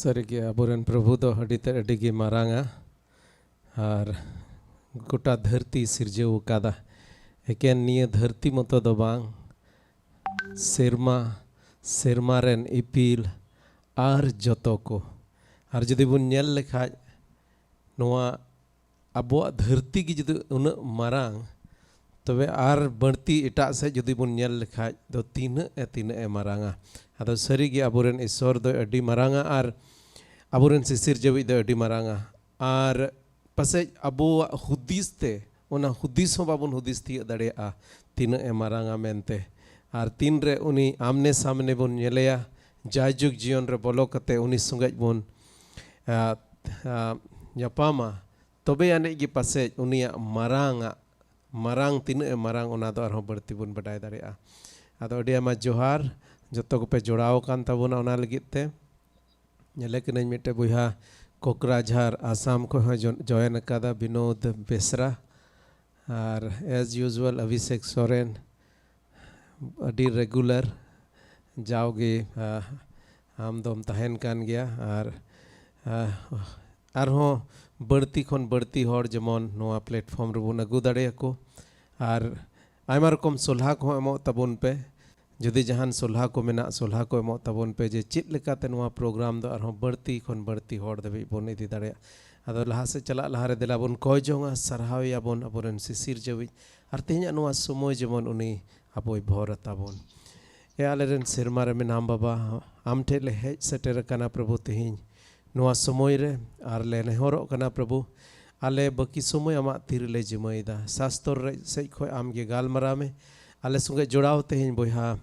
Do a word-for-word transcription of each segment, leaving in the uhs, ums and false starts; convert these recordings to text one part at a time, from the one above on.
ᱥᱟᱹᱨᱤᱜᱮ ᱟᱵᱚᱨᱮᱱ ᱯᱨᱚᱵᱷᱩ ᱫᱚ ᱟᱹᱰᱤ ᱛᱮ ᱟᱹᱰᱤ ᱜᱮ ᱢᱟᱨᱟᱝᱟ ᱟᱨ ᱜᱚᱴᱟ ᱫᱷᱟᱹᱨᱛᱤ ᱥᱤᱨᱡᱟᱹᱣ ᱟᱠᱟᱫᱟ᱾ ᱮᱠᱮᱱ ᱱᱤᱭᱟᱹ ᱫᱷᱟᱹᱨᱛᱤ ᱢᱚᱛᱚ ᱫᱚ ᱵᱟᱝ, ᱥᱮᱨᱢᱟ, ᱥᱮᱨᱢᱟ ᱨᱮᱱ ᱤᱯᱤᱞ ᱟᱨ ᱡᱚᱛᱚ ᱠᱚ᱾ ᱟᱨ ᱡᱩᱫᱤ ᱵᱚᱱ ᱧᱮᱞ ᱞᱮᱠᱷᱟᱡ, ᱱᱚᱣᱟ ᱟᱵᱚᱣᱟᱜ ᱫᱷᱟᱹᱨᱛᱤ ᱜᱮ ᱡᱩᱫᱤ ᱩᱱᱟᱹᱜ ᱢᱟᱨᱟᱝ, ᱛᱚᱵᱮ ᱟᱨ ᱵᱟᱹᱲᱛᱤ ᱮᱴᱟᱜ ᱥᱮᱫ ᱡᱩᱫᱤ ᱵᱚᱱ ᱧᱮᱞ ᱞᱮᱠᱷᱟᱡ ᱫᱚ ᱛᱤᱱᱟᱹᱜ ᱮ, ᱛᱤᱱᱟᱹᱜ ᱮ ᱢᱟᱨᱟᱝᱟ᱾ ᱟᱫᱚ ᱥᱟᱹᱨᱤᱜᱮ ᱟᱵᱚᱨᱮᱱ ᱤᱥᱥᱚᱨ ᱫᱚᱭ ᱟᱹᱰᱤ ᱢᱟᱨᱟᱝᱟ ᱟᱨ ᱟᱵᱚᱨᱮᱱ ᱥᱤᱥᱤᱨ ᱡᱟᱹᱣᱤᱡ ᱫᱚ ᱟᱹᱰᱤ ᱢᱟᱨᱟᱝᱟ᱾ ᱟᱨ ᱯᱟᱥᱮᱡ ᱟᱵᱚᱣᱟᱜ ᱦᱩᱫᱤᱥ ᱛᱮ, ᱚᱱᱟ ᱦᱩᱫᱤᱥ ᱦᱚᱸ ᱵᱟᱵᱚᱱ ᱦᱩᱫᱤᱥ ᱛᱤᱭᱟᱹᱜ ᱫᱟᱲᱮᱭᱟᱜᱼᱟ ᱛᱤᱱᱟᱹᱜ ᱮ ᱢᱟᱨᱟᱝᱟ ᱢᱮᱱᱛᱮ᱾ ᱟᱨ ᱛᱤᱱᱨᱮ ᱩᱱᱤ ᱟᱢᱱᱮ ᱥᱟᱢᱱᱮ ᱵᱚᱱ ᱧᱮᱞᱮᱭᱟ, ᱡᱟᱭᱡᱩᱜᱽ ᱡᱤᱭᱚᱱ ᱨᱮ ᱵᱚᱞᱚ ᱠᱟᱛᱮ ᱩᱱᱤ ᱥᱚᱸᱜᱮᱡ ᱵᱚᱱ, ᱟ, ᱟ, ᱧᱟᱯᱟᱢᱟ, ᱛᱚᱵᱮ ᱟᱹᱱᱤᱡ ᱜᱮ ᱯᱟᱥᱮᱡ ᱩᱱᱤᱭᱟᱜ ᱢᱟᱨᱟᱝ ᱟᱜ, ᱢᱟᱨᱟᱝ ᱛᱤᱱᱟᱹᱜ ᱮ ᱢᱟᱨᱟᱝ, ᱚᱱᱟ ᱫᱚ ᱟᱨᱦᱚᱸ ᱵᱟᱹᱲᱛᱤ ᱵᱚᱱ ᱵᱟᱰᱟᱭ ᱫᱟᱲᱮᱭᱟᱜᱼᱟ᱾ ᱟᱫᱚ ᱟᱹᱰᱤ ᱟᱭᱢᱟ ᱡᱚᱦᱟᱨ ᱡᱚᱛᱚ ᱠᱚᱯᱮ ᱡᱚᱲᱟᱣ ᱟᱠᱟᱱ ᱛᱟᱵᱚᱱᱟ ᱚᱱᱟ ᱞᱟᱹᱜᱤᱫ ᱛᱮ᱾ ᱧᱮᱞᱮ ᱠᱟᱹᱱᱟᱹᱧ ᱢᱤᱫᱴᱮᱡ ᱵᱚᱭᱦᱟ ᱠᱳᱠᱨᱟᱡᱷᱟᱨ ᱟᱥᱟᱢ ᱠᱷᱚᱱ ᱦᱚᱸ ᱡᱚᱱ-, join ᱟᱠᱟᱫᱟ, ᱵᱤᱱᱳᱫ ᱵᱮᱥᱨᱟ᱾ ᱟᱨ as usual ᱚᱵᱷᱤᱥᱮᱠ ᱥᱚᱨᱮᱱ, ᱟᱹᱰᱤ regular, ᱡᱟᱣᱜᱮ, ᱟ, ᱟᱢ ᱫᱚᱢ ᱛᱟᱦᱮᱱ ᱠᱟᱱ ᱜᱮᱭᱟ᱾ ᱟᱨ, ᱟ, ᱟᱨᱦᱚᱸ ᱵᱟᱹᱲᱛᱤ ᱠᱷᱚᱱ ᱵᱟᱹᱲᱛᱤ ᱦᱚᱲ ᱡᱮᱢᱚᱱ ᱱᱚᱣᱟ platform ᱨᱮᱵᱚᱱ ᱟᱹᱜᱩ ᱫᱟᱲᱮᱭᱟᱠᱚ᱾ ᱟᱨ ᱟᱭᱢᱟ ᱨᱚᱠᱚᱢ ᱥᱚᱞᱦᱟ ᱠᱚᱦᱚᱸ ᱮᱢᱚᱜ ᱛᱟᱵᱚᱱ ᱯᱮ᱾ ᱡᱩᱫᱤ ᱡᱟᱦᱟᱱ ᱥᱚᱞᱦᱟ ᱠᱚ ᱢᱮᱱᱟᱜ, ᱥᱚᱞᱦᱟ ᱠᱚ ᱮᱢᱚᱜ ᱛᱟᱵᱚᱱ ᱯᱮ ᱡᱮ ᱪᱮᱫ ᱞᱮᱠᱟᱛᱮ ᱱᱚᱣᱟ program ᱫᱚ ᱟᱨᱦᱚᱸ ᱵᱟᱹᱲᱛᱤ ᱠᱷᱚᱱ ᱵᱟᱹᱲᱛᱤ ᱦᱚᱲ ᱫᱷᱟᱹᱵᱤᱡ ᱵᱚᱱ ᱤᱫᱤ ᱫᱟᱲᱮᱭᱟᱜ᱾ ᱟᱫᱚ ᱞᱟᱦᱟ ᱥᱮᱫ ᱪᱟᱞᱟᱜ ᱞᱟᱦᱟᱨᱮ ᱫᱮᱞᱟ ᱵᱚᱱ ᱠᱚᱭ ᱡᱚᱝᱟ, ᱥᱟᱨᱦᱟᱣ ᱮᱭᱟᱵᱚᱱ ᱟᱵᱚᱨᱮᱱ ᱥᱤᱥᱤᱨ ᱡᱟᱹᱣᱤᱡ᱾ ᱟᱨ ᱛᱮᱦᱮᱧᱟᱜ ᱱᱚᱣᱟ ᱥᱚᱢᱚᱭ ᱡᱮᱢᱚᱱ ᱩᱱᱤ ᱟᱵᱚᱭ ᱵᱷᱚᱨ ᱛᱟᱵᱚᱱ᱾ ᱮ ᱟᱞᱮᱨᱮᱱ ᱥᱮᱨᱢᱟ ᱨᱮ ᱢᱮᱱᱟᱢ ᱵᱟᱵᱟ, ᱟᱢ ᱴᱷᱮᱡ ᱞᱮ ᱦᱮᱡ ᱥᱮᱴᱮᱨ ᱟᱠᱟᱱᱟ ᱯᱨᱚᱵᱷᱩ ᱛᱮᱦᱮᱧ ᱱᱚᱣᱟ ᱥᱚᱢᱚᱭ ᱨᱮ, ᱟᱨ ᱞᱮ ᱱᱮᱦᱚᱨᱚᱜ ᱠᱟᱱᱟ ᱯᱨᱚᱵᱷᱩ, ᱟᱞᱮ ᱵᱟᱹᱠᱤ ᱥᱚᱢᱚᱭ ᱟᱢᱟᱜ ᱛᱤ ᱨᱮᱞᱮ ᱡᱤᱢᱟᱹᱭᱮᱫᱟ᱾ ᱥᱟᱥᱛᱚᱨ ᱨᱮ ᱥᱮᱡ ᱠᱷᱚᱡ ᱟᱢ ᱜᱮ ᱜᱟᱞᱢᱟᱨᱟᱣ ᱢᱮ᱾ ᱟᱞᱮ ᱥᱚᱸᱜᱮ ᱡᱚᱲᱟᱣ ᱛᱮᱦᱮᱧ ᱵᱚᱭᱦᱟ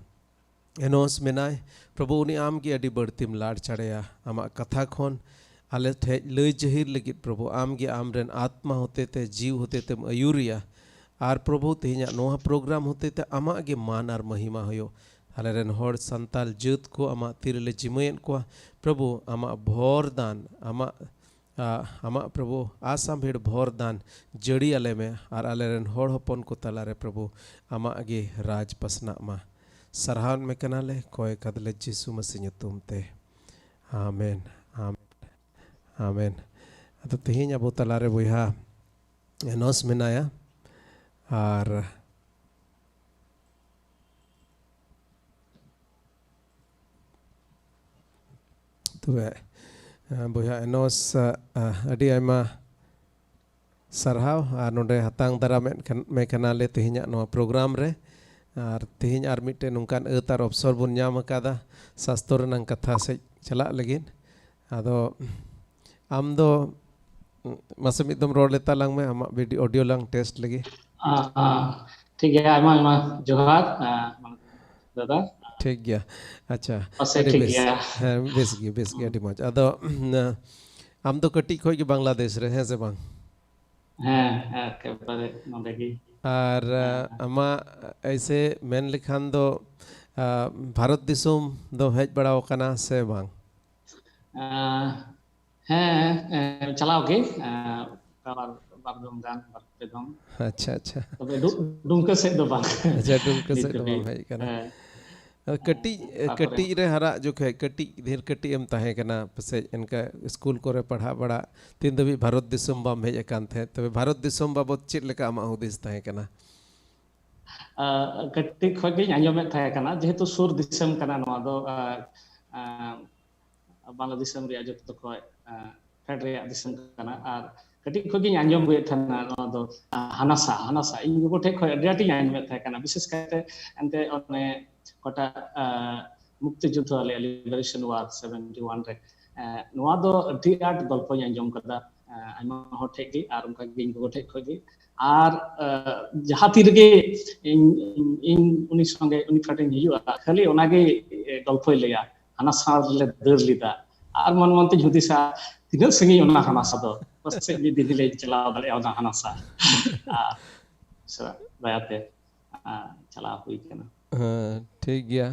ᱮᱱᱚᱥ ᱢᱮᱱᱟᱭ᱾ ᱯᱨᱚᱵᱷᱩ, ᱩᱱᱤ ᱟᱢ ᱜᱮ ᱟᱹᱰᱤ ᱵᱟᱹᱲᱛᱤᱢ ᱞᱟᱲ ᱪᱟᱲᱮᱭᱟ ᱟᱢᱟᱜ ᱠᱟᱛᱷᱟ ᱠᱷᱚᱱ᱾ ᱟᱞᱮ ᱴᱷᱮᱡ ᱞᱟᱹᱭ ᱡᱟᱹᱦᱤᱨ ᱞᱟᱹᱜᱤᱫ ᱯᱨᱚᱵᱷᱩ, ᱟᱢ ᱜᱮ ᱟᱢᱨᱮᱱ ᱟᱛᱢᱟ ᱦᱚᱛᱮᱛᱮ, ᱡᱤᱣ ᱦᱚᱛᱮᱛᱮᱢ ᱟᱹᱭᱩᱨᱮᱭᱟ᱾ ᱟᱨ ᱯᱨᱚᱵᱷᱩ, ᱛᱮᱦᱮᱧᱟᱜ ᱱᱚᱣᱟ program ᱦᱚᱛᱮᱛᱮ ᱟᱢᱟᱜ ᱜᱮ ᱢᱟᱱ ᱟᱨ ᱢᱚᱦᱤᱢᱟ ᱦᱩᱭᱩᱜ᱾ ᱟᱞᱮᱨᱮᱱ ᱦᱚᱲ ᱥᱟᱱᱛᱟᱞ ᱡᱟᱹᱛ ᱠᱚ ᱟᱢᱟᱜ ᱛᱤ ᱨᱮᱞᱮ ᱡᱤᱢᱟᱹᱭᱮᱫ ᱠᱚᱣᱟ᱾ ᱯᱨᱚᱵᱷᱩ, ᱟᱢᱟᱜ ᱵᱷᱚᱨ ᱫᱟᱱ, ᱟᱢᱟᱜ, ᱟ, ᱟᱢᱟᱜ ᱯᱨᱚᱵᱷᱩ, ᱟᱥᱟᱢᱵᱷᱮᱲ ᱵᱷᱚᱨ ᱫᱟᱱ ᱡᱟᱹᱲᱤ ᱟᱞᱮ ᱢᱮ᱾ ᱟᱨ ᱟᱞᱮᱨᱮᱱ ᱦᱚᱲ ᱦᱚᱯᱚᱱ ᱠᱚ ᱛᱟᱞᱟᱨᱮ ᱯᱨᱚᱵᱷᱩ, ᱟᱢᱟᱜ ᱜᱮ ᱨᱟᱡᱽ ᱯᱟᱥᱱᱟᱜ ᱢᱟ᱾ ᱥᱟᱨᱦᱟᱣ ᱢᱮ ᱠᱟᱱᱟᱞᱮ, ᱠᱚᱭ ᱠᱟᱫᱞᱮ ᱡᱤᱥᱩ ᱢᱟᱹᱥᱤ ᱧᱩᱛᱩᱢ ᱛᱮ᱾ ᱟᱢᱮᱱ, ᱟᱢᱮᱱ᱾ ᱟᱢᱮᱱ᱾ ᱟᱫᱚ ᱛᱮᱦᱮᱧ ᱟᱵᱚ ᱛᱟᱞᱟᱨᱮ ᱵᱚᱭᱦᱟ ᱮᱱᱚᱥ ᱢᱮᱱᱟᱭᱟ᱾ ᱟᱨ ᱛᱚᱵᱮ, ᱮ, ᱵᱚᱭᱦᱟ ᱮᱱᱚᱥ, ᱮ, ᱟᱹᱰᱤ ᱟᱭᱢᱟ ᱥᱟᱨᱦᱟᱣ᱾ ᱟᱨ ᱱᱚᱰᱮ ᱦᱟᱛᱟᱝ ᱫᱟᱨᱟᱢᱮᱫ ᱠᱟᱱ, ᱢᱮ ᱠᱟᱱᱟᱞᱮ ᱛᱮᱦᱮᱧᱟᱜ ᱱᱚᱣᱟ ᱯᱨᱳᱜᱨᱟᱢ ᱨᱮ᱾ ᱟᱨ ᱛᱮᱦᱮᱧ ᱟᱨ ᱢᱤᱫᱴᱮᱱ ᱱᱚᱝᱠᱟᱱ ᱟᱹᱛ ᱟᱨ ᱚᱯᱥᱚᱨ ᱵᱚᱱ ᱧᱟᱢ ᱟᱠᱟᱫᱟ ᱥᱟᱥᱛᱚ ᱨᱮᱱᱟᱝ ᱠᱟᱛᱷᱟ ᱥᱮᱫ ᱪᱟᱞᱟᱜ ᱞᱟᱹᱜᱤᱫ᱾ ᱟᱫᱚ ᱟᱢ ᱫᱚ, ᱢᱟᱥᱮ ᱢᱤᱫ ᱫᱚᱢ ᱨᱚᱲ ᱞᱮᱛᱟ ᱞᱟᱝ ᱢᱮ, ᱟᱢᱟᱜ ᱵᱷᱤᱰᱤᱭᱳ, ᱚᱰᱤᱭᱳ ᱞᱟᱝ ᱴᱮᱥᱴ ᱞᱮᱜᱮ᱾ ᱟ, ᱟ, ᱴᱷᱤᱠ ᱜᱮᱭᱟ, ᱟᱭᱢᱟ ᱟᱭᱢᱟ ᱡᱚᱦᱟᱨ, ᱟ, ᱫᱟᱫᱟ᱾ ᱴᱷᱤᱠ ᱜᱮᱭᱟ, ᱟᱪᱪᱷᱟ, ᱯᱟᱥᱮᱡ ᱟᱹᱰᱤ ᱴᱷᱤᱠ ᱵᱮᱥ᱾ ᱜᱮᱭᱟ᱾ ᱦᱮᱸ, ᱵᱮᱥ ᱜᱮ, ᱵᱮᱥ ᱜᱮ, ᱟᱹᱰᱤ ᱢᱚᱡᱽ᱾ ᱟᱫᱚ ᱟᱢ ᱫᱚ ᱠᱟᱹᱴᱤᱡ ᱠᱷᱚᱡ ᱜᱮ ᱵᱟᱝᱞᱟᱫᱮᱥ ᱨᱮ, ᱦᱮᱸ ᱥᱮ ᱵᱟᱝ? ᱦᱮᱸ, ᱮᱠᱮᱵᱟᱨᱮ ᱱᱚᱰᱮ ᱜᱮ᱾ ᱟᱨ ᱦᱮᱸ᱾ ᱟᱢᱟᱜ ᱮᱭᱥᱮ ᱢᱮᱱ ᱞᱮᱠᱷᱟᱱ ᱫᱚ, ᱟ, ᱵᱷᱟᱨᱚᱛ ᱫᱤᱥᱚᱢ ᱫᱚ ᱦᱮᱡ ᱵᱟᱲᱟ ᱟᱠᱟᱱᱟ ᱥᱮ ᱵᱟᱝ? ᱟ, ᱦᱮᱸ, ᱮ, ᱪᱟᱞᱟᱣ ᱜᱮ, ᱮ, ᱵᱟᱨ, ᱵᱟᱨ ᱫᱚᱢ ᱜᱟᱱ, ᱵᱟᱨ ᱯᱮ ᱫᱚᱢ᱾ ᱟᱪᱪᱷᱟ, ᱟᱪᱪᱷᱟ᱾ ᱛᱚᱵᱮ ᱰᱩ-, ᱰᱩᱢᱠᱟᱹ ᱥᱮᱫ ᱫᱚ ᱵᱟᱝ᱾ ᱟᱪᱪᱷᱟ, ᱰᱩᱢᱠᱟᱹ ᱱᱤᱛ ᱥᱮᱫ ᱫᱚ ᱵᱟᱢ ᱫᱷᱟᱹᱵᱤᱡ᱾ ᱦᱮᱡ ᱟᱠᱟᱱᱟ᱾ ᱦᱮᱸ᱾ ᱟᱨ ᱠᱟᱹᱴᱤᱡ, ᱦᱮᱸ, ᱛᱟᱨᱯᱚᱨᱮ ᱠᱟᱹᱴᱤᱡ ᱨᱮ ᱦᱟᱨᱟᱜ ᱡᱚᱠᱷᱮᱡ, ᱠᱟᱹᱴᱤᱡ, ᱰᱷᱮᱨ ᱠᱟᱹᱴᱤᱡ ᱮᱢ ᱛᱟᱦᱮᱸ ᱠᱟᱱᱟ ᱯᱟᱥᱮᱡ, ᱮᱱᱠᱟ ᱥᱠᱩᱞ ᱠᱚᱨᱮ ᱯᱟᱲᱦᱟᱜ ᱵᱟᱲᱟ, ᱛᱤᱱ ᱫᱷᱟᱹᱵᱤᱡ ᱵᱷᱟᱨᱚᱛ ᱫᱤᱥᱚᱢ ᱵᱟᱢ ᱦᱮᱡ ᱟᱠᱟᱱ ᱛᱟᱦᱮᱸᱫ? ᱛᱚᱵᱮ ᱵᱷᱟᱨᱚᱛ ᱫᱤᱥᱚᱢ ᱵᱟᱵᱚᱛ ᱪᱮᱫ ᱞᱮᱠᱟ ᱟᱢᱟᱜ ᱦᱩᱫᱤᱥ ᱛᱟᱦᱮᱸ ᱠᱟᱱᱟ? ᱟ, ᱠᱟᱹᱴᱤᱡ ᱠᱷᱚᱡ ᱜᱤᱧ ᱟᱸᱡᱚᱢᱮᱫ ᱛᱟᱦᱮᱸ ᱠᱟᱱᱟ, ᱡᱮᱦᱮᱛᱩ ᱥᱩᱨ ᱫᱤᱥᱚᱢ ᱠᱟᱱᱟ ᱱᱚᱣᱟ ᱫᱚ, ᱟ, ᱟ, ᱵᱟᱝᱞᱟ ᱫᱤᱥᱚᱢ ᱨᱮᱭᱟᱜ ᱡᱚᱛᱚ ᱠᱷᱚᱡ, ᱟ, ᱯᱷᱮᱰ ᱨᱮᱭᱟᱜ ᱫᱤᱥᱚᱢ ᱠᱟᱱᱟ᱾ ᱟᱨ ᱠᱟᱹᱴᱤᱡ ᱠᱷᱚᱡ ᱜᱤᱧ ᱟᱸᱡᱚᱢ ᱟᱹᱜᱩᱭᱮᱫ ᱛᱟᱦᱮᱱᱟ ᱱᱚᱣᱟ ᱫᱚ, ᱟ, ᱦᱟᱱᱟᱥᱟ, ᱦᱟᱱᱟᱥᱟ᱾ ᱤᱧ ᱜᱚᱜᱚ ᱴᱷᱮᱡ ᱠᱷᱚᱡ ᱟᱹᱰᱤ ᱟᱸᱴᱤᱧ ᱟᱸᱡᱚᱢᱮᱫ ᱛᱟᱦᱮᱸ ᱠᱟᱱᱟ, ᱵᱤᱥᱮᱥ ᱠᱟᱭᱛᱮ ᱮᱱᱛᱮ ᱚᱱᱮ ᱚᱠᱟᱴᱟᱜ, ᱟ, ᱢᱩᱠᱛᱤ ᱡᱩᱫᱽᱫᱷᱚ ᱟᱞᱮᱭᱟᱜ Liberation War seventy one ᱨᱮ, ᱟ, ᱱᱚᱣᱟ ᱫᱚ ᱟᱹᱰᱤ ᱟᱸᱴ ᱜᱚᱞᱯᱚᱧ ᱟᱸᱡᱚᱢ ᱠᱟᱫᱟ, ᱟ, ᱟᱭᱢᱟ ᱦᱚᱲ ᱴᱷᱮᱡ ᱜᱮ, ᱟᱨ ᱚᱱᱠᱟ ᱜᱮ ᱤᱧ ᱜᱚᱜᱚ ᱴᱷᱮᱡ ᱠᱷᱚᱡ ᱜᱮ᱾ ᱟᱨ, ᱟ, ᱡᱟᱦᱟᱸ ᱛᱤ ᱨᱮᱜᱮ ᱤᱧ, ᱤᱧ, ᱤᱧ ᱩᱱᱤ ᱥᱚᱸᱜᱮ, ᱩᱱᱤ ᱯᱷᱨᱮᱱᱰ ᱤᱧ ᱦᱩᱭᱩᱜᱼᱟ, ᱠᱷᱟᱹᱞᱤ ᱚᱱᱟᱜᱮ, ᱮ, ᱜᱚᱞᱯᱚᱭ ᱞᱟᱹᱭᱟ, ᱦᱟᱱᱟ ᱥᱟᱶ ᱨᱮᱞᱮ ᱫᱟᱹᱲ ᱞᱮᱫᱟ᱾ ᱟᱨ ᱢᱚᱱ ᱢᱚᱱ ᱛᱮᱧ ᱦᱩᱫᱤᱥᱟ, ᱛᱤᱱᱟᱹᱜ ᱥᱟᱺᱜᱤᱧ ᱚᱱᱟ ᱦᱟᱱᱟ ᱥᱟ ᱫᱚ? ᱯᱟᱥᱮᱡ ᱢᱤᱫ ᱫᱤᱱ ᱦᱤᱞᱳᱜ ᱤᱧ ᱪᱟᱞᱟᱣ ᱫᱟᱲᱮᱭᱟᱜᱼᱟ ᱚᱱᱟ ᱦᱟᱱᱟ ᱥᱟ᱾ ᱟᱨ ᱥᱮ ᱫᱟᱭᱟᱛᱮ, ᱟ, ᱪᱟᱞᱟᱣ ᱦᱩᱭ ᱠᱟᱱᱟ᱾ ᱦᱮᱸ, ᱴᱷᱤᱠ ᱜᱮᱭᱟ᱾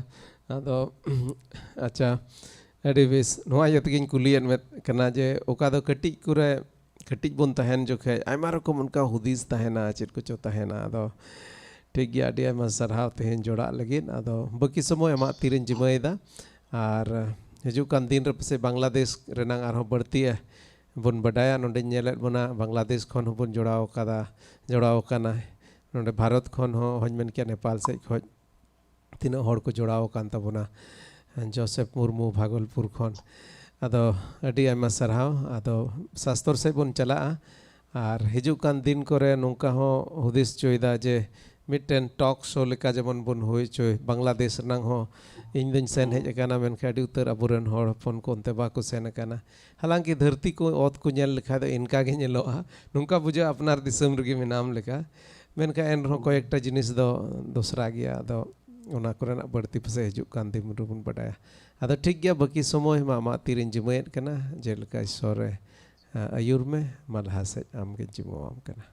ᱟᱫᱚ, ᱟᱪᱪᱷᱟ, ᱟᱹᱰᱤ ᱵᱮᱥ᱾ ᱱᱚᱣᱟ ᱤᱭᱟᱹ ᱛᱮᱜᱮᱧ ᱠᱩᱞᱤᱭᱮᱫ ᱢᱮ ᱠᱟᱱᱟ ᱡᱮ ᱚᱠᱟ ᱫᱚ ᱠᱟᱹᱴᱤᱡ ᱠᱚᱨᱮ, ᱠᱟᱹᱴᱤᱡ ᱵᱚᱱ ᱛᱟᱦᱮᱱ ᱡᱚᱠᱷᱮᱡ ᱟᱭᱢᱟ ᱨᱚᱠᱚᱢ ᱚᱱᱠᱟ ᱦᱩᱫᱤᱥ ᱛᱟᱦᱮᱱᱟ, ᱪᱮᱫ ᱠᱚᱪᱚ ᱛᱟᱦᱮᱱᱟ᱾ ᱟᱫᱚ ᱴᱷᱤᱠ ᱜᱮᱭᱟ, ᱟᱹᱰᱤ ᱟᱭᱢᱟ ᱥᱟᱨᱦᱟᱣ ᱛᱮᱦᱮᱧ ᱡᱚᱲᱟᱜ ᱞᱟᱹᱜᱤᱫ᱾ ᱟᱫᱚ ᱵᱟᱹᱠᱤ ᱥᱚᱢᱚᱭ ᱟᱢᱟᱜ ᱛᱤᱨᱮᱧ ᱡᱤᱢᱟᱹᱭᱮᱫᱟ᱾ ᱟᱨ ᱦᱤᱡᱩᱜ ᱠᱟᱱ ᱫᱤᱱ ᱨᱮ ᱯᱟᱥᱮᱡ ᱵᱟᱝᱞᱟᱫᱮᱥ ᱨᱮᱱᱟᱝ ᱟᱨᱦᱚᱸ ᱵᱟᱹᱲᱛᱤ ᱵᱚᱱ ᱵᱟᱰᱟᱭᱟ᱾ ᱱᱚᱰᱮᱧ ᱧᱮᱞᱮᱫ ᱵᱚᱱᱟ, ᱵᱟᱝᱞᱟᱫᱮᱥ ᱠᱷᱚᱱ ᱦᱚᱸᱵᱚᱱ ᱡᱚᱲᱟᱣ ᱟᱠᱟᱫᱟ, ᱡᱚᱲᱟᱣ ᱟᱠᱟᱱᱟ᱾ ᱱᱚᱰᱮ ᱵᱷᱟᱨᱚᱛ ᱠᱷᱚᱱ ᱦᱚᱸ, ᱦᱚᱧ ᱢᱮᱱ ᱠᱮᱭᱟ, ᱱᱮᱯᱟᱞ ᱥᱮᱫ ᱠᱷᱚᱱ ᱛᱤᱱᱟᱹᱜ ᱦᱚᱲ ᱠᱚ ᱡᱚᱲᱟᱣ ᱟᱠᱟᱱ ᱛᱟᱵᱚᱱᱟ᱾ ᱡᱳᱥᱮᱯᱷ ᱢᱩᱨᱢᱩ, ᱵᱷᱟᱜᱚᱞᱯᱩᱨ ᱠᱷᱚᱱ᱾ ᱟᱫᱚ ᱟᱹᱰᱤ ᱟᱭᱢᱟ ᱥᱟᱨᱦᱟᱣ᱾ ᱟᱫᱚ ᱥᱟᱥᱛᱚᱨ ᱥᱮᱫ ᱵᱚᱱ ᱪᱟᱞᱟᱜᱼᱟ᱾ ᱟᱨ ᱦᱤᱡᱩᱜ ᱠᱟᱱ ᱫᱤᱱ ᱠᱚᱨᱮ ᱱᱚᱝᱠᱟ ᱦᱚᱸ ᱦᱩᱫᱤᱥ ᱦᱚᱪᱚᱭᱮᱫᱟ ᱡᱮ ᱢᱤᱫᱴᱮᱱ ᱴᱚᱠ ᱥᱳ ᱞᱮᱠᱟ ᱡᱮᱢᱚᱱ ᱵᱚᱱ ᱦᱩᱭ ᱦᱚᱪᱚᱭ᱾ ᱵᱟᱝᱞᱟᱫᱮᱥ ᱨᱮᱱᱟᱝ ᱦᱚᱸ ᱤᱧ ᱫᱚᱧ ᱥᱮᱱ ᱦᱮᱡ ᱟᱠᱟᱱᱟ, ᱢᱮᱱᱠᱷᱟᱱ ᱟᱹᱰᱤ ᱩᱛᱟᱹᱨ ᱟᱵᱚᱨᱮᱱ ᱦᱚᱲ ᱦᱚᱯᱚᱱ ᱠᱚ ᱚᱱᱛᱮ ᱵᱟᱠᱚ ᱥᱮᱱ ᱟᱠᱟᱱᱟ᱾ ᱦᱟᱞᱟᱝᱠᱤ ᱫᱷᱟᱹᱨᱛᱤ ᱠᱚ, ᱚᱛ ᱠᱚ ᱧᱮᱞ ᱞᱮᱠᱷᱟᱡ ᱫᱚ ᱤᱱᱠᱟ ᱜᱮ ᱧᱮᱞᱚᱜᱼᱟ, ᱱᱚᱝᱠᱟ ᱵᱩᱡᱷᱟᱹᱜᱼᱟ ᱟᱯᱱᱟᱨ ᱫᱤᱥᱚᱢ ᱨᱮᱜᱮ ᱢᱮᱱᱟᱢ ᱞᱮᱠᱟ᱾ ᱢᱮᱱᱠᱷᱟᱱ ᱮᱱ ᱨᱮᱦᱚᱸ ᱠᱚᱭᱮᱠᱴᱟ ᱡᱤᱱᱤᱥ ᱫᱚ ᱫᱚᱥᱨᱟ ᱜᱮᱭᱟ᱾ ᱟᱫᱚ ᱚᱱᱟ ᱠᱚᱨᱮᱱᱟᱜ ᱵᱟᱹᱲᱛᱤ ᱯᱟᱥᱮᱡ ᱦᱤᱡᱩᱜ ᱠᱟᱱ ᱫᱤᱱ ᱨᱮᱵᱚᱱ ᱵᱟᱰᱟᱭᱟ᱾ ᱟᱫᱚ ᱴᱷᱤᱠ ᱜᱮᱭᱟ, ᱵᱟᱹᱠᱤ ᱥᱚᱢᱚᱭ ᱢᱟ ᱟᱢᱟᱜ ᱛᱤᱨᱮᱧ ᱡᱤᱢᱟᱹᱭᱮᱫ ᱠᱟᱱᱟ, ᱡᱮᱞᱮᱠᱟ ᱤᱥᱥᱚᱨᱮ ᱟᱹᱭᱩᱨ ᱢᱮ, ᱢᱟ ᱞᱟᱦᱟ ᱥᱮᱫ ᱟᱢᱜᱮᱧ ᱡᱤᱢᱟᱹᱣᱟᱢ ᱠᱟᱱᱟ᱾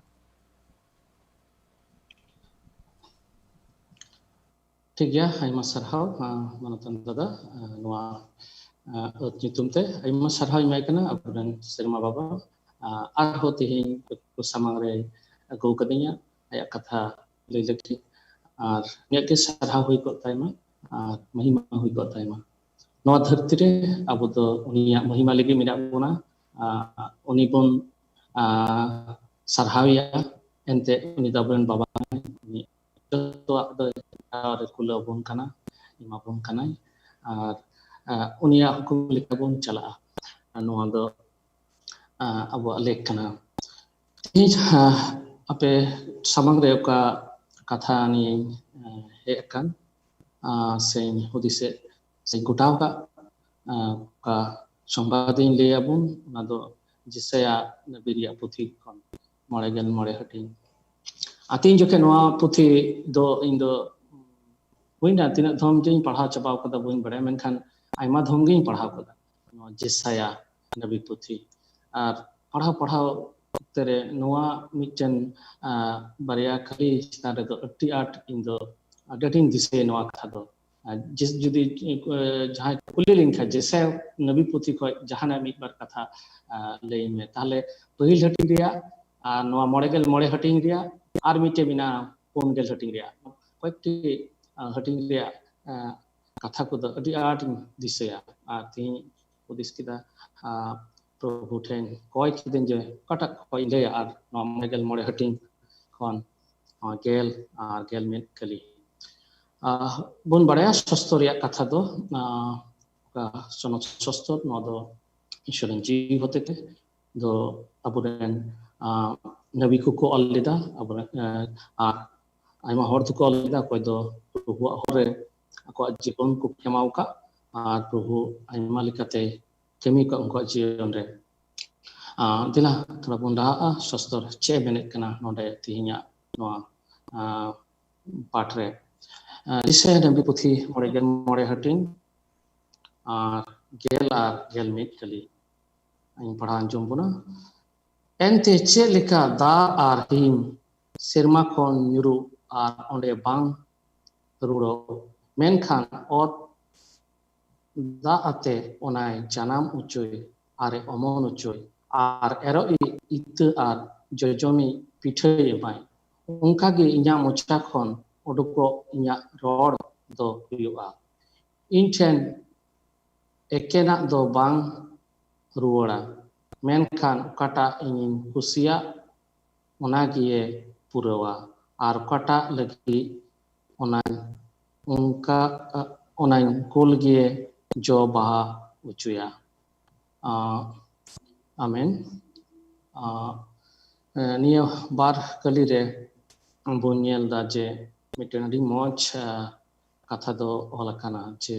ᱴᱷᱤᱠ ᱜᱮᱭᱟ, ᱟᱭᱢᱟ ᱥᱟᱨᱦᱟᱣ, ᱟᱸ, ᱢᱟᱱᱚᱛᱟᱱ ᱫᱟᱫᱟ, ᱟᱸ, ᱱᱚᱣᱟ, ᱟᱸ, ᱟᱹᱛ ᱧᱩᱛᱩᱢ ᱛᱮ ᱟᱭᱢᱟ ᱥᱟᱨᱦᱟᱣ ᱤᱧ ᱮᱢᱟᱭ ᱠᱟᱱᱟ, ᱟᱵᱚᱨᱮᱱ ᱥᱮᱨᱢᱟ ᱵᱟᱵᱟ, ᱟᱸ, ᱟᱨᱦᱚᱸ ᱛᱮᱦᱮᱧ ᱟᱠᱚ ᱥᱟᱢᱟᱝ ᱨᱮ ᱟᱹᱜᱩ ᱠᱟᱫᱤᱧᱟ, ᱟᱭᱟᱜ ᱠᱟᱛᱷᱟ ᱞᱟᱹᱭ ᱞᱟᱹᱜᱤᱫ᱾ ᱟᱨ ᱤᱧᱟᱹᱜ ᱜᱮ ᱥᱟᱨᱦᱟᱣ ᱦᱩᱭ ᱠᱚᱜ ᱛᱟᱭᱢᱟ, ᱟᱨ ᱢᱚᱦᱤᱢᱟ ᱦᱩᱭ ᱠᱚᱜ ᱛᱟᱭᱢᱟ᱾ ᱱᱚᱣᱟ ᱫᱷᱟᱹᱨᱛᱤ ᱨᱮ ᱟᱵᱚ ᱫᱚ ᱩᱱᱤᱭᱟᱜ ᱢᱚᱦᱤᱢᱟ ᱞᱟᱹᱜᱤᱫ ᱢᱮᱱᱟᱜ ᱵᱚᱱᱟ᱾ ᱟᱸ, ᱩᱱᱤ ᱵᱚᱱ, ᱟᱸ, ᱥᱟᱨᱦᱟᱣᱮᱭᱟ, ᱮᱱᱛᱮ ᱩᱱᱤ ᱫᱚ ᱟᱵᱚᱨᱮᱱ ᱵᱟᱵᱟ ᱠᱟᱱᱟᱭ᱾ ᱩᱱᱤ ᱡᱚᱛᱚᱣᱟᱜ ᱫᱚ ᱮᱢᱟ ᱨᱮ ᱠᱩᱞᱟᱹᱣ ᱟᱵᱚᱱ ᱠᱟᱱᱟ, ᱮᱢᱟ ᱵᱚᱱ ᱠᱟᱱᱟᱭ᱾ ᱟᱨ, ᱟᱸ, ᱩᱱᱤᱭᱟᱜ ᱦᱩᱠᱩᱢ ᱞᱮᱠᱟ ᱵᱚᱱ ᱪᱟᱞᱟᱜᱼᱟ᱾ ᱟᱨ ᱱᱚᱣᱟ ᱫᱚ, ᱟᱸ, ᱟᱵᱚᱣᱟᱜ ᱞᱮᱠ ᱠᱟᱱᱟ᱾ ᱛᱮᱦᱮᱧ, ᱟᱸ, ᱟᱯᱮ ᱥᱟᱢᱟᱝ ᱨᱮ ᱚᱠᱟ ᱠᱟᱛᱷᱟ ᱱᱤᱭᱮᱧ, ᱟᱸ, ᱦᱮᱡ ᱟᱠᱟᱱ, ᱟᱸ, ᱥᱮᱧ ᱦᱩᱫᱤᱥᱮᱫ, ᱥᱮᱧ ᱜᱚᱴᱟᱣ ᱟᱠᱟᱫ, ᱟᱸ, ᱚᱠᱟ ᱥᱚᱝᱵᱟᱫ ᱤᱧ ᱞᱟᱹᱭ ᱟᱵᱚᱱ, ᱚᱱᱟ ᱫᱚ ᱡᱮᱥᱟᱭᱟ ᱱᱟᱵᱤ ᱨᱮᱭᱟᱜ ᱯᱩᱛᱷᱤ ᱠᱷᱚᱱ ᱢᱚᱬᱮ ᱜᱮᱞ ᱢᱚᱬᱮ ᱦᱟᱹᱴᱤᱧ᱾ ᱟᱨ ᱛᱮᱦᱮᱧ ᱡᱚᱠᱷᱮᱡ ᱱᱚᱣᱟ ᱯᱩᱛᱷᱤ ᱫᱚ ᱤᱧ ᱫᱚ ᱦᱩᱭᱱᱟ, ᱛᱤᱱᱟᱹᱜ ᱫᱷᱚᱢ ᱡᱮᱧ ᱯᱟᱲᱦᱟᱣ ᱪᱟᱵᱟᱣ ᱠᱟᱫᱟ ᱵᱟᱹᱧ ᱵᱟᱲᱟᱭᱟ, ᱢᱮᱱᱠᱷᱟᱱ ᱟᱭᱢᱟ ᱫᱷᱚᱢ ᱜᱤᱧ ᱯᱟᱲᱦᱟᱣ ᱠᱟᱫᱟ ᱱᱚᱣᱟ ᱡᱮᱥᱟᱭᱟ ᱱᱟᱵᱤ ᱯᱩᱛᱷᱤ᱾ ᱟᱨ ᱯᱟᱲᱦᱟᱣ ᱯᱟᱲᱦᱟᱣ ᱚᱠᱛᱮ ᱨᱮ ᱱᱚᱣᱟ ᱢᱤᱫᱴᱮᱱ, ᱟᱸ, ᱵᱟᱨᱭᱟ ᱠᱷᱟᱹᱞᱤ ᱪᱮᱛᱟᱱ ᱨᱮᱫᱚ ᱟᱹᱰᱤ ᱟᱸᱴ ᱤᱧ ᱫᱚ ᱟᱹᱰᱤ ᱟᱸᱴᱤᱧ ᱫᱤᱥᱟᱹᱭᱟ ᱱᱚᱣᱟ ᱠᱟᱛᱷᱟ ᱫᱚ᱾ ᱟᱨ ᱡᱤᱥ-, ᱡᱩᱫᱤ, ᱮ, ᱡᱟᱦᱟᱸᱭ ᱠᱚ ᱠᱩᱞᱤ ᱞᱤᱧ ᱠᱷᱟᱱ, ᱡᱮᱥᱟᱭᱟ ᱱᱟᱵᱤ ᱯᱩᱛᱷᱤ ᱠᱷᱚᱱ ᱡᱟᱦᱟᱱᱟᱜ ᱢᱤᱫ ᱵᱟᱨ ᱠᱟᱛᱷᱟ, ᱟᱸ, ᱞᱟᱹᱭᱟᱹᱧ ᱢᱮ, ᱛᱟᱦᱞᱮ ᱯᱟᱹᱦᱤᱞ ᱦᱟᱹᱴᱤᱧ ᱨᱮᱭᱟᱜ ᱟᱨ ᱱᱚᱣᱟ ᱢᱚᱬᱮ ᱜᱮᱞ ᱢᱚᱬᱮ ᱦᱟᱹᱴᱤᱧ ᱨᱮᱭᱟᱜ ᱟᱨ ᱢᱤᱫᱴᱮᱱ ᱢᱮᱱᱟᱜᱼᱟ ᱯᱩᱱ ᱜᱮᱞ ᱦᱟᱹᱴᱤᱧ ᱨᱮᱭᱟᱜ, ᱠᱚᱭᱮᱠᱴᱤ, ᱟᱸ, ᱦᱟᱹᱴᱤᱧ ᱨᱮᱭᱟᱜ, ᱟᱸ, ᱠᱟᱛᱷᱟ ᱠᱚᱫᱚ ᱟᱹᱰᱤ ᱟᱸᱴᱤᱧ ᱫᱤᱥᱟᱹᱭᱟ᱾ ᱟᱨ ᱛᱮᱦᱮᱧ ᱦᱩᱫᱤᱥ ᱠᱮᱫᱟ, ᱟᱨ ᱯᱨᱚᱵᱷᱩ ᱴᱷᱮᱱ ᱠᱚᱭ ᱠᱤᱫᱟᱹᱧ ᱡᱮ ᱚᱠᱟᱴᱟᱜ ᱠᱷᱚᱱ ᱤᱧ ᱞᱟᱹᱭᱟ, ᱟᱨ ᱱᱚᱣᱟ ᱢᱚᱬᱮ ᱜᱮᱞ ᱢᱚᱬᱮ ᱦᱟᱹᱴᱤᱧ ᱠᱷᱚᱱ ᱱᱚᱣᱟ ᱜᱮᱞ ᱟᱨ ᱜᱮᱞ ᱢᱤᱫ ᱠᱟᱹᱞᱤ᱾ ᱟᱨ ᱵᱚᱱ ᱵᱟᱲᱟᱭᱟ ᱥᱚᱥᱛᱚᱨ ᱨᱮᱭᱟᱜ ᱠᱟᱛᱷᱟ ᱫᱚ, ᱟᱨ ᱚᱠᱟ ᱥᱚᱱᱚᱛ ᱥᱚᱥᱛᱚᱨ, ᱱᱚᱣᱟ ᱫᱚ ᱤᱥᱚᱨ ᱨᱮᱱ ᱡᱤᱣᱤ ᱦᱚᱛᱮᱛᱮ ᱫᱚ ᱟᱵᱚᱨᱮᱱ, ᱟᱨ ᱱᱟᱵᱤ ᱠᱚᱠᱚ ᱚᱞ ᱞᱮᱫᱟ, ᱟᱵᱚᱨᱮᱱ, ᱟᱨ ᱟᱭᱢᱟ ᱦᱚᱲ ᱫᱚᱠᱚ ᱚᱞ ᱞᱮᱫᱟ, ᱚᱠᱚᱭ ᱫᱚ ᱯᱨᱚᱵᱷᱩᱣᱟᱜ ᱦᱚᱨ ᱨᱮ ᱟᱠᱚᱣᱟᱜ ᱡᱤᱵᱚᱱ ᱠᱚ ᱠᱷᱮᱢᱟᱣ ᱟᱠᱟᱫ, ᱟᱨ ᱯᱨᱚᱵᱷᱩ ᱟᱭᱢᱟ ᱞᱮᱠᱟᱛᱮ ᱠᱟᱹᱢᱤ ᱟᱠᱟᱫ ᱩᱱᱠᱩᱣᱟᱜ ᱡᱤᱭᱚᱱ ᱨᱮ᱾ ᱟᱨ ᱫᱮᱞᱟ ᱛᱷᱚᱲᱟ ᱵᱚᱱ ᱞᱟᱦᱟᱜᱼᱟ, ᱥᱚᱥᱛᱚᱨ ᱪᱮᱫ ᱮ ᱢᱮᱱᱮᱫ ᱠᱟᱱᱟ ᱱᱚᱰᱮ ᱛᱮᱦᱮᱧᱟᱜ ᱱᱚᱣᱟ, ᱟᱨ ᱯᱟᱴ ᱨᱮ᱾ ᱟᱨ ᱤᱥᱟᱭᱟ ᱱᱟᱵᱤ ᱯᱩᱛᱷᱤ ᱢᱚᱬᱮ ᱜᱮᱞ ᱢᱚᱬᱮ ᱦᱟᱹᱴᱤᱧ ᱟᱨ ᱜᱮᱞ ᱟᱨ ᱜᱮᱞ ᱢᱤᱫ ᱠᱟᱹᱞᱤ ᱤᱧ ᱯᱟᱲᱦᱟᱣ ᱟᱸᱡᱚᱢ ᱵᱚᱱᱟ᱾ ᱮᱱᱛᱮ ᱪᱮᱫ ᱞᱮᱠᱟ ᱫᱟᱜ ᱟᱨ ᱦᱤᱢ ᱥᱮᱨᱢᱟ ᱠᱷᱚᱱ ᱧᱩᱨᱩᱜ ᱟᱨ ᱚᱸᱰᱮ ᱵᱟᱝ ᱨᱩᱲᱚᱜ, ᱢᱮᱱᱠᱷᱟᱱ ᱚᱛ ᱫᱟᱜ ᱟᱛᱮ ᱚᱱᱟᱭ ᱡᱟᱱᱟᱢ ᱚᱪᱚᱭ ᱟᱨᱮ ᱚᱢᱚᱱ ᱚᱪᱚᱭ, ᱟᱨ ᱮᱨᱚᱜ ᱤᱡ ᱤᱛᱟᱹ ᱟᱨ ᱡᱚᱡᱚᱢᱤᱡ ᱯᱤᱴᱷᱟᱹᱭ ᱮᱢᱟᱭ, ᱚᱱᱠᱟᱜᱮ ᱤᱧᱟᱹᱜ ᱢᱚᱪᱟ ᱠᱷᱚᱱ ᱩᱰᱩᱠᱚᱜ ᱤᱧᱟᱹᱜ ᱨᱚᱲ ᱫᱚ ᱦᱩᱭᱩᱜᱼᱟ᱾ ᱤᱧ ᱴᱷᱮᱱ ᱮᱠᱮᱱᱟᱜ ᱫᱚ ᱵᱟᱝ ᱨᱩᱣᱟᱹᱲᱟ, ᱢᱮᱱᱠᱷᱟᱱ ᱚᱠᱟᱴᱟᱜ ᱤᱧᱤᱧ ᱠᱩᱥᱤᱭᱟᱜ, ᱚᱱᱟ ᱜᱮᱭᱮ ᱯᱩᱨᱟᱹᱣᱟ, ᱟᱨ ᱚᱠᱟᱴᱟᱜ ᱞᱟᱹᱜᱤᱫ ᱚᱱᱟᱧ ᱚᱱᱠᱟ, ᱚᱱᱟᱧ ᱠᱩᱞ ᱜᱮᱭᱮ ᱡᱚ ᱵᱟᱦᱟ ᱚᱪᱚᱭᱟ᱾ ᱟᱸ, ᱟᱢᱮᱱ᱾ ᱟᱸ, ᱱᱤᱭᱟᱹ ᱵᱟᱨ ᱠᱟᱹᱞᱤ ᱨᱮ ᱵᱚᱱ ᱧᱮᱞ ᱮᱫᱟ ᱡᱮ ᱢᱤᱫᱴᱮᱱ ᱟᱹᱰᱤ ᱢᱚᱡᱽ, ᱟᱸ, ᱠᱟᱛᱷᱟ ᱫᱚ ᱚᱞ ᱟᱠᱟᱱᱟ ᱡᱮ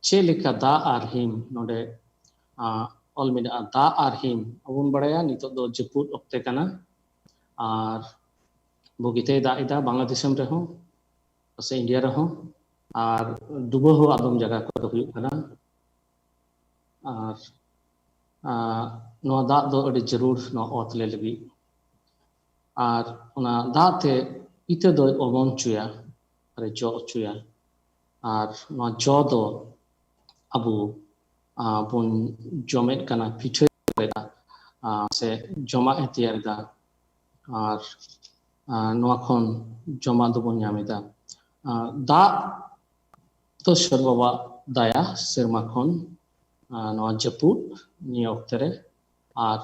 ᱪᱮᱫ ᱞᱮᱠᱟ ᱫᱟᱜ ᱟᱨ ᱦᱤᱢ, ᱱᱚᱰᱮ, ᱟᱸ, ᱚᱞ ᱢᱮᱱᱟᱜᱼᱟ, ᱫᱟᱜ ᱟᱨ ᱦᱤᱢ᱾ ᱟᱵᱚ ᱵᱚᱱ ᱵᱟᱲᱟᱭᱟ ᱱᱤᱛᱚᱜ ᱫᱚ ᱡᱟᱹᱯᱩᱫ ᱚᱠᱛᱮ ᱠᱟᱱᱟ, ᱟᱨ ᱵᱩᱜᱤᱛᱮᱭ ᱫᱟᱜ ᱮᱫᱟ ᱵᱟᱝᱞᱟᱫᱮᱥ ᱨᱮᱦᱚᱸ, ᱥᱮ ᱤᱱᱰᱤᱭᱟ ᱨᱮᱦᱚᱸ, ᱟᱨ ᱰᱩᱵᱟᱹ ᱦᱚᱸ ᱟᱫᱚᱢ ᱡᱟᱭᱜᱟ ᱠᱚᱨᱮ ᱫᱚ ᱦᱩᱭᱩᱜ ᱠᱟᱱᱟ᱾ ᱟᱨ, ᱟᱨ ᱱᱚᱣᱟ ᱫᱟᱜ ᱫᱚ ᱟᱹᱰᱤ ᱡᱟᱹᱨᱩᱲ ᱱᱚᱣᱟ ᱚᱛ ᱞᱮ ᱞᱟᱹᱜᱤᱫ᱾ ᱟᱨ ᱚᱱᱟ ᱫᱟᱜ ᱛᱮ ᱤᱛᱟᱹ ᱫᱚᱭ ᱚᱢᱚᱱ ᱦᱚᱪᱚᱭᱟ, ᱟᱨᱮ ᱡᱚ ᱦᱚᱪᱚᱭᱟ᱾ ᱟᱨ ᱱᱚᱣᱟ ᱡᱚ ᱫᱚ ᱟᱵᱚ, ᱟᱨ ᱵᱚᱱ ᱡᱚᱢᱮᱫ ᱠᱟᱱᱟ, ᱯᱤᱴᱷᱟᱹ ᱮᱫᱟ, ᱟᱨ ᱥᱮ ᱡᱚᱢᱟᱜ ᱮ ᱛᱮᱭᱟᱨ ᱮᱫᱟ, ᱟᱨ, ᱟᱨ ᱱᱚᱣᱟ ᱠᱷᱚᱱ ᱡᱚᱢᱟᱜ ᱫᱚᱵᱚᱱ ᱧᱟᱢ ᱮᱫᱟ᱾ ᱟᱨ ᱫᱟᱜ ᱛᱚ ᱥᱚᱨ ᱵᱟᱵᱟ ᱫᱟᱭᱟ ᱥᱮᱨᱢᱟ ᱠᱷᱚᱱ ᱟᱨ ᱱᱚᱣᱟ ᱡᱟᱹᱯᱩᱫ ᱱᱤᱭᱟᱹ ᱚᱠᱛᱮ ᱨᱮ ᱟᱨ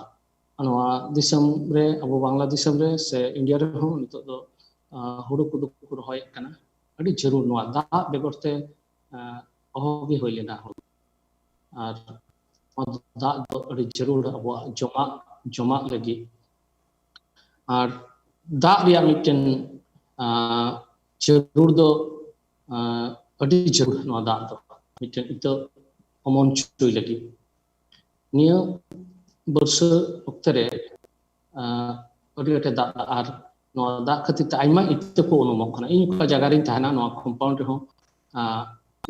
ᱱᱚᱣᱟ ᱫᱤᱥᱚᱢ ᱨᱮ, ᱟᱵᱚ ᱵᱟᱝᱞᱟ ᱫᱤᱥᱚᱢ ᱨᱮ ᱥᱮ ᱤᱱᱰᱤᱭᱟ ᱨᱮᱦᱚᱸ ᱱᱤᱛᱚᱜ ᱫᱚ ᱟᱨ ᱦᱩᱲᱩ ᱠᱚᱫᱚ ᱠᱚ ᱨᱚᱦᱚᱭᱮᱫ ᱠᱟᱱᱟ᱾ ᱟᱹᱰᱤ ᱡᱟᱹᱨᱩᱲ ᱱᱚᱣᱟ ᱫᱟᱜ ᱵᱮᱜᱚᱨ ᱛᱮ ᱟᱨ ᱚᱦᱚ ᱜᱮ ᱦᱩᱭ ᱞᱮᱱᱟ ᱦᱩᱲᱩ᱾ ᱟᱨ ᱱᱚᱣᱟ ᱫᱟᱜ ᱫᱚ ᱟᱹᱰᱤ ᱡᱟᱹᱨᱩᱲ ᱟᱵᱚᱣᱟᱜ ᱡᱚᱢᱟᱜ, ᱡᱚᱢᱟᱜ ᱞᱟᱹᱜᱤᱫ᱾ ᱟᱨ ᱫᱟᱜ ᱨᱮᱭᱟᱜ ᱢᱤᱫᱴᱮᱱ ᱟᱨ ᱡᱟᱹᱨᱩᱲ ᱫᱚ ᱟᱨ ᱟᱹᱰᱤ ᱡᱟᱹᱨᱩᱲ ᱱᱚᱣᱟ ᱫᱟᱜ ᱫᱚ ᱢᱤᱫᱴᱮᱱ ᱤᱛᱟᱹ ᱚᱢᱚᱱ ᱦᱚᱪᱚᱭ ᱞᱟᱹᱜᱤᱫ᱾ ᱱᱤᱭᱟᱹ ᱵᱟᱹᱨᱥᱟᱹ ᱚᱠᱛᱮ ᱨᱮ ᱟᱨ ᱟᱹᱰᱤ ᱟᱸᱴᱮ ᱫᱟᱜ ᱫᱟ᱾ ᱟᱨ ᱱᱚᱣᱟ ᱫᱟᱜ ᱠᱷᱟᱹᱛᱤᱨ ᱛᱮ ᱟᱭᱢᱟ ᱤᱛᱟᱹ ᱠᱚ ᱚᱢᱚᱱᱚᱜ ᱠᱟᱱᱟ᱾ ᱤᱧ ᱚᱠᱟ ᱡᱟᱭᱜᱟ ᱨᱤᱧ ᱛᱟᱦᱮᱱᱟ, ᱱᱚᱣᱟ ᱠᱚᱢᱯᱟᱣᱩᱱᱰ ᱨᱮᱦᱚᱸ ᱟᱨ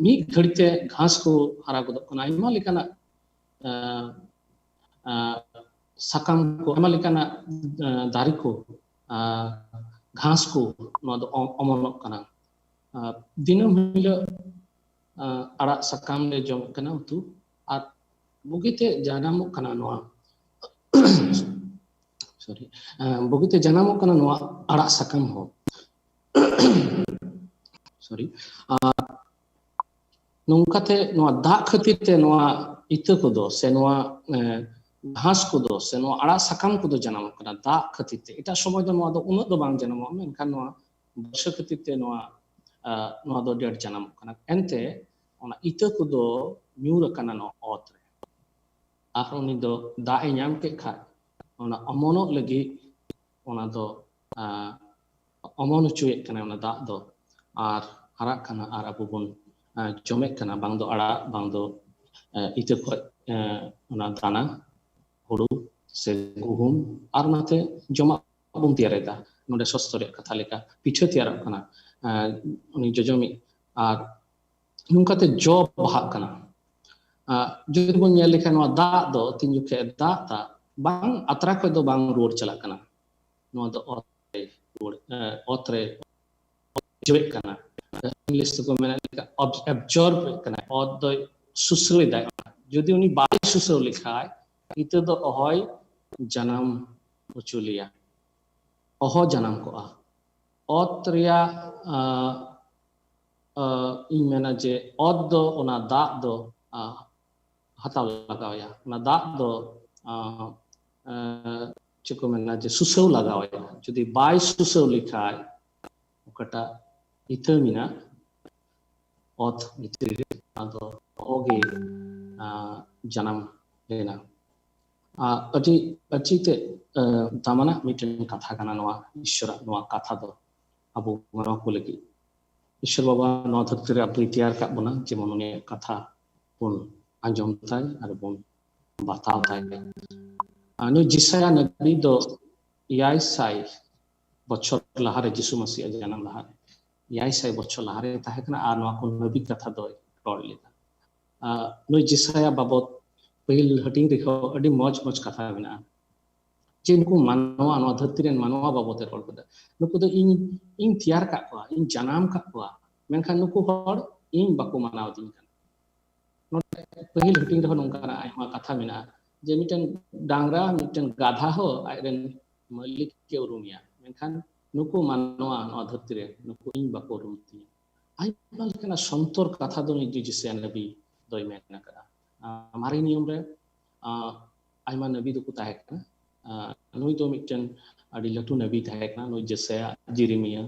ᱢᱤᱫ ᱜᱷᱟᱹᱲᱤ ᱛᱮ ᱜᱷᱟᱥ ᱠᱚ ᱦᱟᱨᱟ ᱜᱚᱫᱚᱜ ᱠᱟᱱᱟ᱾ ᱟᱭᱢᱟ ᱞᱮᱠᱟᱱᱟᱜ ᱟᱨ ᱟᱨ ᱥᱟᱠᱟᱢ ᱠᱚ, ᱟᱭᱢᱟ ᱞᱮᱠᱟᱱᱟᱜ ᱟᱨ ᱫᱟᱨᱮ ᱠᱚ, ᱟᱨ ᱜᱷᱟᱥ ᱠᱚ ᱱᱚᱣᱟ ᱫᱚ ᱚ- ᱚᱢᱚᱱᱚᱜ ᱠᱟᱱᱟ᱾ ᱟᱨ ᱫᱤᱱᱟᱹᱢ ᱦᱤᱞᱳᱜ ᱟᱨ ᱟᱲᱟᱜ ᱥᱟᱠᱟᱢ ᱞᱮ ᱡᱚᱢᱮᱫ ᱠᱟᱱᱟ, ᱩᱛᱩ, ᱟᱨ ᱵᱩᱜᱤᱛᱮ ᱡᱟᱱᱟᱢᱚᱜ ᱠᱟᱱᱟ ᱱᱚᱣᱟ ᱥᱚᱨᱤ ᱵᱩᱜᱤᱛᱮ ᱡᱟᱱᱟᱢᱚᱜ ᱠᱟᱱᱟ ᱱᱚᱣᱟ ᱟᱲᱟᱜ ᱥᱟᱠᱟᱢ ᱦᱚᱸ᱾ ᱥᱚᱨᱤ ᱟᱨ ᱱᱚᱝᱠᱟᱛᱮ ᱱᱚᱣᱟ ᱫᱟᱜ ᱠᱷᱟᱹᱛᱤᱨ ᱛᱮ ᱱᱚᱣᱟ ᱤᱛᱟᱹ ᱠᱚᱫᱚ ᱥᱮ ᱱᱚᱣᱟ ᱮ, ᱜᱷᱟᱥ ᱠᱚᱫᱚ ᱥᱮ ᱱᱚᱣᱟ ᱟᱲᱟᱜ ᱥᱟᱠᱟᱢ ᱠᱚᱫᱚ ᱡᱟᱱᱟᱢᱚᱜ ᱠᱟᱱᱟ ᱫᱟᱜ ᱠᱷᱟᱹᱛᱤᱨ ᱛᱮ᱾ ᱮᱴᱟᱜ ᱥᱚᱢᱚᱭ ᱫᱚ ᱱᱚᱣᱟ ᱫᱚ ᱩᱱᱟᱹᱜ ᱫᱚ ᱵᱟᱝ ᱡᱟᱱᱟᱢᱚᱜᱼᱟ, ᱢᱮᱱᱠᱷᱟᱱ ᱱᱚᱣᱟ ᱵᱚᱨᱥᱟ ᱠᱷᱟᱹᱛᱤᱨ ᱛᱮ ᱱᱚᱣᱟ ᱟᱨ ᱱᱚᱣᱟ ᱫᱚ ᱟᱹᱰᱤ ᱟᱸᱴ ᱡᱟᱱᱟᱢᱚᱜ ᱠᱟᱱᱟ᱾ ᱮᱱᱛᱮ ᱚᱱᱟ ᱤᱛᱟᱹ ᱠᱚᱫᱚ ᱧᱩᱨ ᱟᱠᱟᱱᱟ ᱱᱚᱣᱟ ᱚᱛ ᱨᱮ᱾ ᱟᱨ ᱩᱱᱤ ᱫᱚ ᱫᱟᱜ ᱮ ᱧᱟᱢ ᱠᱮᱫ ᱠᱷᱟᱡ ᱚᱱᱟ ᱚᱢᱚᱱᱚᱜ ᱞᱟᱹᱜᱤᱫ ᱚᱱᱟ ᱫᱚ ᱟᱨ ᱚᱢᱚᱱ ᱦᱚᱪᱚᱭᱮᱫ ᱠᱟᱱᱟ ᱚᱱᱟ ᱫᱟᱜ ᱫᱚ, ᱟᱨ ᱦᱟᱨᱟᱜ ᱠᱟᱱᱟ ᱟᱨ ᱟᱵᱚ ᱵᱚᱱ ᱟᱨ ᱡᱚᱢᱮᱫ ᱠᱟᱱᱟ, ᱵᱟᱝ ᱫᱚ ᱟᱲᱟᱜ, ᱵᱟᱝ ᱫᱚ ᱟᱨ ᱤᱛᱟᱹ ᱠᱷᱚᱡ ᱟᱨ ᱚᱱᱟ ᱫᱟᱱᱟ ᱦᱩᱲᱩ ᱥᱮ ᱜᱩᱦᱩᱢ ᱟᱨ ᱚᱱᱟᱛᱮ ᱡᱚᱢᱟᱜ ᱵᱚᱱ ᱛᱮᱭᱟᱨᱮᱫᱟ᱾ ᱱᱚᱰᱮ ᱥᱚᱥᱛᱚ ᱨᱮᱭᱟᱜ ᱠᱟᱛᱷᱟ ᱞᱮᱠᱟ ᱯᱤᱴᱷᱟᱹ ᱛᱮᱭᱟᱨᱚᱜ ᱠᱟᱱᱟ, ᱟᱨ ᱩᱱᱤ ᱡᱚᱡᱚᱢᱤᱡ ᱟᱨ ᱱᱚᱝᱠᱟᱛᱮ ᱡᱚ ᱵᱟᱦᱟᱜ ᱠᱟᱱᱟ᱾ ᱟᱨ ᱡᱩᱫᱤ ᱵᱚᱱ ᱧᱮᱞ ᱞᱮᱠᱷᱟᱱ ᱱᱚᱣᱟ ᱫᱟᱜ ᱫᱚ ᱛᱤᱱ ᱡᱚᱠᱷᱮᱡ ᱫᱟᱜ ᱫᱟᱜ ᱵᱟᱝ ᱟᱛᱨᱟ ᱠᱷᱚᱡ ᱫᱚ ᱵᱟᱝ ᱨᱩᱣᱟᱹᱲ ᱪᱟᱞᱟᱜ ᱠᱟᱱᱟ, ᱱᱚᱣᱟ ᱫᱚ ᱚᱛ ᱨᱮ ᱨᱩᱣᱟᱹᱲ, ᱮ, ᱚᱛ ᱨᱮ ᱡᱚᱵᱮᱜ ᱠᱟᱱᱟ᱾ ᱤᱝᱞᱤᱥ ᱛᱮᱠᱚ ᱢᱮᱱᱮᱫ ᱞᱮᱠᱟ ᱚᱵ-, ᱮᱵᱡᱚᱨᱵ ᱮᱫ ᱠᱟᱱᱟᱭ, ᱚᱛ ᱫᱚᱭ ᱥᱩᱥᱟᱹᱣ ᱮᱫᱟᱭ᱾ ᱡᱩᱫᱤ ᱩᱱᱤ ᱵᱟᱭ ᱥᱩᱥᱟᱹᱣ ᱞᱮᱠᱷᱟᱡ ᱤᱛᱟᱹ ᱫᱚ ᱚᱦᱚᱭ ᱡᱟᱱᱟᱢ ᱦᱚᱪᱚ ᱞᱮᱭᱟ, ᱚᱦᱚ ᱡᱟᱱᱟᱢ ᱠᱚᱜᱼᱟ᱾ ᱚᱛ ᱨᱮᱭᱟᱜ ᱟᱸ, ᱤᱧ ᱢᱮᱱᱟ ᱡᱮ ᱚᱛ ᱫᱚ ᱚᱱᱟ ᱫᱟᱜ ᱫᱚ ᱦᱟᱛᱟᱣ ᱞᱟᱜᱟᱣ ᱟᱭᱟ, ᱚᱱᱟ ᱫᱟᱜ ᱫᱚ ᱪᱮᱫ ᱠᱚ ᱢᱮᱱᱟ ᱡᱮ ᱥᱩᱥᱟᱹᱣ ᱞᱟᱜᱟᱣ ᱟᱭᱟ᱾ ᱡᱩᱫᱤ ᱵᱟᱭ ᱥᱩᱥᱟᱹᱣ ᱞᱮᱠᱷᱟᱡ ᱚᱠᱟᱴᱟᱜ ᱤᱛᱟᱹ ᱢᱮᱱᱟᱜ ᱚᱛ ᱵᱷᱤᱛᱨᱤ ᱨᱮ, ᱚᱱᱟ ᱫᱚ ᱚᱦᱚᱜᱮ ᱡᱟᱱᱟᱢ ᱞᱮᱱᱟ᱾ ᱟᱹᱰᱤ ᱟᱹᱰᱤ ᱛᱮ ᱫᱟᱢᱟᱱᱟᱜ ᱢᱤᱫᱴᱮᱱ ᱠᱟᱛᱷᱟ ᱠᱟᱱᱟ ᱱᱚᱣᱟ ᱤᱥᱥᱚᱨᱟᱜ ᱱᱚᱣᱟ ᱠᱟᱛᱷᱟ ᱫᱚ ᱟᱵᱚ ᱢᱟᱱᱣᱟ ᱠᱚ ᱞᱟᱹᱜᱤᱫ᱾ ᱤᱥᱥᱚᱨ ᱵᱟᱵᱟ ᱱᱚᱣᱟ ᱫᱷᱟᱹᱨᱛᱤ ᱨᱮ ᱟᱵᱚᱭ ᱛᱮᱭᱟᱨ ᱠᱟᱜ ᱵᱚᱱᱟ, ᱡᱮᱢᱚᱱ ᱩᱱᱤᱭᱟᱜ ᱠᱟᱛᱷᱟ ᱵᱚᱱ ᱟᱸᱡᱚᱢ ᱛᱟᱭ ᱟᱨ ᱵᱚᱱ ᱵᱟᱛᱟᱣ ᱛᱟᱭ᱾ ᱱᱩᱭ ᱡᱮᱥᱟᱭᱟ ᱱᱟᱵᱤ ᱫᱚ ᱮᱭᱟᱭ ᱥᱟᱭ ᱵᱚᱪᱷᱚᱨ ᱞᱟᱦᱟᱨᱮ, ᱡᱤᱥᱩ ᱢᱟᱥᱤᱭᱟᱜ ᱡᱟᱱᱟᱢ ᱞᱟᱦᱟᱨᱮ ᱮᱭᱟᱭ ᱥᱟᱭ ᱵᱚᱪᱷᱚᱨ ᱞᱟᱦᱟᱨᱮ ᱛᱟᱦᱮᱸ ᱠᱟᱱᱟ ᱟᱨ ᱱᱚᱣᱟ ᱠᱚ ᱱᱟᱵᱤ ᱠᱟᱛᱷᱟ ᱫᱚᱭ ᱨᱚᱲ ᱞᱮᱫᱟ᱾ ᱱᱩᱭ ᱡᱮᱥᱟᱭᱟ ᱵᱟᱵᱚᱛ ᱯᱟᱹᱦᱤᱞ ᱦᱟᱹᱴᱤᱧ ᱨᱮᱦᱚᱸ ᱟᱹᱰᱤ ᱢᱚᱡᱽ ᱢᱚᱡᱽ ᱠᱟᱛᱷᱟ ᱢᱮᱱᱟᱜᱼᱟ᱾ ᱡᱮ ᱱᱩᱠᱩ ᱢᱟᱱᱣᱟ, ᱱᱚᱣᱟ ᱫᱷᱟᱹᱨᱛᱤ ᱨᱮᱱ ᱢᱟᱱᱣᱟ ᱵᱟᱵᱚᱛ ᱮ ᱨᱚᱲ ᱠᱮᱫᱟ᱾ ᱱᱩᱠᱩ ᱫᱚ ᱤᱧ, ᱤᱧ ᱛᱮᱭᱟᱨ ᱠᱟᱜ ᱠᱚᱣᱟ, ᱤᱧ ᱡᱟᱱᱟᱢ ᱠᱟᱜ ᱠᱚᱣᱟ, ᱢᱮᱱᱠᱷᱟᱱ ᱱᱩᱠᱩ ᱦᱚᱲ ᱤᱧ ᱵᱟᱠᱚ ᱢᱟᱱᱟᱣ ᱫᱤᱧ ᱠᱟᱱᱟ᱾ ᱱᱚᱰᱮ ᱯᱟᱹᱦᱤᱞ ᱦᱟᱹᱴᱤᱧ ᱨᱮᱦᱚᱸ ᱱᱚᱝᱠᱟᱱᱟᱜ ᱟᱭᱢᱟ ᱠᱟᱛᱷᱟ ᱢᱮᱱᱟᱜᱼᱟ ᱡᱮ ᱢᱤᱫᱴᱮᱱ ᱰᱟᱝᱨᱟ, ᱢᱤᱫᱴᱮᱱ ᱜᱟᱫᱷᱟ ᱦᱚᱸ ᱟᱡᱨᱮᱱ ᱢᱟᱹᱞᱤᱠ ᱮ ᱩᱨᱩᱢᱮᱭᱟ, ᱢᱮᱱᱠᱷᱟᱱ ᱱᱩᱠᱩ ᱢᱟᱱᱣᱟ ᱱᱚᱣᱟ ᱫᱷᱟᱹᱨᱛᱤ ᱨᱮ ᱱᱩᱠᱩ ᱤᱧ ᱵᱟᱠᱚ ᱩᱨᱩᱢ ᱛᱤᱧᱟ᱾ ᱟᱭᱢᱟ ᱞᱮᱠᱟᱱᱟᱜ ᱥᱚᱱᱛᱚᱨ ᱠᱟᱛᱷᱟ ᱫᱚ ᱱᱩᱭ ᱡᱮᱥᱟᱭᱟ ᱱᱟᱵᱤ ᱫᱚᱭ ᱢᱮᱱ ᱟᱠᱟᱫᱟ᱾ ᱢᱟᱨᱮ ᱱᱤᱭᱚᱢ ᱨᱮ ᱟᱭᱢᱟ ᱱᱟᱵᱤ ᱫᱚᱠᱚ ᱛᱟᱦᱮᱸ ᱠᱟᱱᱟ᱾ ᱱᱩᱭ ᱫᱚ ᱢᱤᱫᱴᱮᱱ ᱟᱹᱰᱤ ᱞᱟᱹᱴᱩ ᱱᱟᱵᱤ ᱛᱟᱦᱮᱸ ᱠᱟᱱᱟ, ᱱᱩᱭ ᱡᱮᱥᱟᱭᱟ, ᱡᱮᱨᱮᱢᱤᱭᱟ,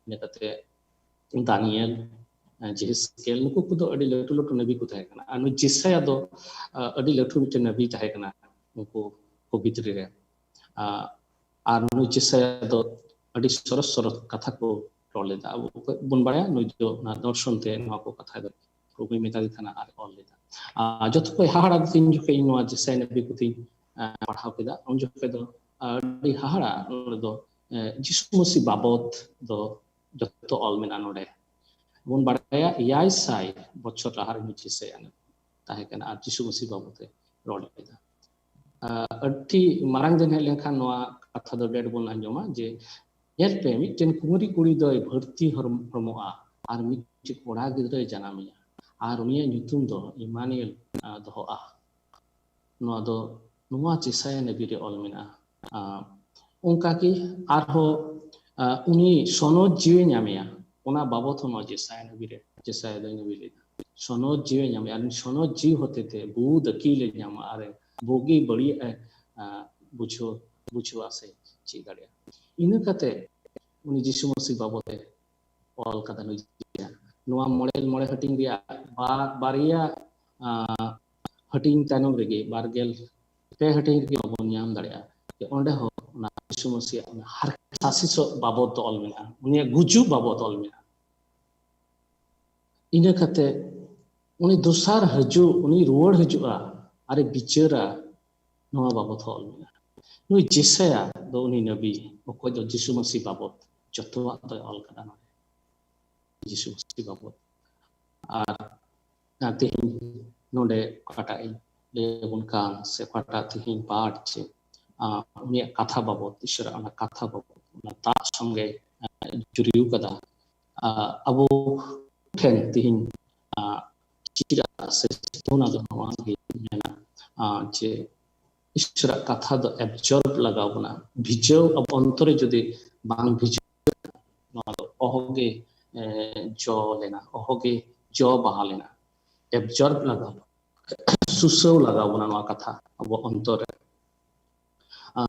ᱤᱱᱟᱹ ᱠᱟᱛᱮ ᱫᱟᱱᱤᱭᱮᱞ, ᱡᱮᱦᱮᱥᱠᱮᱞ, ᱱᱩᱠᱩ ᱠᱚᱫᱚ ᱟᱹᱰᱤ ᱞᱟᱹᱴᱩ ᱞᱟᱹᱴᱩ ᱱᱟᱵᱤ ᱠᱚ ᱛᱟᱦᱮᱸ ᱠᱟᱱᱟ᱾ ᱟᱨ ᱱᱩᱭ ᱡᱮᱥᱟᱭᱟ ᱫᱚ ᱟᱹᱰᱤ ᱞᱟᱹᱴᱩ ᱢᱤᱫᱴᱮᱱ ᱱᱟᱵᱤ ᱛᱟᱦᱮᱸ ᱠᱟᱱᱟ ᱩᱱᱠᱩ ᱠᱚ ᱵᱷᱤᱛᱨᱤ ᱨᱮ᱾ ᱟᱨ ᱱᱩᱭ ᱡᱮᱥᱟᱭᱟ ᱫᱚ ᱟᱹᱰᱤ ᱥᱚᱨᱚᱥ ᱥᱚᱨᱚᱥ ᱠᱟᱛᱷᱟ ᱠᱚ ᱨᱚᱲ ᱞᱮᱫᱟ᱾ ᱟᱵᱚ ᱵᱚᱱ ᱵᱟᱲᱟᱭᱟ ᱱᱩᱭ ᱫᱚ ᱚᱱᱟ ᱫᱚᱨᱥᱚᱱ ᱛᱮ ᱱᱚᱣᱟ ᱠᱚ ᱠᱟᱛᱷᱟ ᱫᱚ ᱯᱨᱚᱵᱷᱩᱭ ᱢᱮᱛᱟ ᱫᱮ ᱛᱟᱦᱮᱱᱟ ᱟᱨ ᱚᱞ ᱞᱮᱫᱟ᱾ ᱟᱨ ᱡᱚᱛᱚ ᱠᱷᱚᱱ ᱦᱟᱦᱟᱲᱟ ᱫᱚ ᱛᱤᱱ ᱡᱚᱠᱷᱮᱡ ᱤᱧ ᱱᱚᱣᱟ ᱡᱮᱥᱟᱭᱟ ᱱᱟᱵᱤ ᱯᱩᱛᱷᱤᱧ ᱯᱟᱲᱦᱟᱣ ᱠᱮᱫᱟ, ᱩᱱ ᱡᱚᱠᱷᱮᱡ ᱫᱚ ᱟᱹᱰᱤ ᱦᱟᱦᱟᱲᱟ᱾ ᱱᱚᱰᱮ ᱫᱚ ᱡᱤᱥᱩ ᱢᱟᱹᱥᱤ ᱵᱟᱵᱚᱛ ᱫᱚ ᱡᱚᱛᱚ ᱚᱞ ᱢᱮᱱᱟᱜᱼᱟ ᱱᱚᱰᱮ᱾ ᱵᱚᱱ ᱵᱟᱲᱟᱭᱟ ᱮᱭᱟᱭ ᱥᱟᱭ ᱵᱚᱪᱷᱚᱨ ᱞᱟᱦᱟ ᱨᱮ ᱱᱩᱭ ᱡᱮᱥᱟᱭᱟ ᱛᱟᱦᱮᱸ ᱠᱟᱱᱟ ᱟᱨ ᱡᱤᱥᱩ ᱢᱟᱹᱥᱤ ᱵᱟᱵᱚᱛ ᱮ ᱨᱚᱲ ᱞᱮᱫᱟ᱾ ᱟᱹᱰᱤ ᱢᱟᱨᱟᱝ ᱫᱤᱱ ᱦᱮᱡ ᱞᱮᱱᱠᱷᱟᱱ ᱱᱚᱣᱟ ᱠᱟᱛᱷᱟ ᱫᱚ ᱰᱮᱴ ᱵᱚᱱ ᱟᱸᱡᱚᱢᱟ ᱡᱮ, ᱧᱮᱞ ᱯᱮ, ᱢᱤᱫᱴᱮᱱ ᱠᱩᱢᱟᱨᱤ ᱠᱩᱲᱤ ᱫᱚᱭ ᱵᱷᱟᱹᱨᱛᱤ ᱦᱚᱲᱢᱚᱜᱼᱟ ᱟᱨ ᱢᱤᱫᱴᱮᱱ ᱠᱚᱲᱟ ᱜᱤᱫᱽᱨᱟᱹᱭ ᱡᱟᱱᱟᱢᱮᱭᱟ ᱟᱨ ᱩᱱᱤᱭᱟᱜ ᱧᱩᱛᱩᱢ ᱫᱚ ᱤᱢᱟᱱᱩᱭᱮᱞ ᱫᱚᱦᱚᱜᱼᱟ᱾ ᱱᱚᱣᱟ ᱫᱚ ᱱᱚᱣᱟ ᱡᱮᱥᱟᱭᱟ ᱱᱟᱵᱤ ᱨᱮ ᱚᱞ ᱢᱮᱱᱟᱜᱼᱟ᱾ ᱚᱱᱠᱟᱜᱮ ᱟᱨᱦᱚᱸ ᱩᱱᱤ ᱥᱚᱱᱚᱛ ᱡᱤᱣᱤ ᱧᱟᱢᱮᱭᱟ᱾ ᱚᱱᱟ ᱵᱟᱵᱚᱛ ᱦᱚᱸ ᱱᱚᱣᱟ ᱡᱮᱥᱟᱭᱟ ᱱᱚᱵᱤ ᱨᱮ, ᱡᱮᱥᱟᱭᱟ ᱫᱚᱭ ᱱᱚᱵᱤ ᱞᱮᱫᱟ᱾ ᱥᱚᱱᱚᱛ ᱡᱤᱣᱤ ᱧᱟᱢᱮ, ᱟᱨ ᱥᱚᱱᱚᱛ ᱡᱤᱣᱤ ᱦᱚᱛᱮᱛᱮ ᱵᱩᱫ ᱟᱹᱠᱤᱞᱮ ᱧᱟᱢᱟ, ᱟᱨ ᱵᱩᱜᱤ ᱵᱟᱹᱲᱤᱡ ᱮ, ᱟ, ᱵᱩᱡᱷᱟᱹᱣ, ᱵᱩᱡᱷᱟᱹᱣᱟ ᱥᱮ ᱪᱮᱫ ᱫᱟᱲᱮᱭᱟᱜᱼᱟ᱾ ᱤᱱᱟᱹ ᱠᱟᱛᱮ ᱩᱱᱤ ᱡᱤᱥᱩ ᱢᱟᱹᱥᱤ ᱵᱟᱵᱚᱛ ᱮ ᱚᱞ ᱠᱟᱫᱟ ᱱᱩᱭ ᱡᱤᱥᱩ᱾ ᱱᱚᱣᱟ ᱢᱚᱬᱮ, ᱢᱚᱬᱮ ᱦᱟᱹᱴᱤᱧ ᱨᱮᱭᱟᱜ ᱵᱟ-, ᱵᱟᱨᱭᱟ, ᱟ, ᱦᱟᱹᱴᱤᱧ ᱛᱟᱭᱱᱚᱢ ᱨᱮᱜᱮ, ᱵᱟᱨ ᱜᱮᱞ ᱯᱮ ᱦᱟᱹᱴᱤᱧ ᱨᱮᱜᱮ ᱵᱚᱱ ᱧᱟᱢ ᱫᱟᱲᱮᱭᱟᱜᱼᱟ ᱡᱮ ᱚᱸᱰᱮ ᱦᱚᱸ ᱚᱱᱟ ᱡᱤᱥᱩ ᱢᱟᱹᱥᱤᱭᱟᱜ ᱚᱱᱟ ᱦᱟᱨᱠᱮᱛ ᱥᱟᱥᱤᱥᱚᱜ ᱵᱟᱵᱚᱛ ᱫᱚ ᱚᱞ ᱢᱮᱱᱟᱜᱼᱟ, ᱩᱱᱤᱭᱟᱜ ᱜᱩᱡᱩᱜ ᱵᱟᱵᱚᱛ ᱚᱞ ᱢᱮᱱᱟᱜᱼᱟ᱾ ᱤᱱᱟᱹ ᱠᱟᱛᱮ ᱩᱱᱤ ᱫᱚᱥᱟᱨ ᱦᱤᱡᱩᱜ, ᱩᱱᱤ ᱨᱩᱣᱟᱹᱲ ᱦᱤᱡᱩᱜᱼᱟ ᱟᱨᱮ ᱵᱤᱪᱟᱹᱨᱟ, ᱱᱚᱣᱟ ᱵᱟᱵᱚᱛ ᱦᱚᱸ ᱚᱞ ᱢᱮᱱᱟᱜᱼᱟ᱾ ᱱᱩᱭ ᱡᱮᱥᱟᱭᱟ ᱫᱚ ᱩᱱᱤ ᱱᱟᱵᱤ, ᱚᱠᱚᱭ ᱫᱚ ᱡᱤᱥᱩ ᱢᱟᱹᱥᱤ ᱵᱟᱵᱚᱛ ᱡᱚᱛᱚᱣᱟᱜ ᱫᱚᱭ ᱚᱞ ᱠᱟᱫᱟ ᱱᱚᱰᱮ, ᱡᱤᱥᱩ ᱢᱟᱹᱥᱤ ᱵᱟᱵᱚᱛ᱾ ᱟᱨ ᱛᱮᱦᱮᱧ ᱱᱚᱰᱮ ᱚᱠᱟᱴᱟᱜ ᱤᱧ ᱞᱟᱹᱭ ᱟᱵᱚᱱ ᱠᱟᱱ, ᱥᱮ ᱚᱠᱟᱴᱟᱜ ᱛᱮᱦᱮᱧ ᱯᱟᱴ ᱪᱮ, ᱟ, ᱩᱱᱤᱭᱟᱜ ᱠᱟᱛᱷᱟ ᱵᱟᱵᱚᱛ, ᱤᱥᱚᱨᱟᱜ ᱚᱱᱟ ᱠᱟᱛᱷᱟ ᱵᱟᱵᱚᱛ, ᱚᱱᱟ ᱫᱟᱜ ᱥᱚᱸᱜᱮ, ᱟ, ᱡᱩᱨᱤᱣ ᱠᱟᱫᱟ᱾ ᱟ, ᱟᱵᱚ ᱴᱷᱮᱱ ᱛᱮᱦᱮᱧ, ᱟ, ᱪᱮᱫᱟᱜ ᱥᱮ ᱚᱱᱟ ᱫᱚ ᱱᱚᱣᱟ ᱜᱮ ᱢᱮᱱᱟ, ᱟ, ᱡᱮ ᱤᱥᱚᱨᱟᱜ ᱠᱟᱛᱷᱟ ᱫᱚ ᱮᱵᱡᱚᱨᱵ ᱞᱟᱜᱟᱣ ᱵᱚᱱᱟ᱾ ᱵᱷᱤᱡᱟᱹᱣ ᱟᱵᱚ ᱚᱱᱛᱚᱨᱮ ᱡᱩᱫᱤ ᱵᱟᱝ ᱵᱷᱤᱡᱟᱹᱣ, ᱱᱚᱣᱟ ᱫᱚ ᱚᱦᱚᱜᱮ, ᱮ, ᱡᱚ ᱞᱮᱱᱟ, ᱚᱦᱚᱜᱮ ᱡᱚ ᱵᱟᱦᱟ ᱞᱮᱱᱟ᱾ ᱮᱵᱡᱚᱨᱵ ᱞᱟᱜᱟᱣ, ᱥᱩᱥᱟᱹᱣ ᱞᱟᱜᱟᱣ ᱵᱚᱱᱟ ᱱᱚᱣᱟ ᱠᱟᱛᱷᱟ ᱟᱵᱚ ᱚᱱᱛᱚᱨ ᱨᱮ᱾ ᱟ,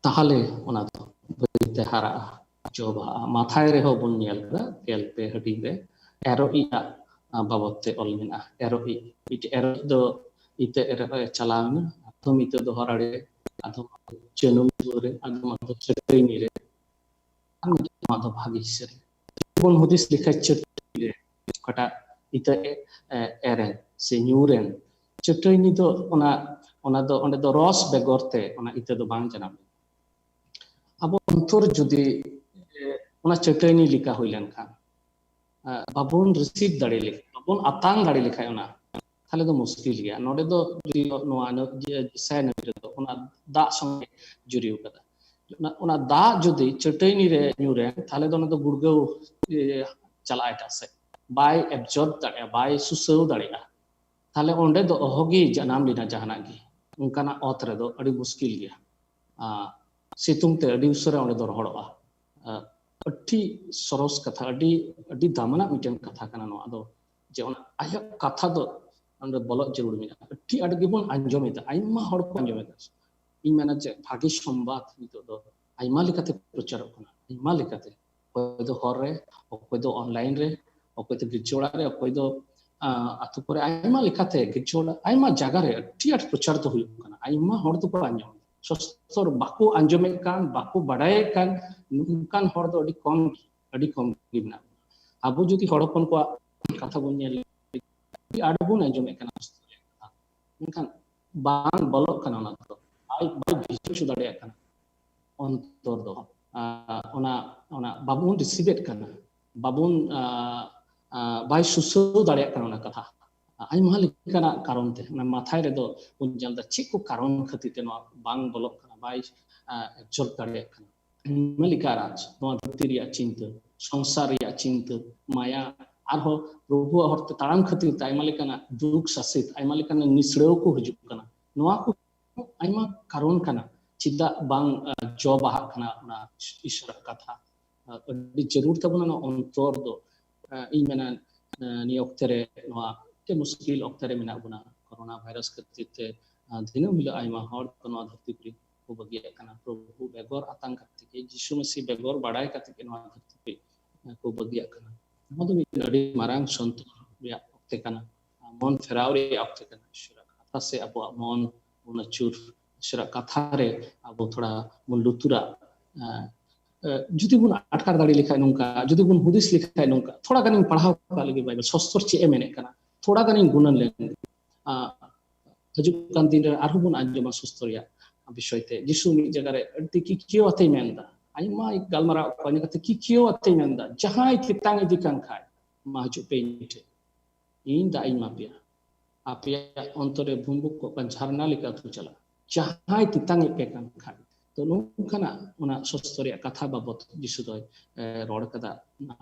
ᱛᱟᱦᱞᱮ ᱚᱱᱟ ᱫᱚ ᱵᱟᱹᱭᱛᱮ ᱦᱟᱨᱟᱜᱼᱟ, ᱡᱚ ᱵᱟᱦᱟᱜᱼᱟ᱾ ᱢᱟᱛᱷᱟᱭ ᱨᱮᱦᱚᱸ ᱵᱚᱱ ᱧᱮᱞ ᱠᱟᱫᱟ, ᱜᱮᱞ ᱯᱮ ᱦᱟᱹᱴᱤᱧ ᱨᱮ ᱮᱨᱚᱜ ᱤᱡ ᱟᱜ, ᱟ, ᱵᱟᱵᱚᱛ ᱛᱮ ᱚᱞ ᱢᱮᱱᱟᱜᱼᱟ᱾ ᱮᱨᱚᱜ ᱤᱡ, ᱢᱤᱫᱴᱮᱡ ᱮᱨᱚᱜ ᱤᱡ ᱫᱚ ᱤᱛᱟᱹ ᱮᱨᱚᱜ ᱮ ᱪᱟᱞᱟᱣ ᱮᱱᱟ, ᱟᱫᱚᱢ ᱤᱛᱟᱹ ᱫᱚ ᱦᱚᱨᱟᱲᱮ, ᱟᱫᱚᱢ ᱪᱟᱹᱱᱩ ᱨᱮ, ᱟᱫᱚᱢ ᱟᱫᱚ ᱪᱟᱹᱴᱟᱹᱭᱱᱤ ᱨᱮ, ᱟᱨ ᱢᱤᱫᱴᱮᱱ ᱱᱚᱣᱟ ᱫᱚ ᱵᱷᱟᱜᱤ ᱦᱤᱥᱟᱹ ᱨᱮ᱾ ᱡᱩᱫᱤ ᱵᱚᱱ ᱦᱩᱫᱤᱥ ᱞᱮᱠᱷᱟᱱ ᱪᱟᱹᱴᱟᱹᱭᱱᱤ ᱨᱮ ᱚᱠᱟᱴᱟᱜ ᱤᱛᱟᱹ ᱮ, ᱮ, ᱮᱨᱮᱱ ᱥᱮ ᱧᱩᱨᱮᱱ, ᱪᱟᱹᱴᱟᱹᱭᱱᱤ ᱫᱚ ᱚᱱᱟ, ᱚᱱᱟ ᱫᱚ, ᱚᱸᱰᱮ ᱫᱚ ᱨᱚᱥ ᱵᱮᱜᱚᱨ ᱛᱮ ᱚᱱᱟ ᱤᱛᱟᱹ ᱫᱚ ᱵᱟᱝ ᱡᱟᱱᱟᱢ᱾ ᱟᱵᱚ ᱚᱱᱛᱚᱨ ᱡᱩᱫᱤ, ᱮ, ᱚᱱᱟ ᱪᱟᱹᱴᱟᱹᱭᱱᱤ ᱞᱮᱠᱟ ᱦᱩᱭ ᱞᱮᱱᱠᱷᱟᱱ, ᱟ, ᱵᱟᱵᱚᱱ receive ᱫᱟᱲᱮ ᱞᱮᱠᱷᱟᱱ, ᱵᱟᱵᱚᱱ ᱟᱛᱟᱝ ᱫᱟᱲᱮ ᱞᱮᱠᱷᱟᱱ ᱚᱱᱟ, ᱛᱟᱦᱞᱮ ᱫᱚ ᱢᱩᱥᱠᱤᱞ ᱜᱮᱭᱟ᱾ ᱱᱚᱰᱮ ᱫᱚ ᱡᱩᱫᱤ ᱱᱚᱣᱟ ᱱᱚ-, ᱡᱮ ᱡᱮᱥᱟᱭᱟ ᱱᱚᱵᱤ ᱨᱮᱫᱚ ᱚᱱᱟ ᱫᱟᱜ ᱥᱚᱸᱜᱮ ᱡᱩᱨᱤᱣ ᱠᱟᱫᱟ᱾ ᱚᱱᱟ, ᱚᱱᱟ ᱫᱟᱜ ᱡᱩᱫᱤ ᱪᱟᱹᱴᱟᱹᱭᱱᱤ ᱨᱮ ᱧᱩᱨᱮᱱ, ᱛᱟᱦᱞᱮ ᱫᱚ ᱚᱱᱟ ᱫᱚ ᱜᱩᱲᱜᱟᱹᱣ, ᱮ, ᱪᱟᱞᱟᱜᱼᱟ ᱮᱴᱟᱜ ᱥᱮᱫ, ᱵᱟᱭ absorb ᱫᱟᱲᱮᱭᱟᱜᱼᱟ, ᱵᱟᱭ ᱥᱩᱥᱟᱹᱣ ᱫᱟᱲᱮᱭᱟᱜᱼᱟ᱾ ᱛᱟᱦᱞᱮ ᱚᱸᱰᱮ ᱫᱚ ᱚᱦᱚᱜᱮ ᱡᱟᱱᱟᱢ ᱞᱮᱱᱟ ᱡᱟᱦᱟᱱᱟᱜ ᱜᱮ, ᱚᱱᱠᱟᱱᱟᱜ ᱚᱛ ᱨᱮᱫᱚ ᱟᱹᱰᱤ ᱢᱩᱥᱠᱤᱞ ᱜᱮᱭᱟ᱾ ᱟ, ᱥᱤᱛᱩᱝ ᱛᱮ ᱟᱹᱰᱤ ᱩᱥᱟᱹᱨᱟ ᱚᱸᱰᱮ ᱫᱚ ᱨᱚᱦᱚᱲᱚᱜᱼᱟ᱾ ᱟ, ᱟᱹᱰᱤ ᱥᱚᱨᱚᱥ ᱠᱟᱛᱷᱟ, ᱟᱹᱰᱤ ᱟᱹᱰᱤ ᱫᱟᱢᱟᱱᱟᱜ ᱢᱤᱫᱴᱮᱱ ᱠᱟᱛᱷᱟ ᱠᱟᱱᱟ ᱱᱚᱣᱟ ᱫᱚ, ᱡᱮ ᱚᱱᱟ ᱟᱭᱟᱜ ᱠᱟᱛᱷᱟ ᱫᱚ ᱚᱸᱰᱮ ᱵᱚᱞᱚᱜ ᱡᱟᱹᱨᱩᱲ ᱢᱮᱱᱟᱜᱼᱟ᱾ ᱟᱹᱰᱤ ᱟᱸᱴ ᱜᱮᱵᱚᱱ ᱟᱸᱡᱚᱢᱮᱫᱟ, ᱟᱭᱢᱟ ᱦᱚᱲ ᱠᱚ ᱟᱸᱡᱚᱢᱮᱫᱟ᱾ ᱤᱧ ᱢᱮᱱᱟ ᱡᱮ ᱵᱷᱟᱜᱮ ᱥᱚᱢᱵᱟᱫ ᱱᱤᱛᱚᱜ ᱫᱚ ᱟᱭᱢᱟ ᱞᱮᱠᱟᱛᱮ ᱯᱨᱚᱪᱟᱨᱚᱜ ᱠᱟᱱᱟ, ᱟᱭᱢᱟ ᱞᱮᱠᱟᱛᱮ, ᱚᱠᱚᱭ ᱫᱚ ᱦᱚᱨ ᱨᱮ, ᱚᱠᱚᱭ ᱫᱚ ᱚᱱᱞᱟᱭᱤᱱ ᱨᱮ, ᱚᱠᱚᱭ ᱫᱚ ᱜᱤᱨᱡᱟᱹ ᱚᱲᱟᱜ ᱨᱮ, ᱚᱠᱚᱭ ᱫᱚ ᱟᱛᱳ ᱠᱚᱨᱮ, ᱟᱭᱢᱟ ᱞᱮᱠᱟᱛᱮ ᱜᱤᱨᱡᱟᱹ ᱚᱲᱟᱜ, ᱟᱭᱢᱟ ᱡᱟᱭᱜᱟ ᱨᱮ ᱟᱹᱰᱤ ᱟᱸᱴ ᱯᱨᱚᱪᱟᱨ ᱫᱚ ᱦᱩᱭᱩᱜ ᱠᱟᱱᱟ᱾ ᱟᱭᱢᱟ ᱦᱚᱲ ᱫᱚᱠᱚ ᱟᱸᱡᱚᱢ, ᱥᱚᱥᱛᱚᱨ ᱵᱟᱠᱚ ᱟᱸᱡᱚᱢᱮᱫ ᱠᱟᱱ, ᱵᱟᱠᱚ ᱵᱟᱰᱟᱭᱮᱫ ᱠᱟᱱ, ᱱᱚᱝᱠᱟᱱ ᱦᱚᱲ ᱫᱚ ᱟᱹᱰᱤ ᱠᱚᱢ, ᱟᱹᱰᱤ ᱠᱚᱢ ᱜᱮ ᱢᱮᱱᱟᱜ ᱵᱚᱱᱟ᱾ ᱟᱵᱚ ᱡᱩᱫᱤ ᱦᱚᱲ ᱦᱚᱯᱚᱱ ᱠᱚᱣᱟᱜ ᱠᱟᱛᱷᱟ ᱵᱚᱱ ᱧᱮᱞ, ᱟᱹᱰᱤ ᱟᱸᱴ ᱵᱚᱱ ᱟᱸᱡᱚᱢᱮᱫ ᱠᱟᱱᱟ, ᱢᱮᱱᱠᱷᱟᱱ ᱵᱟᱝ ᱵᱚᱞᱚᱜ ᱠᱟᱱᱟ ᱚᱱᱟ ᱫᱚ, ᱵᱟᱭ ᱵᱟᱭ ᱵᱷᱤᱡᱟᱹᱣ ᱦᱚᱪᱚ ᱫᱟᱲᱮᱭᱟᱜ ᱠᱟᱱᱟ ᱚᱱᱛᱚᱨ ᱫᱚ᱾ ᱚᱱᱟ ᱚᱱᱟ ᱵᱟᱵᱚᱱ ᱨᱤᱥᱤᱵᱷ ᱮᱫ ᱠᱟᱱᱟ, ᱵᱟᱵᱚᱱ ᱵᱟᱭ ᱥᱩᱥᱟᱹᱣ ᱫᱟᱲᱮᱭᱟᱜ ᱠᱟᱱᱟ ᱚᱱᱟ ᱠᱟᱛᱷᱟ᱾ ᱟᱭᱢᱟ ᱞᱮᱠᱟᱱᱟᱜ ᱠᱟᱨᱚᱱ ᱛᱮ ᱚᱱᱟ ᱢᱟᱛᱷᱟᱭ ᱨᱮᱫᱚ ᱵᱚᱱ ᱧᱮᱞ ᱮᱫᱟ ᱪᱮᱫ ᱠᱚ ᱠᱟᱨᱚᱱ ᱠᱷᱟᱹᱛᱤᱨ ᱛᱮ ᱱᱚᱣᱟ ᱵᱟᱝ ᱵᱚᱞᱚᱜ ᱠᱟᱱᱟ, ᱵᱟᱭ ᱮᱵᱡᱚᱨᱵ ᱫᱟᱲᱮᱭᱟᱜ ᱠᱟᱱᱟ᱾ ᱟᱭᱢᱟ ᱞᱮᱠᱟ ᱨᱟᱡᱽ, ᱱᱚᱣᱟ ᱫᱷᱟᱹᱨᱛᱤ ᱨᱮᱭᱟᱜ ᱪᱤᱱᱛᱟᱹ, ᱥᱚᱝᱥᱟᱨ ᱨᱮᱭᱟᱜ ᱪᱤᱱᱛᱟᱹ, ᱢᱟᱭᱟ, ᱟᱨᱦᱚᱸ ᱯᱨᱚᱵᱷᱩᱣᱟᱜ ᱦᱚᱨᱛᱮ ᱛᱟᱲᱟᱢ ᱠᱷᱟᱹᱛᱤᱨ ᱛᱮ ᱟᱭᱢᱟ ᱞᱮᱠᱟᱱᱟᱜ ᱫᱩᱠ ᱥᱟᱥᱮᱛ, ᱟᱭᱢᱟ ᱞᱮᱠᱟᱱᱟᱜ ᱱᱤᱥᱲᱟᱹᱣ ᱠᱚ ᱦᱤᱡᱩᱜ ᱠᱟᱱᱟ᱾ ᱱᱚᱣᱟ ᱠᱚ ᱟᱭᱢᱟ ᱠᱟᱨᱚᱱ ᱠᱟᱱᱟ ᱪᱮᱫᱟᱜ ᱵᱟᱝ ᱡᱚ ᱵᱟᱦᱟᱜ ᱠᱟᱱᱟ ᱚᱱᱟ ᱤᱥᱚᱨᱟᱜ ᱠᱟᱛᱷᱟ᱾ ᱟᱹᱰᱤ ᱡᱟᱹᱨᱩᱲ ᱛᱟᱵᱚᱱᱟ ᱱᱚᱣᱟ ᱚᱱᱛᱚᱨ ᱫᱚ᱾ ᱤᱧ ᱢᱮᱱᱟ ᱱᱤᱭᱟᱹ ᱚᱠᱛᱮ ᱨᱮ ᱱᱚᱣᱟ ᱟᱹᱰᱤ ᱢᱩᱥᱠᱤᱞ ᱚᱠᱛᱮ ᱨᱮ ᱢᱮᱱᱟᱜ ᱵᱚᱱᱟ᱾ ᱠᱚᱨᱳᱱᱟ ᱵᱷᱟᱭᱨᱟᱥ ᱠᱷᱟᱹᱛᱤᱨ ᱛᱮ ᱫᱤᱱᱟᱹᱢ ᱦᱤᱞᱳᱜ ᱟᱭᱢᱟ ᱦᱚᱲ ᱠᱚ ᱱᱚᱣᱟ ᱫᱷᱟᱹᱨᱛᱤ ᱯᱩᱨᱤ ᱠᱚ ᱵᱟᱹᱜᱤᱭᱟᱜ ᱠᱟᱱᱟ᱾ ᱯᱨᱚᱵᱷᱩ ᱵᱮᱜᱚᱨ ᱟᱛᱟᱝ ᱠᱟᱛᱮ ᱜᱮ, ᱡᱤᱥᱩ ᱢᱟᱹᱥᱤ ᱵᱮᱜᱚᱨ ᱵᱟᱲᱟᱭ ᱠᱟᱛᱮ ᱜᱮ ᱱᱚᱣᱟ ᱫᱷᱟᱹᱨᱛᱤ ᱯᱩᱨᱤ ᱠᱚ ᱵᱟᱹᱜᱤᱭᱟᱜ ᱠᱟᱱᱟ᱾ ᱱᱚᱣᱟ ᱫᱚ ᱢᱤᱫ ᱟᱹᱰᱤ ᱢᱟᱨᱟᱝ ᱥᱚᱱᱛᱚᱨ ᱨᱮᱭᱟᱜ ᱚᱠᱛᱮ ᱠᱟᱱᱟ, ᱢᱚᱱ ᱯᱷᱮᱨᱟᱣ ᱨᱮᱭᱟᱜ ᱚᱠᱛᱮ ᱠᱟᱱᱟ᱾ ᱤᱥᱚᱨᱟᱜ ᱠᱟᱛᱷᱟ ᱥᱮ ᱟᱵᱚᱣᱟᱜ ᱢᱚᱱ ᱵᱚᱱ ᱟᱹᱪᱩᱨ, ᱤᱥᱚᱨᱟᱜ ᱠᱟᱛᱷᱟ ᱨᱮ ᱟᱵᱚ ᱛᱷᱚᱲᱟ ᱵᱚᱱ ᱞᱩᱛᱩᱨᱟ᱾ ᱡᱩᱫᱤ ᱵᱚᱱ ᱟᱴᱠᱟᱨ ᱫᱟᱲᱮ ᱞᱮᱠᱷᱟᱱ ᱱᱚᱝᱠᱟ, ᱡᱩᱫᱤ ᱵᱚᱱ ᱦᱩᱫᱤᱥ ᱞᱮᱠᱷᱟᱱ ᱱᱚᱝᱠᱟ, ᱛᱷᱚᱲᱟ ᱜᱟᱱᱤᱧ ᱯᱟᱲᱦᱟᱣ ᱠᱟᱜ ᱞᱮᱜᱮ ᱵᱟᱭᱵᱮᱞ, ᱥᱚᱥᱛᱚᱨ ᱪᱮᱫ ᱮ ᱢᱮᱱᱮᱫ ᱠᱟᱱᱟ, ᱛᱷᱚᱲᱟ ᱜᱟᱱᱤᱧ ᱜᱩᱱᱟᱹᱱ ᱞᱮᱱ᱾ ᱦᱤᱡᱩᱜ ᱠᱟᱱ ᱫᱤᱱ ᱨᱮ ᱟᱨᱦᱚᱸ ᱵᱚᱱ ᱟᱸᱡᱚᱢᱟ ᱥᱚᱥᱛᱚᱨ ᱨᱮᱭᱟᱜ ᱵᱤᱥᱚᱭ ᱛᱮ᱾ ᱡᱤᱥᱩ ᱢᱤᱫ ᱡᱟᱭᱜᱟ ᱨᱮ ᱟᱹᱰᱤ ᱠᱤᱠᱤᱭᱟᱹᱣ ᱟᱛᱮᱭ ᱢᱮᱱ ᱮᱫᱟ, ᱟᱭᱢᱟ ᱜᱟᱞᱢᱟᱨᱟᱣ ᱠᱚ, ᱤᱱᱟᱹ ᱠᱟᱛᱮ ᱠᱤᱠᱤᱭᱟᱹᱣ ᱟᱛᱮᱭ ᱢᱮᱱ ᱮᱫᱟ, ᱡᱟᱦᱟᱸᱭ ᱛᱮᱛᱟᱝ ᱤᱫᱤ ᱠᱟᱱ ᱠᱷᱟᱡ, ᱢᱟ ᱦᱤᱡᱩᱜ ᱯᱮ ᱤᱧ ᱴᱷᱮᱱ, ᱤᱧ ᱫᱟᱜ ᱤᱧ ᱮᱢᱟ ᱯᱮᱭᱟ᱾ ᱟᱯᱮᱭᱟᱜ ᱚᱱᱛᱚᱨ ᱨᱮ ᱵᱷᱩᱢᱵᱩᱠ ᱠᱚᱜ ᱠᱟᱱ ᱡᱷᱟᱨᱱᱟ ᱞᱮᱠᱟ ᱟᱹᱛᱩ ᱪᱟᱞᱟᱜᱼᱟ᱾ ᱡᱟᱦᱟᱸᱭ ᱛᱮᱛᱟᱝ ᱮᱫ ᱯᱮ ᱠᱟᱱ ᱠᱷᱟᱡ᱾ ᱛᱚ ᱱᱚᱝᱠᱟᱱᱟᱜ ᱚᱱᱟ ᱥᱚᱥᱛᱚ ᱨᱮᱭᱟᱜ ᱠᱟᱛᱷᱟ ᱵᱟᱵᱚᱛ ᱡᱤᱥᱩ ᱫᱚᱭ ᱨᱚᱲ ᱠᱟᱫᱟ᱾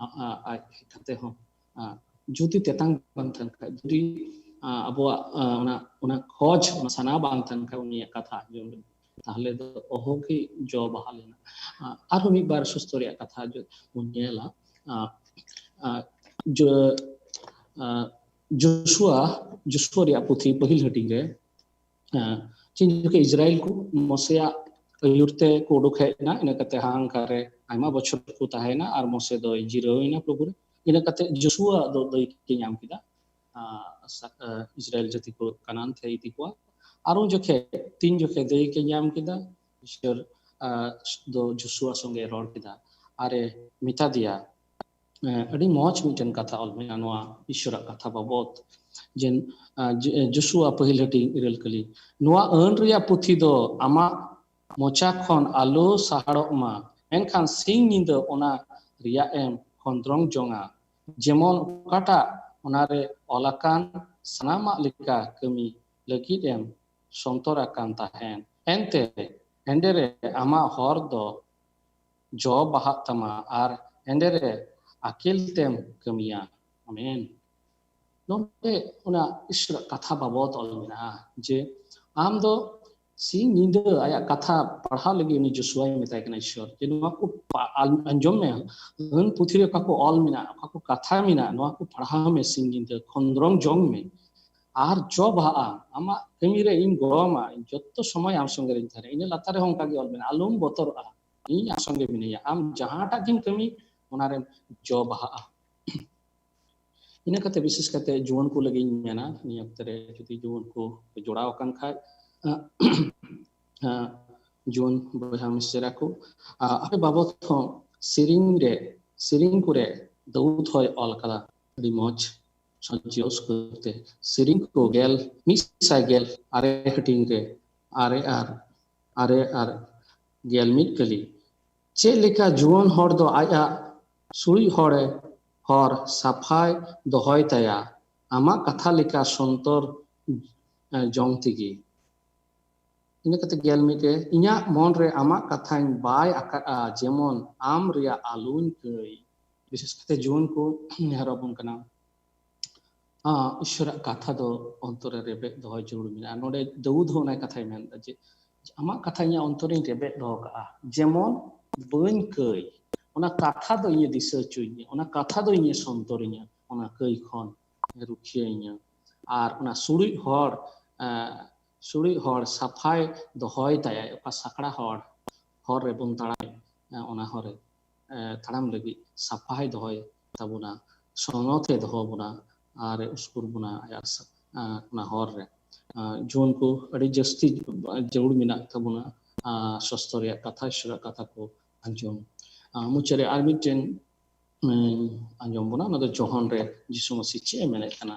ᱟᱡ ᱦᱮᱡ ᱠᱟᱛᱮ ᱦᱚᱸ ᱡᱩᱫᱤ ᱛᱮᱛᱟᱝ ᱵᱟᱝ ᱛᱟᱦᱮᱱ ᱠᱷᱟᱡ, ᱡᱩᱫᱤ ᱟᱵᱚᱣᱟᱜ ᱚᱱᱟ ᱚᱱᱟ ᱠᱷᱚᱡᱽ, ᱚᱱᱟ ᱥᱟᱱᱟ ᱵᱟᱝ ᱛᱟᱦᱮᱱ ᱠᱷᱟᱡ, ᱩᱱᱤᱭᱟᱜ ᱠᱟᱛᱷᱟ ᱟᱸᱡᱚᱢ ᱛᱟᱦᱞᱮ ᱫᱚ ᱚᱦᱚᱜᱮ ᱡᱚ ᱵᱟᱦᱟ ᱞᱮᱱᱟ᱾ ᱟᱨᱦᱚᱸ ᱢᱤᱫ ᱵᱟᱨ ᱥᱩᱥᱛᱚ ᱨᱮᱭᱟᱜ ᱠᱟᱛᱷᱟ ᱵᱚᱱ ᱧᱮᱞᱟ᱾ ᱡᱚ-, ᱡᱳᱥᱩᱣᱟ, ᱡᱳᱥᱩᱣᱟ ᱨᱮᱭᱟᱜ ᱯᱩᱛᱷᱤ ᱯᱟᱹᱦᱤᱞ ᱦᱟᱹᱴᱤᱧ ᱨᱮ, ᱪᱮᱫ ᱡᱚᱠᱷᱮᱡ ᱤᱥᱨᱟᱭᱮᱞ ᱠᱚ ᱢᱚᱥᱮᱭᱟᱜ ᱟᱹᱭᱩᱨ ᱛᱮ ᱠᱚ ᱩᱰᱩᱠ ᱦᱮᱡ ᱮᱱᱟ, ᱤᱱᱟᱹ ᱠᱟᱛᱮ ᱦᱟᱦᱟᱝᱠᱟᱨ ᱨᱮ ᱟᱭᱢᱟ ᱵᱚᱪᱷᱚᱨ ᱠᱚ ᱛᱟᱦᱮᱸᱭᱮᱱᱟ ᱟᱨ ᱢᱚᱥᱮ ᱫᱚᱭ ᱡᱤᱨᱟᱹᱣ ᱮᱱᱟ ᱯᱨᱚᱵᱷᱩ ᱨᱮ᱾ ᱤᱱᱟᱹ ᱠᱟᱛᱮ ᱡᱳᱥᱩᱣᱟ ᱫᱚ ᱫᱟᱹᱭᱠᱟᱹ ᱧᱟᱢ ᱠᱮᱫᱟ, ᱟᱸ, ᱥᱟ-, ᱟᱸ, ᱤᱥᱨᱟᱭᱮᱞ ᱡᱟᱹᱛᱤ ᱠᱚ ᱠᱟᱱᱟᱱ ᱛᱮ ᱤᱫᱤ ᱠᱚᱣᱟ᱾ ᱟᱨ ᱩᱱ ᱡᱚᱠᱷᱮᱡ, ᱛᱤᱱ ᱡᱚᱠᱷᱮᱡ ᱫᱟᱹᱭᱠᱟᱹ ᱧᱟᱢ ᱠᱮᱫᱟ, ᱤᱥᱚᱨ, ᱟᱸ, ᱫᱚ ᱡᱳᱥᱩᱣᱟ ᱥᱚᱸᱜᱮ ᱨᱚᱲ ᱠᱮᱫᱟ ᱟᱨᱮ ᱢᱮᱛᱟ ᱫᱮᱭᱟ, ᱟᱸ, ᱟᱹᱰᱤ ᱢᱚᱡᱽ ᱢᱤᱫᱴᱮᱱ ᱠᱟᱛᱷᱟ ᱚᱞ ᱢᱮᱱᱟᱜᱼᱟ ᱱᱚᱣᱟ ᱤᱥᱚᱨᱟᱜ ᱠᱟᱛᱷᱟ ᱵᱟᱵᱚᱛ, ᱡᱮ, ᱟᱸ, ᱡᱮ-, ᱡᱳᱥᱩᱣᱟ ᱯᱟᱹᱦᱤᱞ ᱦᱟᱹᱴᱤᱧ ᱤᱨᱟᱹᱞ ᱠᱟᱹᱞᱤ, ᱱᱚᱣᱟ ᱟᱹᱱ ᱨᱮᱭᱟᱜ ᱯᱩᱛᱷᱤ ᱫᱚ ᱟᱢᱟᱜ ᱢᱚᱪᱟ ᱠᱷᱚᱱ ᱟᱞᱚ ᱥᱟᱦᱟᱲᱚᱜ ᱢᱟ, ᱢᱮᱱᱠᱷᱟᱱ ᱥᱤᱧ ᱧᱤᱫᱟᱹ ᱚᱱᱟ ᱨᱮᱭᱟᱜ ᱮᱢ ᱠᱷᱚᱸᱫᱽᱨᱚᱝ ᱡᱚᱝᱟ, ᱡᱮᱢᱚᱱ ᱚᱠᱟᱴᱟᱜ ᱚᱱᱟᱨᱮ ᱚᱞ ᱟᱠᱟᱱ ᱥᱟᱱᱟᱢᱟᱜ ᱞᱮᱠᱟ ᱠᱟᱹᱢᱤ ᱞᱟᱹᱜᱤᱫ ᱮᱢ ᱥᱚᱱᱛᱚᱨ ᱟᱠᱟᱱ ᱛᱟᱦᱮᱸᱱ᱾ ᱮᱱᱛᱮ ᱮᱸᱰᱮᱨᱮ ᱟᱢᱟᱜ ᱦᱚᱨ ᱫᱚ ᱡᱚ ᱵᱟᱦᱟᱜ ᱛᱟᱢᱟ ᱟᱨ ᱮᱸᱰᱮᱨᱮ ᱟᱹᱠᱤᱞ ᱛᱮᱢ ᱠᱟᱹᱢᱤᱭᱟ᱾ ᱟᱢᱮᱱ᱾ ᱱᱚᱰᱮ ᱚᱱᱟ ᱤᱥᱚᱨᱟᱜ ᱠᱟᱛᱷᱟ ᱵᱟᱵᱚᱫ ᱚᱞ ᱢᱮᱱᱟᱜᱼᱟ ᱡᱮ ᱟᱢ ᱫᱚ ᱥᱤᱧ ᱧᱤᱫᱟᱹ ᱟᱭᱟᱜ ᱠᱟᱛᱷᱟ ᱯᱟᱲᱦᱟᱣ ᱞᱟᱹᱜᱤᱫ ᱩᱱᱤ ᱡᱳᱥᱩᱣᱟᱭ ᱢᱮᱛᱟᱭ ᱠᱟᱱᱟ ᱤᱥᱚᱨ ᱡᱮ ᱱᱚᱣᱟ ᱠᱚ ᱯᱟ-, ᱟᱞ-, ᱟᱸᱡᱚᱢ ᱢᱮ, ᱟᱹᱱ ᱯᱩᱛᱷᱤ ᱨᱮ ᱚᱠᱟ ᱠᱚ ᱚᱞ ᱢᱮᱱᱟᱜᱼᱟ, ᱚᱠᱟ ᱠᱚ ᱠᱟᱛᱷᱟ ᱢᱮᱱᱟᱜᱼᱟ, ᱱᱚᱣᱟ ᱠᱚ ᱯᱟᱲᱦᱟᱣ ᱢᱮ ᱥᱤᱧ ᱧᱤᱫᱟᱹ, ᱠᱷᱚᱸᱫᱽᱨᱚᱝ ᱡᱚᱝ ᱢᱮ ᱟᱨ ᱡᱚ ᱵᱟᱦᱟᱜᱼᱟ᱾ ᱟᱢᱟᱜ ᱠᱟᱹᱢᱤ ᱨᱮ ᱤᱧ ᱜᱚᱲᱚ ᱟᱢᱟ, ᱤᱧ ᱡᱚᱛᱚ ᱥᱚᱢᱚᱭ ᱟᱢ ᱥᱚᱸᱜᱮ ᱨᱤᱧ ᱛᱟᱦᱮᱱᱟ᱾ ᱤᱱᱟᱹ ᱞᱟᱛᱟᱨ ᱨᱮᱦᱚᱸ ᱚᱱᱠᱟ ᱜᱮ ᱚᱞ ᱢᱮᱱᱟᱜᱼᱟ, ᱟᱞᱚᱢ ᱵᱚᱛᱚᱨᱚᱜᱼᱟ, ᱤᱧ ᱟᱢ ᱥᱚᱸᱜᱮ ᱢᱤᱱᱟᱹᱧᱟ, ᱟᱢ ᱡᱟᱦᱟᱸᱴᱟᱜ ᱜᱮᱢ ᱠᱟᱹᱢᱤ ᱚᱱᱟ ᱨᱮᱢ ᱡᱚ ᱵᱟᱦᱟᱜᱼᱟ᱾ ᱤᱱᱟᱹ ᱠᱟᱛᱮ ᱵᱤᱥᱮᱥ ᱠᱟᱛᱮ ᱡᱩᱣᱟᱹᱱ ᱠᱚ ᱞᱟᱹᱜᱤᱫ ᱤᱧ ᱢᱮᱱᱟ, ᱱᱤᱭᱟᱹ ᱚᱠᱛᱮ ᱨᱮ ᱡᱩᱫᱤ ᱡᱩᱣᱟᱹᱱ ᱠᱚ ᱡᱚᱲᱟᱣ ᱟᱠᱟᱱ ᱠᱷᱟᱡ, ᱟᱸ, ᱡᱩᱣᱟᱹᱱ ᱵᱚᱭᱦᱟ ᱢᱤᱥᱮᱨᱟ ᱠᱚ, ᱟᱸ, ᱟᱯᱮ ᱵᱟᱵᱚᱛ ᱦᱚᱸ ᱥᱮᱨᱮᱧ ᱨᱮ, ᱥᱮᱨᱮᱧ ᱠᱚᱨᱮ ᱫᱟᱹᱣᱩᱫ ᱦᱚᱸᱭ ᱚᱞ ᱟᱠᱟᱫᱟ ᱟᱹᱰᱤ ᱢᱚᱡᱽ ᱥᱚᱡᱽᱡᱚ ᱩᱥᱠᱩᱨ ᱛᱮ᱾ ᱥᱮᱨᱮᱧ ᱠᱚ ᱜᱮᱞ, ᱢᱤᱫ ᱥᱟᱭ ᱜᱮᱞ ᱟᱨᱮ ᱦᱟᱹᱴᱤᱧ ᱨᱮ ᱟᱨᱮ ᱟᱨ, ᱟᱨᱮ ᱟᱨ ᱜᱮᱞ ᱢᱤᱫ ᱠᱟᱹᱞᱤ᱾ ᱪᱮᱫ ᱞᱮᱠᱟ ᱡᱩᱣᱟᱹᱱ ᱦᱚᱲ ᱫᱚ ᱟᱡᱟᱜ ᱥᱩᱲᱤ ᱦᱚᱲᱮ, ᱦᱚᱨ ᱥᱟᱯᱷᱟᱭ ᱫᱚᱦᱚᱭ ᱛᱟᱭᱟ, ᱟᱢᱟᱜ ᱠᱟᱛᱷᱟ ᱞᱮᱠᱟ ᱥᱚᱱᱛᱚᱨ, ᱮ, ᱡᱚᱝ ᱛᱮᱜᱮ᱾ ᱤᱱᱟᱹ ᱠᱟᱛᱮ ᱜᱮᱞ ᱢᱤᱫ ᱨᱮ, ᱤᱧᱟᱹᱜ ᱢᱚᱱ ᱨᱮ ᱟᱢᱟᱜ ᱠᱟᱛᱷᱟᱧ ᱵᱟᱭ ᱟᱠᱟᱫᱼᱟ, ᱡᱮᱢᱚᱱ ᱟᱢ ᱨᱮᱭᱟᱜ ᱟᱞᱚᱧ ᱠᱟᱹᱭ᱾ ᱵᱤᱥᱮᱥ ᱠᱟᱛᱮ ᱡᱩᱣᱟᱹᱱ ᱠᱚ ᱱᱮᱦᱚᱨ ᱟᱵᱚᱱ ᱠᱟᱱᱟ, ᱟᱸ, ᱤᱥᱚᱨᱟᱜ ᱠᱟᱛᱷᱟ ᱫᱚ ᱚᱱᱛᱚᱨ ᱨᱮ ᱨᱮᱵᱮᱫ ᱫᱚᱦᱚᱭ ᱡᱟᱹᱨᱩᱲ ᱢᱮᱱᱟᱜᱼᱟ᱾ ᱱᱚᱰᱮ ᱫᱟᱹᱣᱩᱫ ᱦᱚᱸ ᱚᱱᱟ ᱠᱟᱛᱷᱟᱭ ᱢᱮᱱᱫᱟ ᱡᱮ, ᱟᱢᱟᱜ ᱠᱟᱛᱷᱟ ᱤᱧᱟᱹᱜ ᱚᱱᱛᱚᱨᱤᱧ ᱨᱮᱵᱮᱫ ᱫᱚᱦᱚ ᱠᱟᱜᱼᱟ, ᱡᱮᱢᱚᱱ ᱵᱟᱹᱧ ᱠᱟᱹᱭ, ᱚᱱᱟ ᱠᱟᱛᱷᱟ ᱫᱚ ᱤᱧᱮ ᱫᱤᱥᱟᱹ ᱦᱚᱪᱚᱧᱟ, ᱚᱱᱟ ᱠᱟᱛᱷᱟ ᱫᱚ ᱤᱧᱮ ᱥᱚᱱᱛᱚᱨᱤᱧᱟ, ᱚᱱᱟ ᱠᱟᱹᱭ ᱠᱷᱚᱱ ᱨᱩᱠᱷᱤᱭᱟᱹᱧᱟ᱾ ᱟᱨ ᱚᱱᱟ ᱥᱩᱲᱩᱡ ᱦᱚᱲ, ᱮᱸ, ᱥᱩᱲᱩᱡ ᱦᱚᱲ ᱥᱟᱯᱷᱟᱭ ᱫᱚᱦᱚᱭ ᱛᱟᱭᱟᱭ, ᱚᱠᱟ ᱥᱟᱠᱲᱟ ᱦᱚᱲ, ᱦᱚᱨ ᱨᱮᱵᱚᱱ ᱛᱟᱲᱟᱢ, ᱮᱸ, ᱚᱱᱟ ᱦᱚᱨ ᱨᱮ, ᱮᱸ, ᱛᱟᱲᱟᱢ ᱞᱟᱹᱜᱤᱫ ᱥᱟᱯᱷᱟᱭ ᱫᱚᱦᱚᱭ ᱛᱟᱵᱚᱱᱟ, ᱥᱚᱱᱚᱛᱮ ᱫᱚᱦᱚ ᱵᱚᱱᱟ ᱟᱨ ᱩᱥᱠᱩᱨ ᱵᱚᱱᱟ ᱟᱭᱟᱜ ᱥᱟ-, ᱮᱸ, ᱚᱱᱟ ᱦᱚᱨ ᱨᱮ᱾ ᱮᱸ, ᱡᱩᱣᱟᱹᱱ ᱠᱚ ᱟᱹᱰᱤ ᱡᱟᱹᱥᱛᱤ ᱡᱟᱹᱨᱩᱲ ᱢᱮᱱᱟᱜ ᱛᱟᱵᱚᱱᱟ, ᱮᱸ, ᱥᱚᱥᱛᱚ ᱨᱮᱭᱟᱜ ᱠᱟᱛᱷᱟ, ᱤᱥᱚᱨᱟᱜ ᱠᱟᱛᱷᱟ ᱠᱚ ᱟᱸᱡᱚᱢ᱾ ᱮᱸ, ᱢᱩᱪᱟᱹᱫ ᱨᱮ ᱟᱨ ᱢᱤᱫᱴᱮᱱ, ᱮᱸ, ᱟᱸᱡᱚᱢ ᱵᱚᱱᱟ, ᱚᱱᱟ ᱫᱚ ᱡᱚᱦᱚᱱ ᱨᱮ ᱡᱤᱥᱩ ᱢᱟᱹᱥᱤ ᱪᱮᱫ ᱮ ᱢᱮᱱᱮᱫ ᱠᱟᱱᱟ,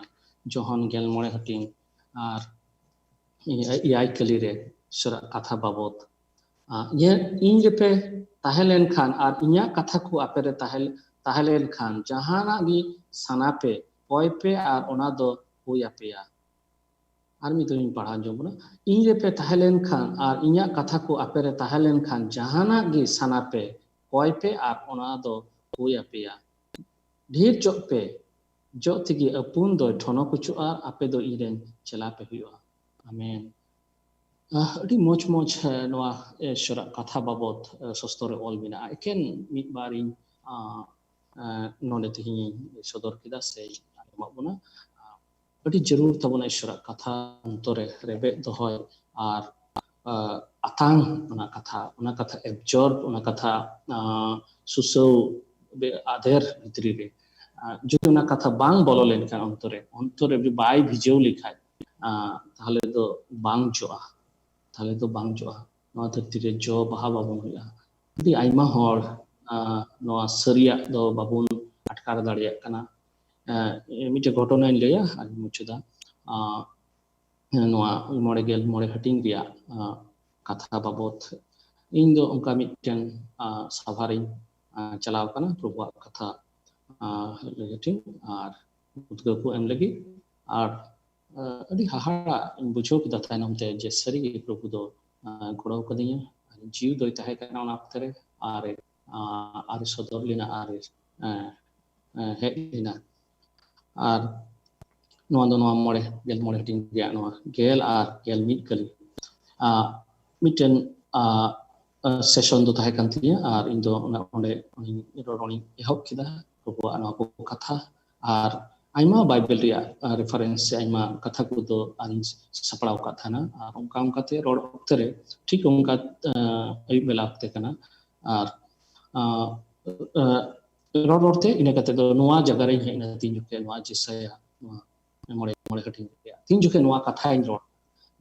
ᱡᱚᱦᱚᱱ ᱜᱮᱞ ᱢᱚᱬᱮ ᱦᱟᱹᱴᱤᱧ ᱟᱨ ᱮᱭᱟᱭ ᱠᱟᱹᱞᱤ ᱨᱮ ᱤᱥᱚᱨᱟᱜ ᱠᱟᱛᱷᱟ ᱵᱟᱵᱚᱛ᱾ ᱟᱸ, ᱤᱧ, ᱤᱧ ᱨᱮᱯᱮ ᱛᱟᱦᱮᱸ ᱞᱮᱱᱠᱷᱟᱱ ᱟᱨ ᱤᱧᱟᱹᱜ ᱠᱟᱛᱷᱟ ᱠᱚ ᱟᱯᱮ ᱨᱮ ᱛᱟᱦᱮᱸ, ᱛᱟᱦᱮᱸ ᱞᱮᱱᱠᱷᱟᱱ ᱡᱟᱦᱟᱱᱟᱜ ᱜᱮ ᱥᱟᱱᱟ ᱯᱮ, ᱠᱚᱭ ᱯᱮ ᱟᱨ ᱚᱱᱟ ᱫᱚ ᱦᱩᱭ ᱟᱯᱮᱭᱟ᱾ ᱟᱨ ᱢᱤᱫ ᱫᱷᱟᱣ ᱤᱧ ᱯᱟᱲᱦᱟᱣ ᱟᱸᱡᱚᱢ ᱵᱚᱱᱟ᱾ ᱤᱧ ᱨᱮᱯᱮ ᱛᱟᱦᱮᱸ ᱞᱮᱱᱠᱷᱟᱱ ᱟᱨ ᱤᱧᱟᱹᱜ ᱠᱟᱛᱷᱟ ᱠᱚ ᱟᱯᱮ ᱨᱮ ᱛᱟᱦᱮᱸ ᱞᱮᱱᱠᱷᱟᱱ ᱡᱟᱦᱟᱱᱟᱜ ᱜᱮ ᱥᱟᱱᱟ ᱯᱮ, ᱠᱚᱭ ᱯᱮ ᱟᱨ ᱚᱱᱟ ᱫᱚ ᱦᱩᱭ ᱟᱯᱮᱭᱟ᱾ ᱰᱷᱮᱨ ᱡᱚᱜ ᱯᱮ, ᱡᱚᱜ ᱛᱮᱜᱮ ᱟᱹᱯᱩᱱ ᱫᱚᱭ ᱴᱷᱚᱱᱚᱠ ᱦᱚᱪᱚᱜᱼᱟ, ᱟᱯᱮ ᱫᱚ ᱤᱧ ᱨᱮᱱ ᱪᱮᱞᱟ ᱯᱮ ᱦᱩᱭᱩᱜᱼᱟ᱾ ᱟᱢᱮᱱ᱾ ᱟᱦ, ᱟᱹᱰᱤ ᱢᱚᱡᱽ ᱢᱚᱡᱽ, ᱮ, ᱱᱚᱣᱟ, ᱮ, ᱤᱥᱚᱨᱟᱜ ᱠᱟᱛᱷᱟ ᱵᱟᱵᱚᱛ, ᱮ, ᱥᱚᱥᱛᱚ ᱨᱮ ᱚᱞ ᱢᱮᱱᱟᱜᱼᱟ᱾ ᱮᱠᱮᱱ ᱢᱤᱫ ᱵᱟᱨ ᱤᱧ, ᱟ, ᱮ, ᱱᱚᱰᱮ ᱛᱮᱦᱮᱧ ᱤᱧ ᱥᱚᱫᱚᱨ ᱠᱮᱫᱟ ᱥᱮ ᱟᱸᱡᱚᱢᱟᱜ ᱵᱚᱱᱟ᱾ ᱟ, ᱟᱹᱰᱤ ᱡᱟᱹᱨᱩᱲ ᱛᱟᱵᱚᱱᱟ ᱤᱥᱚᱨᱟᱜ ᱠᱟᱛᱷᱟ ᱚᱱᱛᱚᱨ ᱨᱮ ᱨᱮᱵᱮᱫ ᱫᱚᱦᱚᱭ ᱟᱨ, ᱟ, ᱟᱛᱟᱝ ᱚᱱᱟ ᱠᱟᱛᱷᱟ, ᱚᱱᱟ ᱠᱟᱛᱷᱟ absorb, ᱚᱱᱟ ᱠᱟᱛᱷᱟ, ᱟ, ᱥᱩᱥᱟᱹᱣ ᱵᱮ-, ᱟᱫᱮᱨ ᱵᱷᱤᱛᱨᱤ ᱨᱮ᱾ ᱟ, ᱡᱩᱫᱤ ᱚᱱᱟ ᱠᱟᱛᱷᱟ ᱵᱟᱝ ᱵᱚᱞᱚ ᱞᱮᱱᱠᱷᱟᱱ ᱚᱱᱛᱚᱨ ᱨᱮ, ᱚᱱᱛᱚᱨ ᱨᱮ ᱡᱩᱫᱤ ᱵᱟᱭ ᱵᱷᱤᱡᱟᱹᱣ ᱞᱮᱠᱷᱟᱡ, ᱟ, ᱛᱟᱦᱞᱮ ᱫᱚ ᱵᱟᱝ ᱡᱚᱜᱼᱟ, ᱛᱟᱦᱞᱮ ᱫᱚ ᱵᱟᱝ ᱡᱚᱜᱼᱟ᱾ ᱱᱚᱣᱟ ᱫᱷᱟᱹᱨᱛᱤ ᱨᱮ ᱡᱚ ᱵᱟᱦᱟ ᱵᱟᱵᱚᱱ ᱦᱩᱭᱩᱜᱼᱟ᱾ ᱟᱹᱰᱤ ᱟᱭᱢᱟ ᱦᱚᱲ, ᱟ, ᱱᱚᱣᱟ ᱥᱟᱹᱨᱤᱭᱟᱜ ᱫᱚ ᱵᱟᱵᱚᱱ ᱟᱴᱠᱟᱨ ᱫᱟᱲᱮᱭᱟᱜ ᱠᱟᱱᱟ᱾ ᱟ, ᱢᱤᱫᱴᱮᱡ ᱜᱷᱚᱴᱚᱱᱟᱧ ᱞᱟᱹᱭᱟ ᱟᱨ ᱢᱩᱪᱟᱹᱫᱟ᱾ ᱟ, ᱱᱚᱣᱟ ᱢᱚᱬᱮ ᱜᱮᱞ ᱢᱚᱬᱮ ᱦᱟᱹᱴᱤᱧ ᱨᱮᱭᱟᱜ, ᱟ, ᱠᱟᱛᱷᱟ ᱵᱟᱵᱚᱛ᱾ ᱤᱧ ᱫᱚ ᱚᱱᱠᱟ ᱢᱤᱫᱴᱮᱱ, ᱟ, ᱥᱟᱵᱷᱟ ᱨᱤᱧ, ᱟ, ᱪᱟᱞᱟᱣ ᱠᱟᱱᱟ ᱯᱨᱚᱵᱷᱩᱣᱟᱜ ᱠᱟᱛᱷᱟ, ᱟ, ᱞᱟᱹᱭ ᱦᱟᱹᱴᱤᱧ ᱟᱨ ᱩᱫᱽᱜᱟᱹᱣ ᱠᱚ ᱮᱢ ᱞᱟᱹᱜᱤᱫ᱾ ᱟᱨ, ᱟ, ᱟᱹᱰᱤ ᱦᱟᱦᱟᱲᱟᱜ ᱤᱧ ᱵᱩᱡᱷᱟᱹᱣ ᱠᱮᱫᱟ ᱛᱟᱭᱱᱚᱢ ᱛᱮ ᱡᱮ ᱥᱟᱹᱨᱤᱜᱮ ᱯᱨᱚᱵᱷᱩ ᱫᱚ, ᱟ, ᱜᱚᱲᱚ ᱠᱟᱹᱫᱤᱧᱟ᱾ ᱡᱤᱣᱤ ᱫᱚᱭ ᱛᱟᱦᱮᱸ ᱠᱟᱱᱟ ᱚᱱᱟ ᱚᱠᱛᱮ ᱨᱮ, ᱟᱨ, ᱟ, ᱟᱨ ᱥᱚᱫᱚᱨ ᱞᱮᱱᱟ ᱟᱨ, ᱟ, ᱟ, ᱦᱮᱡ ᱞᱮᱱᱟ᱾ ᱟᱨ ᱱᱚᱣᱟ ᱫᱚ ᱱᱚᱣᱟ ᱢᱚᱬᱮ, ᱜᱮᱞ ᱢᱚᱬᱮ ᱦᱟᱹᱴᱤᱧ ᱨᱮᱭᱟᱜ ᱱᱚᱣᱟ ᱜᱮᱞ ᱟᱨ ᱜᱮᱞ ᱢᱤᱫ ᱠᱟᱹᱞᱤ᱾ ᱟ, ᱢᱤᱫᱴᱮᱱ ᱥᱮᱥᱚᱱ ᱫᱚ ᱛᱟᱦᱮᱸ ᱠᱟᱱ ᱛᱤᱧᱟᱹ, ᱟᱨ ᱤᱧ ᱫᱚ ᱚᱱᱟ, ᱚᱸᱰᱮ ᱩᱱᱤ ᱨᱚᱲ ᱚᱸᱰᱮᱧ ᱮᱦᱚᱵ ᱠᱮᱫᱟ ᱯᱨᱚᱵᱷᱩᱣᱟᱜ ᱱᱚᱣᱟ ᱠᱚ ᱠᱟᱛᱷᱟ, ᱟᱨ ᱟᱭᱢᱟ ᱵᱟᱭᱵᱮᱞ ᱨᱮᱭᱟᱜ ᱨᱮᱯᱷᱟᱨᱮᱱᱥ ᱥᱮ ᱟᱭᱢᱟ ᱠᱟᱛᱷᱟ ᱠᱚᱫᱚ ᱟᱨᱤᱧ ᱥᱟᱯᱲᱟᱣ ᱟᱠᱟᱫ ᱛᱟᱦᱮᱱᱟ᱾ ᱟᱨ ᱚᱱᱠᱟ ᱚᱱᱠᱟᱛᱮ ᱨᱚᱲ ᱚᱠᱛᱮ ᱨᱮ ᱴᱷᱤᱠ ᱚᱱᱠᱟ ᱟᱹᱭᱩᱵ ᱵᱮᱞᱟ ᱚᱠᱛᱮ ᱠᱟᱱᱟ, ᱟᱨ ᱨᱚᱲ ᱨᱚᱲᱛᱮ ᱤᱱᱟᱹ ᱠᱟᱛᱮ ᱫᱚ ᱱᱚᱣᱟ ᱡᱟᱭᱜᱟ ᱨᱮᱧ ᱦᱮᱡ ᱮᱱᱟ, ᱛᱤᱱ ᱡᱚᱠᱷᱮᱡ ᱱᱚᱣᱟ ᱡᱮᱥᱟᱭᱟ ᱢᱚᱬᱮ ᱢᱚᱬᱮ ᱠᱟᱹᱴᱤᱡ ᱛᱤᱱ ᱡᱚᱠᱷᱮᱡ ᱱᱚᱣᱟ ᱠᱟᱛᱷᱟᱧ ᱨᱚᱲ,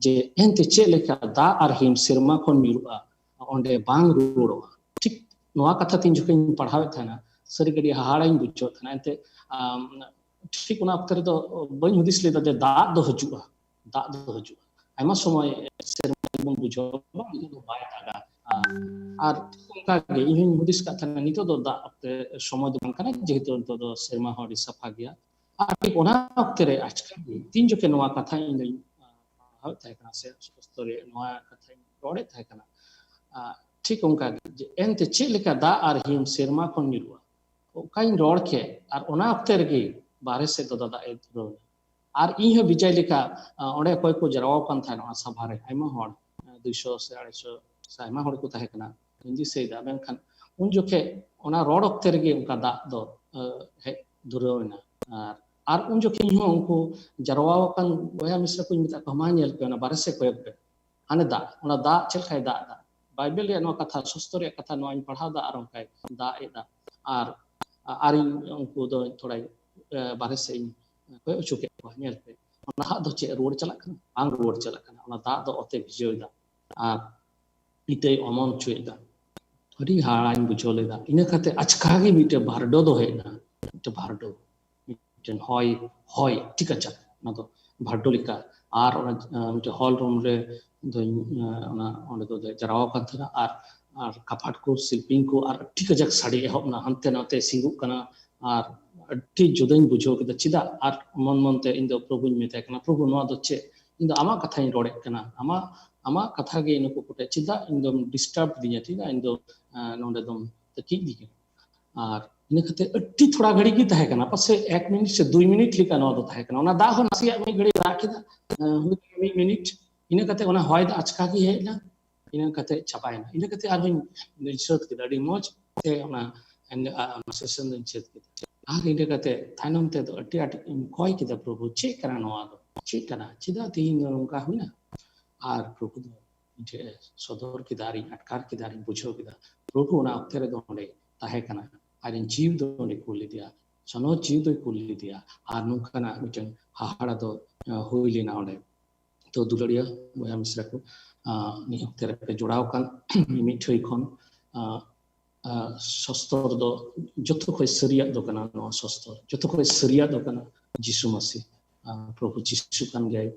ᱡᱮ ᱮᱱᱛᱮ ᱪᱮᱫ ᱞᱮᱠᱟ ᱫᱟᱜ ᱟᱨ ᱦᱤᱢ ᱥᱮᱨᱢᱟ ᱠᱷᱚᱱ ᱧᱩᱨᱩᱜᱼᱟ, ᱚᱸᱰᱮ ᱵᱟᱝ ᱨᱩᱣᱟᱹᱲᱚᱜᱼᱟ᱾ ᱴᱷᱤᱠ ᱱᱚᱣᱟ ᱠᱟᱛᱷᱟ ᱛᱤᱱ ᱡᱚᱠᱷᱮᱡ ᱤᱧ ᱯᱟᱲᱦᱟᱣᱮᱫ ᱛᱟᱦᱮᱱᱟ, ᱥᱟᱹᱨᱤ ᱜᱮ ᱟᱹᱰᱤ ᱦᱟᱦᱟᱲᱟᱧ ᱵᱩᱡᱷᱟᱹᱣᱮᱫ ᱛᱟᱦᱮᱱᱟ᱾ ᱮᱱᱛᱮ ᱴᱷᱤᱠ ᱚᱱᱟ ᱚᱠᱛᱮ ᱨᱮᱫᱚ ᱵᱟᱹᱧ ᱦᱩᱫᱤᱥ ᱞᱮᱫᱟ ᱡᱮ ᱫᱟᱜ ᱫᱚ ᱦᱤᱡᱩᱜᱼᱟ, ᱫᱟᱜ ᱫᱚ ᱦᱤᱡᱩᱜᱼᱟ᱾ ᱟᱭᱢᱟ ᱥᱚᱢᱚᱭ ᱥᱮᱨᱢᱟ ᱵᱚᱱ ᱵᱩᱡᱷᱟᱹᱣᱟ ᱵᱟᱝ, ᱱᱤᱛᱚᱜ ᱫᱚ ᱵᱟᱭ ᱫᱟᱜᱟ᱾ ᱟᱨ ᱴᱷᱤᱠ ᱚᱱᱠᱟ ᱜᱮ ᱤᱧ ᱦᱚᱧ ᱦᱩᱫᱤᱥ ᱠᱟᱜ ᱛᱟᱦᱮᱱᱟ, ᱱᱤᱛᱚᱜ ᱫᱚ ᱫᱟᱜ ᱚᱠᱛᱮ ᱥᱚᱢᱚᱭ ᱫᱚ ᱵᱟᱝ ᱠᱟᱱᱟ, ᱡᱮᱦᱮᱛᱩ ᱱᱤᱛᱚᱜ ᱫᱚ ᱥᱮᱨᱢᱟ ᱦᱚᱸ ᱟᱹᱰᱤ ᱥᱟᱯᱷᱟ ᱜᱮᱭᱟ᱾ ᱟᱨ ᱴᱷᱤᱠ ᱚᱱᱟ ᱚᱠᱛᱮ ᱨᱮ ᱟᱪᱠᱟ ᱜᱮ ᱛᱤᱱ ᱡᱚᱠᱷᱮᱡ ᱱᱚᱣᱟ ᱠᱟᱛᱷᱟ ᱤᱧ ᱫᱚᱧ ᱯᱟᱲᱦᱟᱣᱮᱫ ᱛᱟᱦᱮᱸ ᱠᱟᱱᱟ ᱥᱮ ᱥᱚᱥᱛᱚ ᱨᱮ ᱱᱚᱣᱟ ᱠᱟᱛᱷᱟᱧ ᱨᱚᱲᱮᱫ ᱛᱟᱦᱮᱸ ᱠᱟᱱᱟ, ᱴᱷᱤᱠ ᱚᱱᱠᱟ ᱜᱮ ᱡᱮ ᱮᱱᱛᱮ ᱪᱮᱫ ᱞᱮᱠᱟ ᱫᱟᱜ ᱟᱨ ᱦᱤᱢ ᱥᱮᱨᱢᱟ ᱠᱷᱚᱱ ᱧᱩᱨᱩᱜᱼᱟ, ᱚᱱᱠᱟᱧ ᱨᱚᱲ ᱠᱮᱫ ᱟᱨ ᱚᱱᱟ ᱚᱠᱛᱮ ᱨᱮᱜᱮ ᱵᱟᱦᱨᱮ ᱥᱮᱫ ᱫᱚ ᱫᱟᱜ ᱮ ᱫᱷᱩᱨᱟᱹᱣ ᱮᱱᱟ᱾ ᱟᱨ ᱤᱧ ᱦᱚᱸ ᱵᱤᱡᱚᱭ ᱞᱮᱠᱟ ᱚᱸᱰᱮ ᱚᱠᱚᱭ ᱠᱚ ᱡᱟᱨᱣᱟ ᱟᱠᱟᱱ ᱛᱟᱦᱮᱱᱟ ᱚᱱᱟ ᱥᱚᱵᱷᱟ ᱨᱮ, ᱟᱭᱢᱟ ᱦᱚᱲ, ᱫᱩᱭᱥᱚ ᱥᱮ ᱟᱲᱟᱭᱥᱚ ᱥᱮ ᱟᱭᱢᱟ ᱦᱚᱲ ᱠᱚ ᱛᱟᱦᱮᱸ ᱠᱟᱱᱟ, ᱤᱧ ᱫᱤᱥᱟᱹᱭᱮᱫᱟ᱾ ᱢᱮᱱᱠᱷᱟᱱ ᱩᱱ ᱡᱚᱠᱷᱮᱡ ᱚᱱᱟ ᱨᱚᱲ ᱚᱠᱛᱮ ᱨᱮᱜᱮ ᱚᱱᱠᱟ ᱫᱟᱜ ᱫᱚ ᱦᱮᱡ ᱫᱷᱩᱨᱟᱹᱣ ᱮᱱᱟ᱾ ᱟᱨ ᱟᱨ ᱩᱱ ᱡᱚᱠᱷᱮᱡ ᱤᱧ ᱦᱚᱸ ᱩᱱᱠᱩ ᱡᱟᱨᱣᱟ ᱟᱠᱟᱱ ᱵᱚᱭᱦᱟ ᱢᱤᱥᱨᱟ ᱠᱚᱧ ᱢᱮᱛᱟᱜ ᱠᱚᱣᱟ, ᱢᱟ ᱧᱮᱞ ᱯᱮ, ᱚᱱᱟ ᱵᱟᱨᱦᱮ ᱥᱮᱫ ᱠᱚᱭᱚᱜ ᱯᱮ, ᱦᱟᱱᱮ ᱫᱟᱜ, ᱚᱱᱟ ᱫᱟᱜ ᱪᱮᱫ ᱞᱮᱠᱟᱭ ᱫᱟᱜ ᱮᱫᱟ᱾ ᱵᱟᱭᱵᱮᱞ ᱨᱮᱭᱟᱜ ᱱᱚᱣᱟ ᱠᱟᱛᱷᱟ, ᱥᱚᱥᱛᱚ ᱨᱮᱭᱟᱜ ᱠᱟᱛᱷᱟ ᱱᱚᱣᱟᱧ ᱯᱟᱲᱦᱟᱣ ᱮᱫᱟ ᱟᱨ ᱚᱱᱠᱟᱭ ᱫᱟᱜ ᱮᱫᱟ᱾ ᱟᱨ ᱟᱨᱤᱧ ᱩᱱᱠᱩ ᱫᱚ ᱛᱷᱚᱲᱟᱧ ᱵᱟᱨᱦᱮ ᱥᱮᱫ ᱤᱧ ᱠᱚᱭᱚᱜ ᱦᱚᱪᱚ ᱠᱮᱫ ᱠᱚᱣᱟ, ᱧᱮᱞ ᱯᱮ, ᱚᱱᱟ ᱫᱟᱜ ᱫᱚ ᱪᱮᱫ ᱨᱩᱣᱟᱹᱲ ᱪᱟᱞᱟᱜ ᱠᱟᱱᱟ? ᱵᱟᱝ ᱨᱩᱣᱟᱹᱲ ᱪᱟᱞᱟᱜ ᱠᱟᱱᱟ᱾ ᱚᱱᱟ ᱫᱟᱜ ᱫᱚ ᱚᱛᱮ ᱵᱷᱤᱡᱟᱹᱣ ᱮᱫᱟ ᱟᱨ ᱤᱛᱟᱹᱭ ᱚᱢᱚᱱ ᱦᱚᱪᱚᱭᱮᱫᱟ᱾ ᱟᱹᱰᱤ ᱦᱟᱦᱟᱲᱟᱧ ᱵᱩᱡᱷᱟᱹᱣ ᱞᱮᱫᱟ᱾ ᱤᱱᱟᱹ ᱠᱟᱛᱮ ᱟᱪᱠᱟ ᱜᱮ ᱢᱤᱫᱴᱮᱱ ᱵᱷᱟᱨᱰᱳ ᱫᱚ ᱦᱮᱡ ᱮᱱᱟ, ᱢᱤᱫᱴᱮᱱ ᱵᱷᱟᱨᱰᱳ, ᱢᱤᱫᱴᱮᱱ ᱦᱚᱭ, ᱦᱚᱭ ᱴᱷᱤᱠ ᱟᱪᱷᱟ, ᱚᱱᱟ ᱫᱚ ᱵᱷᱟᱨᱰᱳ ᱞᱮᱠᱟ᱾ ᱟᱨ ᱚᱱᱟ ᱢᱤᱫᱴᱮᱱ ᱦᱚᱞ ᱨᱩᱢ ᱨᱮ ᱫᱚᱧ ᱚᱱᱟ ᱚᱸᱰᱮ ᱫᱚ ᱡᱟᱨᱣᱟ ᱟᱠᱟᱱ ᱛᱟᱦᱮᱱᱟ᱾ ᱟᱨ ᱟᱨ ᱠᱟᱯᱟᱴ ᱠᱚ, ᱥᱤᱞᱯᱤᱧ ᱠᱚ, ᱟᱨ ᱟᱹᱰᱤ ᱠᱟᱡᱟᱠ ᱥᱟᱰᱮ ᱮᱦᱚᱵ ᱮᱱᱟ, ᱦᱟᱱᱛᱮ ᱱᱟᱛᱮ ᱥᱤᱸᱜᱩᱜ ᱠᱟᱱᱟ᱾ ᱟᱨ ᱟᱹᱰᱤ ᱡᱩᱫᱟᱹᱧ ᱵᱩᱡᱷᱟᱹᱣ ᱠᱮᱫᱟ᱾ ᱪᱮᱫᱟᱜ? ᱟᱨ ᱢᱚᱱ ᱢᱚᱱᱛᱮ ᱤᱧ ᱫᱚ ᱯᱨᱚᱵᱷᱩᱧ ᱢᱮᱛᱟᱭ ᱠᱟᱱᱟ, ᱯᱨᱚᱵᱷᱩ, ᱱᱚᱣᱟ ᱫᱚ ᱪᱮᱫ? ᱤᱧ ᱫᱚ ᱟᱢᱟᱜ ᱠᱟᱛᱷᱟᱧ ᱨᱚᱲᱮᱫ ᱠᱟᱱᱟ, ᱟᱢᱟᱜ ᱟᱢᱟᱜ ᱠᱟᱛᱷᱟ ᱜᱮ ᱱᱩᱠᱩ ᱠᱚᱴᱷᱮᱱ ᱪᱮᱫᱟᱜ ᱤᱧ ᱫᱚᱢ ᱰᱤᱥᱴᱟᱨᱵ ᱫᱤᱧᱟ, ᱪᱮᱫᱟᱜ ᱤᱧ ᱫᱚ ᱱᱚᱰᱮ ᱫᱚᱢ ᱛᱟᱹᱠᱤᱡ ᱫᱤᱧᱟ? ᱟᱨ ᱤᱱᱟᱹ ᱠᱟᱛᱮ ᱟᱹᱰᱤ ᱛᱷᱚᱲᱟ ᱜᱷᱟᱹᱲᱤᱡ ᱜᱮ ᱛᱟᱦᱮᱸ ᱠᱟᱱᱟ, ᱯᱟᱥᱮᱡ ᱮᱠ ᱢᱤᱱᱤᱴ ᱥᱮ ᱫᱩᱭ ᱢᱤᱱᱤᱴ ᱞᱮᱠᱟ ᱱᱚᱣᱟ ᱫᱚ ᱛᱟᱦᱮᱸ ᱠᱟᱱᱟ᱾ ᱚᱱᱟ ᱫᱟᱜ ᱦᱚᱸ ᱱᱟᱥᱮᱭᱟᱜ ᱢᱤᱫ ᱜᱷᱟᱹᱲᱤᱡ ᱫᱟᱜ ᱠᱮᱫᱟ, ᱦᱩᱭ ᱠᱟᱱᱟ ᱢᱤᱫ ᱢᱤᱱᱤᱴ᱾ ᱤᱱᱟᱹ ᱠᱟᱛᱮ ᱚᱱᱟ ᱦᱚᱭ ᱫᱟᱜ ᱟᱪᱠᱟ ᱜᱮ ᱦᱮᱡ ᱮᱱᱟ᱾ ᱤᱱᱟᱹ ᱠᱟᱛᱮ ᱪᱟᱵᱟᱭᱮᱱᱟ᱾ ᱤᱱᱟᱹ ᱠᱟᱛᱮ ᱟᱨᱦᱚᱧ ᱥᱟᱹᱛ ᱠᱮᱫᱟ, ᱟᱹᱰᱤ ᱢᱚᱡᱽ ᱛᱮ ᱚᱱᱟ, ᱚᱱᱟ ᱥᱮᱥᱚᱱ ᱫᱚᱧ ᱥᱟᱹᱛ ᱠᱮᱫᱟ᱾ ᱟᱨ ᱤᱱᱟᱹ ᱠᱟᱛᱮ ᱛᱟᱭᱱᱚᱢ ᱛᱮᱫᱚ ᱟᱹᱰᱤ ᱟᱸᱴ ᱤᱧ ᱠᱚᱭ ᱠᱮᱫᱟ, "ᱯᱨᱚᱵᱷᱩ, ᱪᱮᱫ ᱠᱟᱱᱟ ᱱᱚᱣᱟ ᱫᱚ? ᱪᱮᱫ ᱠᱟᱱᱟ? ᱪᱮᱫᱟᱜ ᱛᱮᱦᱮᱧ ᱫᱚ ᱱᱚᱝᱠᱟ ᱦᱩᱭᱱᱟ?" ᱟᱨ ᱯᱨᱚᱵᱷᱩ ᱫᱚ ᱤᱧ ᱴᱷᱮᱱ ᱮ ᱥᱚᱫᱚᱨ ᱠᱮᱫᱟ ᱟᱨᱤᱧ ᱟᱴᱠᱟᱨ ᱠᱮᱫᱟ ᱟᱨᱤᱧ ᱵᱩᱡᱷᱟᱹᱣ ᱠᱮᱫᱟ, ᱯᱨᱚᱵᱷᱩ ᱚᱱᱟ ᱚᱠᱛᱮ ᱨᱮᱫᱚ ᱚᱸᱰᱮ ᱛᱟᱦᱮᱸ ᱠᱟᱱᱟ᱾ ᱟᱡ ᱨᱮᱱ ᱡᱤᱣᱤ ᱫᱚ ᱚᱸᱰᱮ ᱠᱩᱞ ᱞᱮᱫᱮᱭᱟ, ᱥᱟᱱᱟᱢ ᱡᱤᱣᱤ ᱫᱚᱭ ᱠᱩᱞ ᱞᱮᱫᱮᱭᱟ᱾ ᱟᱨ ᱱᱚᱝᱠᱟᱱᱟᱜ ᱢᱤᱫᱴᱮᱱ ᱦᱟᱦᱟᱲᱟ ᱫᱚ, ᱟᱸ, ᱦᱩᱭ ᱞᱮᱱᱟ ᱚᱸᱰᱮ᱾ ᱛᱚ ᱫᱩᱞᱟᱹᱲᱤᱭᱟᱹ ᱵᱚᱭᱦᱟ ᱢᱤᱥᱨᱟ ᱠᱚ, ᱟᱸ, ᱱᱤᱭᱟᱹ ᱚᱠᱛᱮ ᱨᱮᱯᱮ ᱡᱚᱲᱟᱣ ᱟᱠᱟᱱ ᱢᱤᱫ ᱴᱷᱮᱱ ᱠᱷᱚᱱ, ᱟᱸ, ᱟᱸ, ᱥᱚᱥᱛᱚᱨ ᱫᱚ ᱡᱚᱛᱚ ᱠᱷᱚᱱ ᱥᱟᱹᱨᱤᱭᱟᱜ ᱫᱚ ᱠᱟᱱᱟ ᱱᱚᱣᱟ ᱥᱚᱥᱛᱚᱨ, ᱡᱚᱛᱚ ᱠᱷᱚᱱ ᱥᱟᱹᱨᱤᱭᱟᱜ ᱫᱚ ᱠᱟᱱᱟ ᱡᱤᱥᱩ ᱢᱟᱹᱥᱤ, ᱟᱸ, ᱯᱨᱚᱵᱷᱩ ᱡᱤᱥᱩ ᱠᱟᱱ ᱜᱮᱭᱟᱭ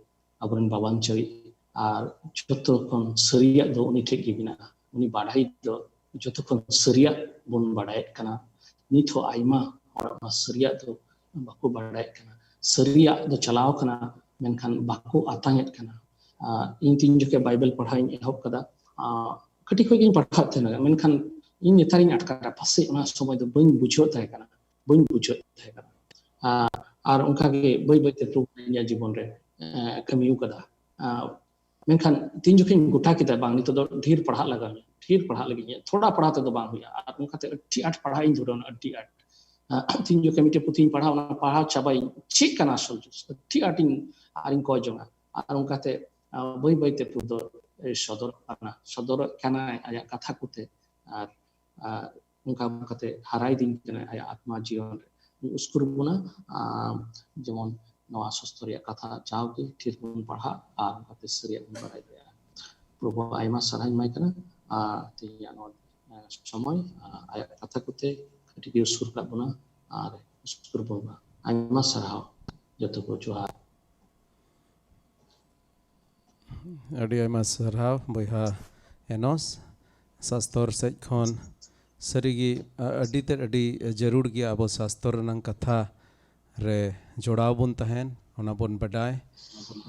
ᱟᱵᱚᱨᱮᱱ ᱵᱟᱵᱟᱱᱪᱟᱹᱨᱤ᱾ ᱟᱨ ᱡᱚᱛᱚ ᱠᱷᱚᱱ ᱥᱟᱹᱨᱤᱭᱟᱜ ᱫᱚ ᱩᱱᱤ ᱴᱷᱮᱱ ᱜᱮ ᱢᱮᱱᱟᱜᱼᱟ᱾ ᱩᱱᱤ ᱵᱟᱰᱟᱭ ᱫᱚ ᱡᱚᱛᱚ ᱠᱷᱚᱱ ᱥᱟᱹᱨᱤᱭᱟᱜ ᱵᱚᱱ ᱵᱟᱰᱟᱭᱮᱫ ᱠᱟᱱᱟ᱾ ᱱᱤᱛ ᱦᱚᱸ ᱟᱭᱢᱟ ᱦᱚᱲ ᱚᱱᱟ ᱥᱟᱹᱨᱤᱭᱟᱜ ᱫᱚ ᱵᱟᱠᱚ ᱵᱟᱰᱟᱭᱮᱫ ᱠᱟᱱᱟ᱾ ᱥᱟᱹᱨᱤᱭᱟᱜ ᱫᱚ ᱪᱟᱞᱟᱣ ᱠᱟᱱᱟ, ᱢᱮᱱᱠᱷᱟᱱ ᱵᱟᱠᱚ ᱟᱛᱟᱝ ᱮᱫ ᱠᱟᱱᱟ᱾ ᱟᱨ ᱤᱧ ᱛᱤᱱ ᱡᱚᱠᱷᱮᱡ ᱵᱟᱭᱵᱮᱞ ᱯᱟᱲᱦᱟᱣ ᱤᱧ ᱮᱦᱚᱵ ᱠᱟᱫᱟ, ᱟᱨ ᱠᱟᱹᱴᱤᱡ ᱠᱷᱚᱱ ᱜᱤᱧ ᱯᱟᱲᱦᱟᱜ ᱛᱟᱦᱮᱱᱟ, ᱢᱮᱱᱠᱷᱟᱱ ᱤᱧ ᱱᱮᱛᱟᱨᱤᱧ ᱟᱴᱠᱟᱨᱟ, ᱯᱟᱥᱮᱡ ᱚᱱᱟ ᱥᱚᱢᱚᱭ ᱫᱚ ᱵᱟᱹᱧ ᱵᱩᱡᱷᱟᱹᱣ ᱛᱟᱦᱮᱸ ᱠᱟᱱᱟ, ᱵᱟᱹᱧ ᱵᱩᱡᱷᱟᱹᱣ ᱛᱟᱦᱮᱸ ᱠᱟᱱᱟ᱾ ᱟᱨ, ᱟᱨ ᱚᱱᱠᱟ ᱜᱮ ᱵᱟᱹᱭ ᱵᱟᱹᱭ ᱛᱮ ᱯᱨᱚᱵᱷᱩ ᱤᱧᱟᱹᱜ ᱡᱤᱵᱚᱱ ᱨᱮ, ᱮ, ᱠᱟᱹᱢᱤ ᱟᱠᱟᱫᱟ᱾ ᱟᱨ ᱢᱮᱱᱠᱷᱟᱱ ᱛᱤᱱ ᱡᱚᱠᱷᱮᱡ ᱤᱧ ᱜᱚᱴᱟ ᱠᱮᱫᱟ, ᱵᱟᱝ, ᱱᱤᱛᱚᱜ ᱫᱚ ᱰᱷᱮᱨ ᱯᱟᱲᱦᱟᱜ ᱞᱟᱜᱟᱣ ᱤᱧᱟ, ᱰᱷᱮᱨ ᱯᱟᱲᱦᱟᱜ ᱞᱟᱹᱜᱤᱫ ᱤᱧ, ᱛᱷᱚᱲᱟ ᱯᱟᱲᱦᱟᱣ ᱛᱮᱫᱚ ᱵᱟᱝ ᱦᱩᱭᱩᱜᱼᱟ, ᱟᱨ ᱚᱱᱠᱟᱛᱮ ᱟᱹᱰᱤ ᱟᱸᱴ ᱯᱟᱲᱦᱟᱜ ᱤᱧ ᱫᱷᱩᱨᱟᱹᱣᱱᱟ, ᱟᱹᱰᱤ ᱟᱸᱴ᱾ ᱟᱨ ᱛᱤᱱ ᱡᱚᱠᱷᱮᱡ ᱢᱤᱫᱴᱮᱡ ᱯᱩᱛᱷᱤᱧ ᱯᱟᱲᱦᱟᱣ, ᱚᱱᱟ ᱯᱟᱲᱦᱟᱣ ᱪᱟᱵᱟᱭᱤᱧ, ᱪᱮᱫ ᱠᱟᱱᱟ ᱟᱥᱚᱞ ᱡᱤᱱᱤᱥ, ᱟᱹᱰᱤ ᱟᱸᱴ ᱤᱧ ᱟᱨᱤᱧ ᱠᱚᱭ ᱡᱚᱝᱟ᱾ ᱟᱨ ᱚᱱᱠᱟᱛᱮ, ᱟᱨ ᱵᱟᱹᱭ ᱵᱟᱹᱭ ᱛᱮ ᱯᱨᱚᱵᱷᱩ ᱫᱚ, ᱮ, ᱥᱚᱫᱚᱨᱚᱜ ᱠᱟᱱᱟ, ᱥᱚᱫᱚᱨᱚᱜ ᱠᱟᱱᱟᱭ ᱟᱭᱟᱜ ᱠᱟᱛᱷᱟ ᱠᱚᱛᱮ᱾ ᱟᱨ, ᱟᱨ ᱚᱱᱠᱟ ᱠᱟᱛᱮ ᱦᱟᱨᱟ ᱤᱫᱤᱧ ᱠᱟᱱᱟᱭ ᱟᱭᱟᱜ ᱟᱛᱢᱟ ᱡᱤᱭᱚᱱ ᱨᱮ᱾ ᱩᱥᱠᱩᱨ ᱵᱚᱱᱟ, ᱟᱨ ᱡᱮᱢᱚᱱ ᱱᱚᱣᱟ ᱥᱚᱥᱛᱚ ᱨᱮᱭᱟᱜ ᱠᱟᱛᱷᱟ ᱡᱟᱣᱜᱮ ᱴᱷᱤᱠ ᱵᱚᱱ ᱯᱟᱲᱦᱟᱜ ᱟᱨ ᱚᱱᱠᱟᱛᱮ ᱥᱟᱹᱨᱤᱭᱟᱜ ᱵᱚᱱ ᱵᱟᱲᱟᱭ ᱫᱟᱲᱮᱭᱟᱜᱼᱟ᱾ ᱯᱨᱚᱵᱷᱩ ᱟᱭᱢᱟ ᱥᱟᱨᱦᱟᱣ ᱤᱧ ᱮᱢᱟᱭ ᱠᱟᱱᱟ, ᱟᱨ ᱛᱮᱦᱮᱧᱟᱜ ᱱᱚᱣᱟ, ᱮ, ᱥᱚᱢᱚᱭ, ᱟᱨ ᱟᱭᱟᱜ ᱠᱟᱛᱷᱟ ᱠᱚᱛᱮ ᱠᱟᱹᱴᱤᱡ ᱜᱮ ᱩᱥᱠᱩᱨ ᱠᱟᱜ ᱵᱚᱱᱟ ᱟᱨ ᱩᱥᱠᱩᱨ ᱵᱚᱱᱟ᱾ ᱟᱭᱢᱟ ᱥᱟᱨᱦᱟᱣ ᱡᱚᱛᱚ ᱠᱚ, ᱡᱚᱦᱟᱨ᱾ ᱟᱹᱰᱤ ᱟᱭᱢᱟ ᱥᱟᱨᱦᱟᱣ ᱵᱚᱭᱦᱟ ᱮᱱᱚᱥ, ᱥᱟᱥᱛᱚᱨ ᱥᱮᱫ ᱠᱷᱚᱱ ᱥᱟᱹᱨᱤᱜᱮ, ᱟ-, ᱟᱹᱰᱤ ᱛᱮᱫ ᱟᱹᱰᱤ ᱡᱟᱹᱨᱩᱲ ᱜᱮᱭᱟ ᱟᱵᱚ ᱥᱟᱥᱛᱚᱨ ᱨᱮᱱᱟᱝ ᱠᱟᱛᱷᱟ ᱨᱮ ᱡᱚᱲᱟᱣ ᱵᱚᱱ ᱛᱟᱦᱮᱱ, ᱚᱱᱟ ᱵᱚᱱ ᱵᱟᱰᱟᱭ᱾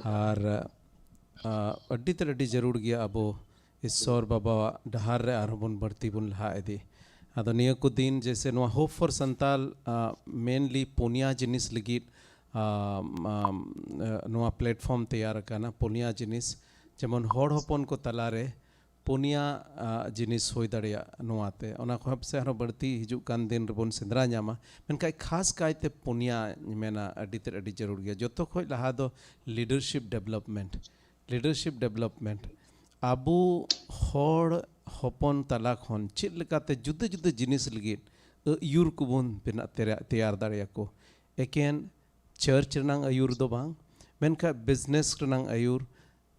ᱟᱨ, ᱟ, ᱟᱹᱰᱤ ᱛᱮᱫ ᱟᱹᱰᱤ ᱡᱟᱹᱨᱩᱲ ᱜᱮᱭᱟ ᱟᱵᱚ ᱤᱥᱥᱚᱨ ᱵᱟᱵᱟᱣᱟᱜ ᱰᱟᱦᱟᱨ ᱨᱮ ᱟᱨᱦᱚᱸ ᱵᱚᱱ ᱵᱟᱹᱲᱛᱤ ᱵᱚᱱ ᱞᱟᱦᱟ ᱤᱫᱤ᱾ ᱟᱫᱚ ᱱᱤᱭᱟᱹ ᱠᱚ ᱫᱤᱱ ᱡᱮᱭᱥᱮ ᱱᱚᱣᱟ Hope for Santal, ᱟ, mainly ᱯᱩᱱᱭᱟ ᱡᱤᱱᱤᱥ ᱞᱟᱹᱜᱤᱫ, ᱟ, ᱟ, ᱱᱚᱣᱟ platform ᱛᱮᱭᱟᱨ ᱟᱠᱟᱱᱟ, ᱯᱩᱱᱭᱟ ᱡᱤᱱᱤᱥ, ᱡᱮᱢᱚᱱ ᱦᱚᱲ ᱦᱚᱯᱚᱱ ᱠᱚ ᱛᱟᱞᱟᱨᱮ ᱯᱩᱱᱭᱟ ᱟ, ᱡᱤᱱᱤᱥ ᱦᱩᱭ ᱫᱟᱲᱮᱭᱟᱜ ᱱᱚᱣᱟ ᱛᱮ᱾ ᱚᱱᱟ ᱠᱷᱚᱱ ᱯᱟᱥᱮᱡ ᱟᱨᱦᱚᱸ ᱵᱟᱹᱲᱛᱤ ᱦᱤᱡᱩᱜ ᱠᱟᱱ ᱫᱤᱱ ᱨᱮᱵᱚᱱ ᱥᱮᱸᱫᱽᱨᱟ ᱧᱟᱢᱟ᱾ ᱢᱮᱱᱠᱷᱟᱱ ᱠᱷᱟᱥ ᱠᱟᱭᱛᱮ ᱯᱩᱱᱭᱟ ᱢᱮᱱᱟ ᱟᱹᱰᱤ ᱛᱮᱫ ᱟᱹᱰᱤ ᱡᱟᱹᱨᱩᱲ ᱜᱮᱭᱟ᱾ ᱡᱚᱛᱚ ᱠᱷᱚᱱ ᱞᱟᱦᱟ ᱫᱚ leadership development᱾ Leadership development, ᱟᱵᱚ ᱦᱚᱲ ᱦᱚᱯᱚᱱ ᱛᱟᱞᱟ ᱠᱷᱚᱱ ᱪᱮᱫ ᱞᱮᱠᱟᱛᱮ ᱡᱩᱫᱟᱹ ᱡᱩᱫᱟᱹ ᱡᱤᱱᱤᱥ ᱞᱟᱹᱜᱤᱫ ᱟᱹᱭᱩᱨ ᱠᱚᱵᱚᱱ ᱵᱮᱱᱟᱣ ᱛᱮᱭᱟ-, ᱛᱮᱭᱟᱨ ᱫᱟᱲᱮᱭᱟᱠᱚ᱾ ᱮᱠᱮᱱ ᱪᱟᱨᱪ ᱨᱮᱱᱟᱝ ᱟᱹᱭᱩᱨ ᱫᱚ ᱵᱟᱝ, ᱢᱮᱱᱠᱷᱟᱱ ᱵᱤᱡᱽᱱᱮᱥ ᱨᱮᱱᱟᱝ ᱟᱹᱭᱩᱨ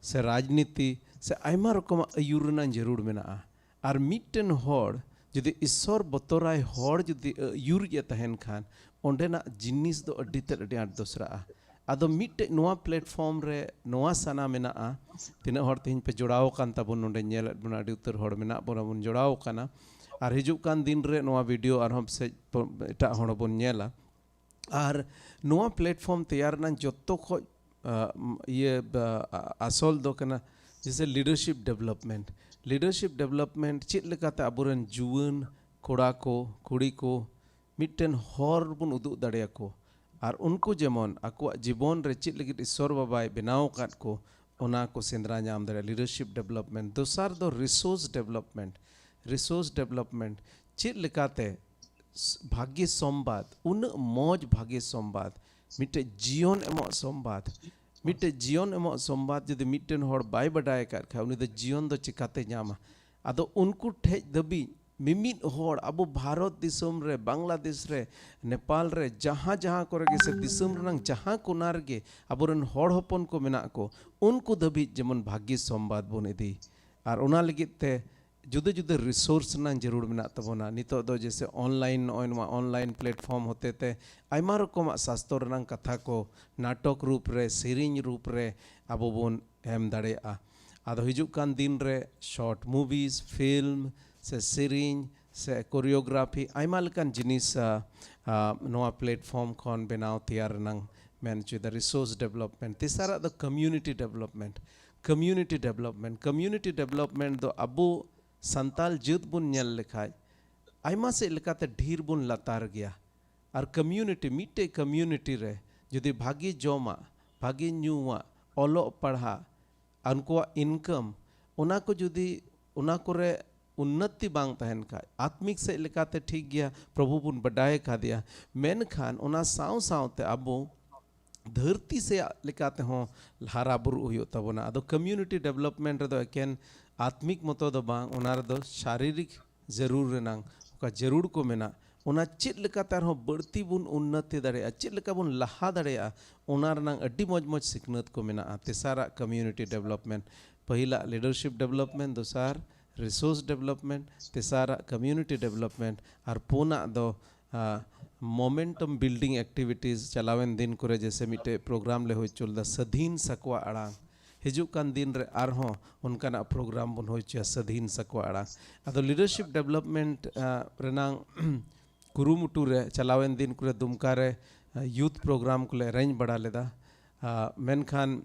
ᱥᱮ ᱨᱟᱡᱽᱱᱤᱛᱤ ᱥᱮ ᱟᱭᱢᱟ ᱨᱚᱠᱚᱢᱟᱜ ᱟᱹᱭᱩᱨ ᱨᱮᱱᱟᱝ ᱡᱟᱹᱨᱩᱲ ᱢᱮᱱᱟᱜᱼᱟ᱾ ᱟᱨ ᱢᱤᱫᱴᱮᱱ ᱦᱚᱲ ᱡᱩᱫᱤ ᱤᱥᱥᱚᱨ ᱵᱚᱛᱚᱨᱟᱭ ᱦᱚᱲ ᱡᱩᱫᱤ ᱟᱹᱭᱩᱨᱤᱡ ᱮ ᱛᱟᱦᱮᱱ ᱠᱷᱟᱱ, ᱚᱸᱰᱮᱱᱟᱜ ᱡᱤᱱᱤᱥ ᱫᱚ ᱟᱹᱰᱤ ᱛᱮᱫ ᱟᱹᱰᱤ ᱟᱸᱴ ᱫᱚᱥᱨᱟᱜᱼᱟ᱾ ᱟᱫᱚ ᱢᱤᱫᱴᱮᱡ ᱱᱚᱣᱟ platform ᱨᱮ ᱱᱚᱣᱟ ᱥᱟᱱᱟ ᱢᱮᱱᱟᱜᱼᱟ, ᱛᱤᱱᱟᱹᱜ ᱦᱚᱲ ᱛᱮᱦᱮᱧ ᱯᱮ ᱡᱚᱲᱟᱣ ᱟᱠᱟᱱ ᱛᱟᱵᱚᱱ, ᱱᱚᱰᱮ ᱧᱮᱞᱮᱫ ᱵᱚᱱᱟ ᱟᱹᱰᱤ ᱩᱛᱟᱹᱨ ᱦᱚᱲ ᱢᱮᱱᱟᱜ ᱵᱚᱱᱟ, ᱵᱚᱱ ᱡᱚᱲᱟᱣ ᱟᱠᱟᱱᱟ᱾ ᱟᱨ ᱦᱤᱡᱩᱜ ᱠᱟᱱ ᱫᱤᱱ ᱨᱮ ᱱᱚᱣᱟ video ᱟᱨᱦᱚᱸ ᱯᱟᱥᱮᱡ ᱯᱚ-, ᱮᱴᱟᱜ ᱦᱚᱲ ᱦᱚᱸᱵᱚᱱ ᱧᱮᱞᱟ᱾ ᱟᱨ ᱱᱚᱣᱟ platform ᱛᱮᱭᱟᱨ ᱨᱮᱱᱟᱜ ᱡᱚᱛᱚ ᱠᱷᱚᱡ, ᱟ, ᱢ, ᱤᱭᱟᱹ, ᱵᱟ, ᱟ-, ᱟᱥᱚᱞ ᱫᱚ ᱠᱟᱱᱟ ᱡᱮᱥᱮ leadership development᱾ Leadership development ᱪᱮᱫ ᱞᱮᱠᱟᱛᱮ ᱟᱵᱚᱨᱮᱱ ᱡᱩᱣᱟᱹᱱ ᱠᱚᱲᱟ ᱠᱚ, ᱠᱩᱲᱤ ᱠᱚ ᱢᱤᱫᱴᱮᱱ ᱦᱚᱨ ᱵᱚᱱ ᱩᱫᱩᱜ ᱫᱟᱲᱮᱭᱟᱠᱚ, ᱟᱨ ᱩᱱᱠᱩ ᱡᱮᱢᱚᱱ ᱟᱠᱚᱣᱟᱜ ᱡᱤᱵᱚᱱ ᱨᱮ ᱪᱮᱫ ᱞᱟᱹᱜᱤᱫ ᱤᱥᱥᱚᱨ ᱵᱟᱵᱟᱭ ᱵᱮᱱᱟᱣ ᱟᱠᱟᱫ ᱠᱚ, ᱚᱱᱟ ᱠᱚ ᱥᱮᱸᱫᱽᱨᱟ ᱧᱟᱢ ᱫᱟᱲᱮᱭᱟᱜᱼᱟ᱾ Leadership development᱾ ᱫᱚᱥᱟᱨ ᱫᱚ resource development᱾ Resource development ᱪᱮᱫ ᱞᱮᱠᱟᱛᱮ ᱥ-, ᱵᱷᱟᱜᱮ ᱥᱚᱢᱵᱟᱫ, ᱩᱱᱟᱹᱜ ᱢᱚᱡᱽ ᱵᱷᱟᱜᱮ ᱥᱚᱢᱵᱟᱫ, ᱢᱤᱫᱴᱮᱡ ᱡᱤᱭᱚᱱ ᱮᱢᱚᱜ ᱥᱚᱢᱵᱟᱫ, ᱢᱤᱫᱴᱮᱡ ᱡᱤᱭᱚᱱ ᱮᱢᱚᱜ ᱥᱚᱢᱵᱟᱫ ᱡᱩᱫᱤ ᱢᱤᱫᱴᱮᱱ ᱦᱚᱲ ᱵᱟᱭ ᱵᱟᱰᱟᱭ ᱟᱠᱟᱫ ᱠᱷᱟᱡ, ᱩᱱᱤ ᱫᱚ ᱡᱤᱭᱚᱱ ᱫᱚ ᱪᱤᱠᱟᱛᱮ ᱧᱟᱢᱟ? ᱟᱫᱚ ᱩᱱᱠᱩ ᱴᱷᱮᱡ ᱫᱷᱟᱹᱵᱤᱡ ᱢᱤᱢᱤᱫ ᱦᱚᱲ ᱟᱵᱚ ᱵᱷᱟᱨᱚᱛ ᱫᱤᱥᱚᱢ ᱨᱮ, ᱵᱟᱝᱞᱟᱫᱮᱥ ᱨᱮ, ᱱᱮᱯᱟᱞ ᱨᱮ, ᱡᱟᱦᱟᱸ ᱡᱟᱦᱟᱸ ᱠᱚᱨᱮ ᱜᱮ ᱥᱮ ᱫᱤᱥᱚᱢ ᱨᱮᱱᱟᱝ ᱡᱟᱦᱟᱸ ᱠᱚᱱᱟ ᱨᱮᱜᱮ ᱟᱵᱚᱨᱮᱱ ᱦᱚᱲ ᱦᱚᱯᱚᱱ ᱠᱚ ᱢᱮᱱᱟᱜ ᱠᱚ, ᱩᱱᱠᱩ ᱫᱷᱟᱹᱵᱤᱡ ᱡᱮᱢᱚᱱ ᱵᱷᱟᱹᱜᱤ ᱥᱚᱢᱵᱟᱫ ᱵᱚᱱ ᱤᱫᱤ᱾ ᱟᱨ ᱚᱱᱟ ᱞᱟᱹᱜᱤᱫ ᱛᱮ ᱡᱩᱫᱟᱹ ᱡᱩᱫᱟᱹ resource ᱨᱮᱱᱟᱜ ᱡᱟᱹᱨᱩᱲ ᱢᱮᱱᱟᱜ ᱛᱟᱵᱚᱱᱟ᱾ ᱱᱤᱛᱚᱜ ᱫᱚ ᱡᱮᱭᱥᱮ online, ᱱᱚᱜᱼᱚᱭ ᱱᱚᱣᱟ online platform ᱦᱚᱛᱮ ᱛᱮ ᱟᱭᱢᱟ ᱨᱚᱠᱚᱢᱟᱜ ᱥᱟᱥᱛᱚᱨ ᱨᱮᱱᱟᱜ ᱠᱟᱛᱷᱟ ᱠᱚ ᱱᱟᱴᱚᱠ ᱨᱩᱯ ᱨᱮ, ᱥᱮᱨᱮᱧ ᱨᱩᱯ ᱨᱮ ᱟᱵᱚ ᱵᱚᱱ ᱮᱢ ᱫᱟᱲᱮᱭᱟᱜᱼᱟ᱾ ᱟᱫᱚ ᱦᱤᱡᱩᱜ ᱠᱟᱱ ᱫᱤᱱ ᱨᱮ short movies, film ᱥᱮ ᱥᱮᱨᱮᱧ ᱥᱮ choreography, ᱟᱭᱢᱟ ᱞᱮᱠᱟᱱ ᱡᱤᱱᱤᱥ, ᱟ, ᱟ, ᱱᱚᱣᱟ platform ᱠᱷᱚᱱ ᱵᱮᱱᱟᱣ ᱛᱮᱭᱟᱨ ᱨᱮᱱᱟᱝ ᱢᱮᱱ ᱦᱚᱪᱚᱭᱮᱫᱟ᱾ Resource development᱾ ᱛᱮᱥᱟᱨᱟᱜ ᱫᱚ community development᱾ Community development, community development ᱫᱚ ᱟᱵᱚ ᱥᱟᱱᱛᱟᱞ ᱡᱟᱹᱛ ᱵᱚᱱ ᱧᱮᱞ ᱞᱮᱠᱷᱟᱡ ᱟᱭᱢᱟ ᱥᱮᱫ ᱞᱮᱠᱟᱛᱮ ᱰᱷᱮᱨ ᱵᱚᱱ ᱞᱟᱛᱟᱨ ᱜᱮᱭᱟ᱾ ᱟᱨ community, ᱢᱤᱫᱴᱮᱡ community ᱨᱮ ᱡᱩᱫᱤ ᱵᱷᱟᱜᱮ ᱡᱚᱢᱟᱜ, ᱵᱷᱟᱜᱮ ᱧᱩᱣᱟᱜ, ᱚᱞᱚᱜ ᱯᱟᱲᱦᱟᱜ, ᱟᱨ ᱩᱱᱠᱩᱣᱟᱜ income, ᱚᱱᱟ ᱠᱚ ᱡᱩᱫᱤ ᱚᱱᱟ ᱠᱚᱨᱮ ᱩᱱᱱᱚᱛᱤ ᱵᱟᱝ ᱛᱟᱦᱮᱱ ᱠᱷᱟᱡ, ᱟᱛᱢᱤᱠ ᱥᱮᱫ ᱞᱮᱠᱟᱛᱮ ᱴᱷᱤᱠ ᱜᱮᱭᱟ, ᱯᱨᱚᱵᱷᱩ ᱵᱚᱱ ᱵᱟᱰᱟᱭ ᱠᱟᱫᱮᱭᱟ, ᱢᱮᱱᱠᱷᱟᱱ ᱚᱱᱟ ᱥᱟᱶ ᱥᱟᱶᱛᱮ ᱟᱵᱚ ᱫᱷᱟᱹᱨᱛᱤ ᱥᱮᱭᱟᱜ ᱞᱮᱠᱟ ᱛᱮᱦᱚᱸ ᱦᱟᱨᱟ ᱵᱩᱨᱩᱜ ᱦᱩᱭᱩᱜ ᱛᱟᱵᱚᱱᱟ᱾ ᱟᱫᱚ community development ᱨᱮᱫᱚ ᱮᱠᱮᱱ ᱟᱛᱢᱤᱠ ᱢᱚᱛᱚ ᱫᱚ ᱵᱟᱝ, ᱚᱱᱟ ᱨᱮᱫᱚ ᱥᱟᱨᱤᱨᱤᱠ ᱡᱟᱹᱨᱩᱲ ᱨᱮᱱᱟᱝ ᱚᱠᱟ ᱡᱟᱹᱨᱩᱲ ᱠᱚ ᱢᱮᱱᱟᱜ, ᱚᱱᱟ ᱪᱮᱫ ᱞᱮᱠᱟᱛᱮ ᱟᱨᱦᱚᱸ ᱵᱟᱹᱲᱛᱤ ᱵᱚᱱ ᱩᱱᱱᱚᱛᱤ ᱫᱟᱲᱮᱭᱟᱜᱼᱟ, ᱪᱮᱫ ᱞᱮᱠᱟ ᱵᱚᱱ ᱞᱟᱦᱟ ᱫᱟᱲᱮᱭᱟᱜᱼᱟ, ᱚᱱᱟ ᱨᱮᱱᱟᱝ ᱟᱹᱰᱤ ᱢᱚᱡᱽ ᱢᱚᱡᱽ ᱥᱤᱠᱷᱱᱟᱹᱛ ᱠᱚ ᱢᱮᱱᱟᱜᱼᱟ᱾ ᱛᱮᱥᱟᱨᱟᱜ community development, ᱯᱟᱹᱦᱤᱞᱟᱜ leadership development, ᱫᱚᱥᱟᱨ resource development, ᱛᱮᱥᱟᱨᱟᱜ community development, ᱟᱨ ᱯᱩᱱᱟᱜ ᱫᱚ ᱟ, momentum building activities᱾ ᱪᱟᱞᱟᱣᱮᱱ ᱫᱤᱱ ᱠᱚᱨᱮ ᱡᱮᱥᱮ ᱢᱤᱫᱴᱮᱡ program ᱞᱮ ᱦᱩᱭ ᱦᱚᱪᱚ ᱞᱮᱫᱟ, ᱥᱟᱹᱫᱷᱤᱱ ᱥᱟᱠᱣᱟ ᱟᱲᱟᱝ᱾ ᱦᱤᱡᱩᱜ ᱠᱟᱱ ᱫᱤᱱ ᱨᱮ ᱟᱨᱦᱚᱸ ᱚᱱᱠᱟᱱᱟᱜ program ᱵᱚᱱ ᱦᱩᱭ ᱦᱚᱪᱚᱭᱟ, ᱥᱟᱹᱫᱷᱤᱱ ᱥᱟᱠᱣᱟ ᱟᱲᱟᱝ᱾ ᱟᱫᱚ leadership development, ᱟ, ᱨᱮᱱᱟᱝ ᱠᱩᱨᱩᱢᱩᱴᱩ ᱨᱮ ᱪᱟᱞᱟᱣᱮᱱ ᱫᱤᱱ ᱠᱚᱨᱮ ᱫᱩᱢᱠᱟ ᱨᱮ, ᱟ, youth program ᱠᱚᱞᱮ arrange ᱵᱟᱲᱟ ᱞᱮᱫᱟ᱾ ᱟ, ᱢᱮᱱᱠᱷᱟᱱ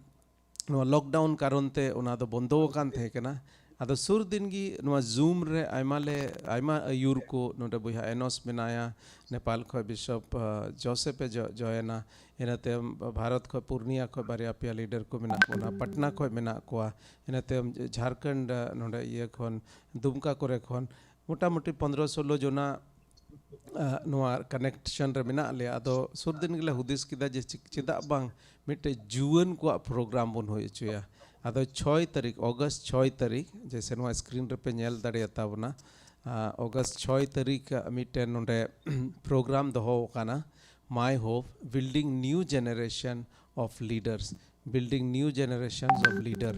ᱱᱚᱣᱟ lockdown ᱠᱟᱨᱚᱱ ᱛᱮ ᱚᱱᱟ ᱫᱚ ᱵᱚᱱᱫᱚ ᱟᱠᱟᱱ ᱛᱟᱦᱮᱸ ᱠᱟᱱᱟ᱾ ᱟᱫᱚ ᱥᱩᱨ ᱫᱤᱱ ᱜᱮ ᱱᱚᱣᱟ Zoom ᱨᱮ ᱟᱭᱢᱟ ᱞᱮ, ᱟᱭᱢᱟ ᱟᱹᱭᱩᱨ ᱠᱚ, ᱱᱚᱰᱮ ᱵᱚᱭᱦᱟ ᱮᱱᱚᱥ ᱢᱮᱱᱟᱭᱟ, ᱱᱮᱯᱟᱞ ᱠᱷᱚᱱ Bishop, ᱟ, ᱡᱳᱥᱮᱯ ᱮ ᱡᱚ-, join ᱟ, ᱤᱱᱟᱹ ᱛᱟᱭᱚᱢ ᱵᱷᱟᱨᱚᱛ ᱠᱷᱚᱱ ᱯᱩᱨᱱᱤᱭᱟ ᱠᱷᱚᱱ ᱵᱟᱨᱭᱟ ᱯᱮᱭᱟ leader ᱠᱚ ᱢᱮᱱᱟᱜ ᱵᱚᱱᱟ, ᱯᱟᱴᱱᱟ ᱠᱷᱚᱱ ᱢᱮᱱᱟᱜ ᱠᱚᱣᱟ, ᱤᱱᱟᱹ ᱛᱟᱭᱚᱢ ᱡᱷᱟᱨᱠᱷᱚᱸᱰ, ᱟ, ᱱᱚᱰᱮ ᱤᱭᱟᱹ ᱠᱷᱚᱱ, ᱫᱩᱢᱠᱟ ᱠᱚᱨᱮ ᱠᱷᱚᱱ ᱢᱚᱴᱟᱢᱩᱴᱤ ᱯᱚᱱᱫᱽᱨᱚ ᱥᱳᱞᱳ ᱡᱚᱱᱟ, ᱟ, ᱱᱚᱣᱟ connection ᱨᱮ ᱢᱮᱱᱟᱜ ᱞᱮᱭᱟ᱾ ᱟᱫᱚ ᱥᱩᱨ ᱫᱤᱱ ᱜᱮᱞᱮ ᱦᱩᱫᱤᱥ ᱠᱮᱫᱟ ᱡᱮ ᱪᱮᱫ-, ᱪᱮᱫᱟᱜ ᱵᱟᱝ ᱢᱤᱫᱴᱮᱡ ᱡᱩᱣᱟᱹᱱ ᱠᱚᱣᱟᱜ program ᱵᱚᱱ ᱦᱩᱭ ᱦᱚᱪᱚᱭᱟ᱾ ᱟᱫᱚ ᱪᱷᱚᱭ ᱛᱟᱹᱨᱤᱠᱷ, August ᱪᱷᱚᱭ ᱛᱟᱹᱨᱤᱠᱷ, ᱡᱮᱭᱥᱮ ᱱᱚᱣᱟ screen ᱨᱮᱯᱮ ᱧᱮᱞ ᱫᱟᱲᱮᱭᱟᱛᱟ ᱵᱚᱱᱟ, ᱟ, August ᱪᱷᱚᱭ ᱛᱟᱹᱨᱤᱠᱷ, ᱟ, ᱢᱤᱫᱴᱮᱱ ᱱᱚᱰᱮ program ᱫᱚᱦᱚ ᱟᱠᱟᱱᱟ, My Hope, Building New Generation of Leaders, Building New Generations of Leader,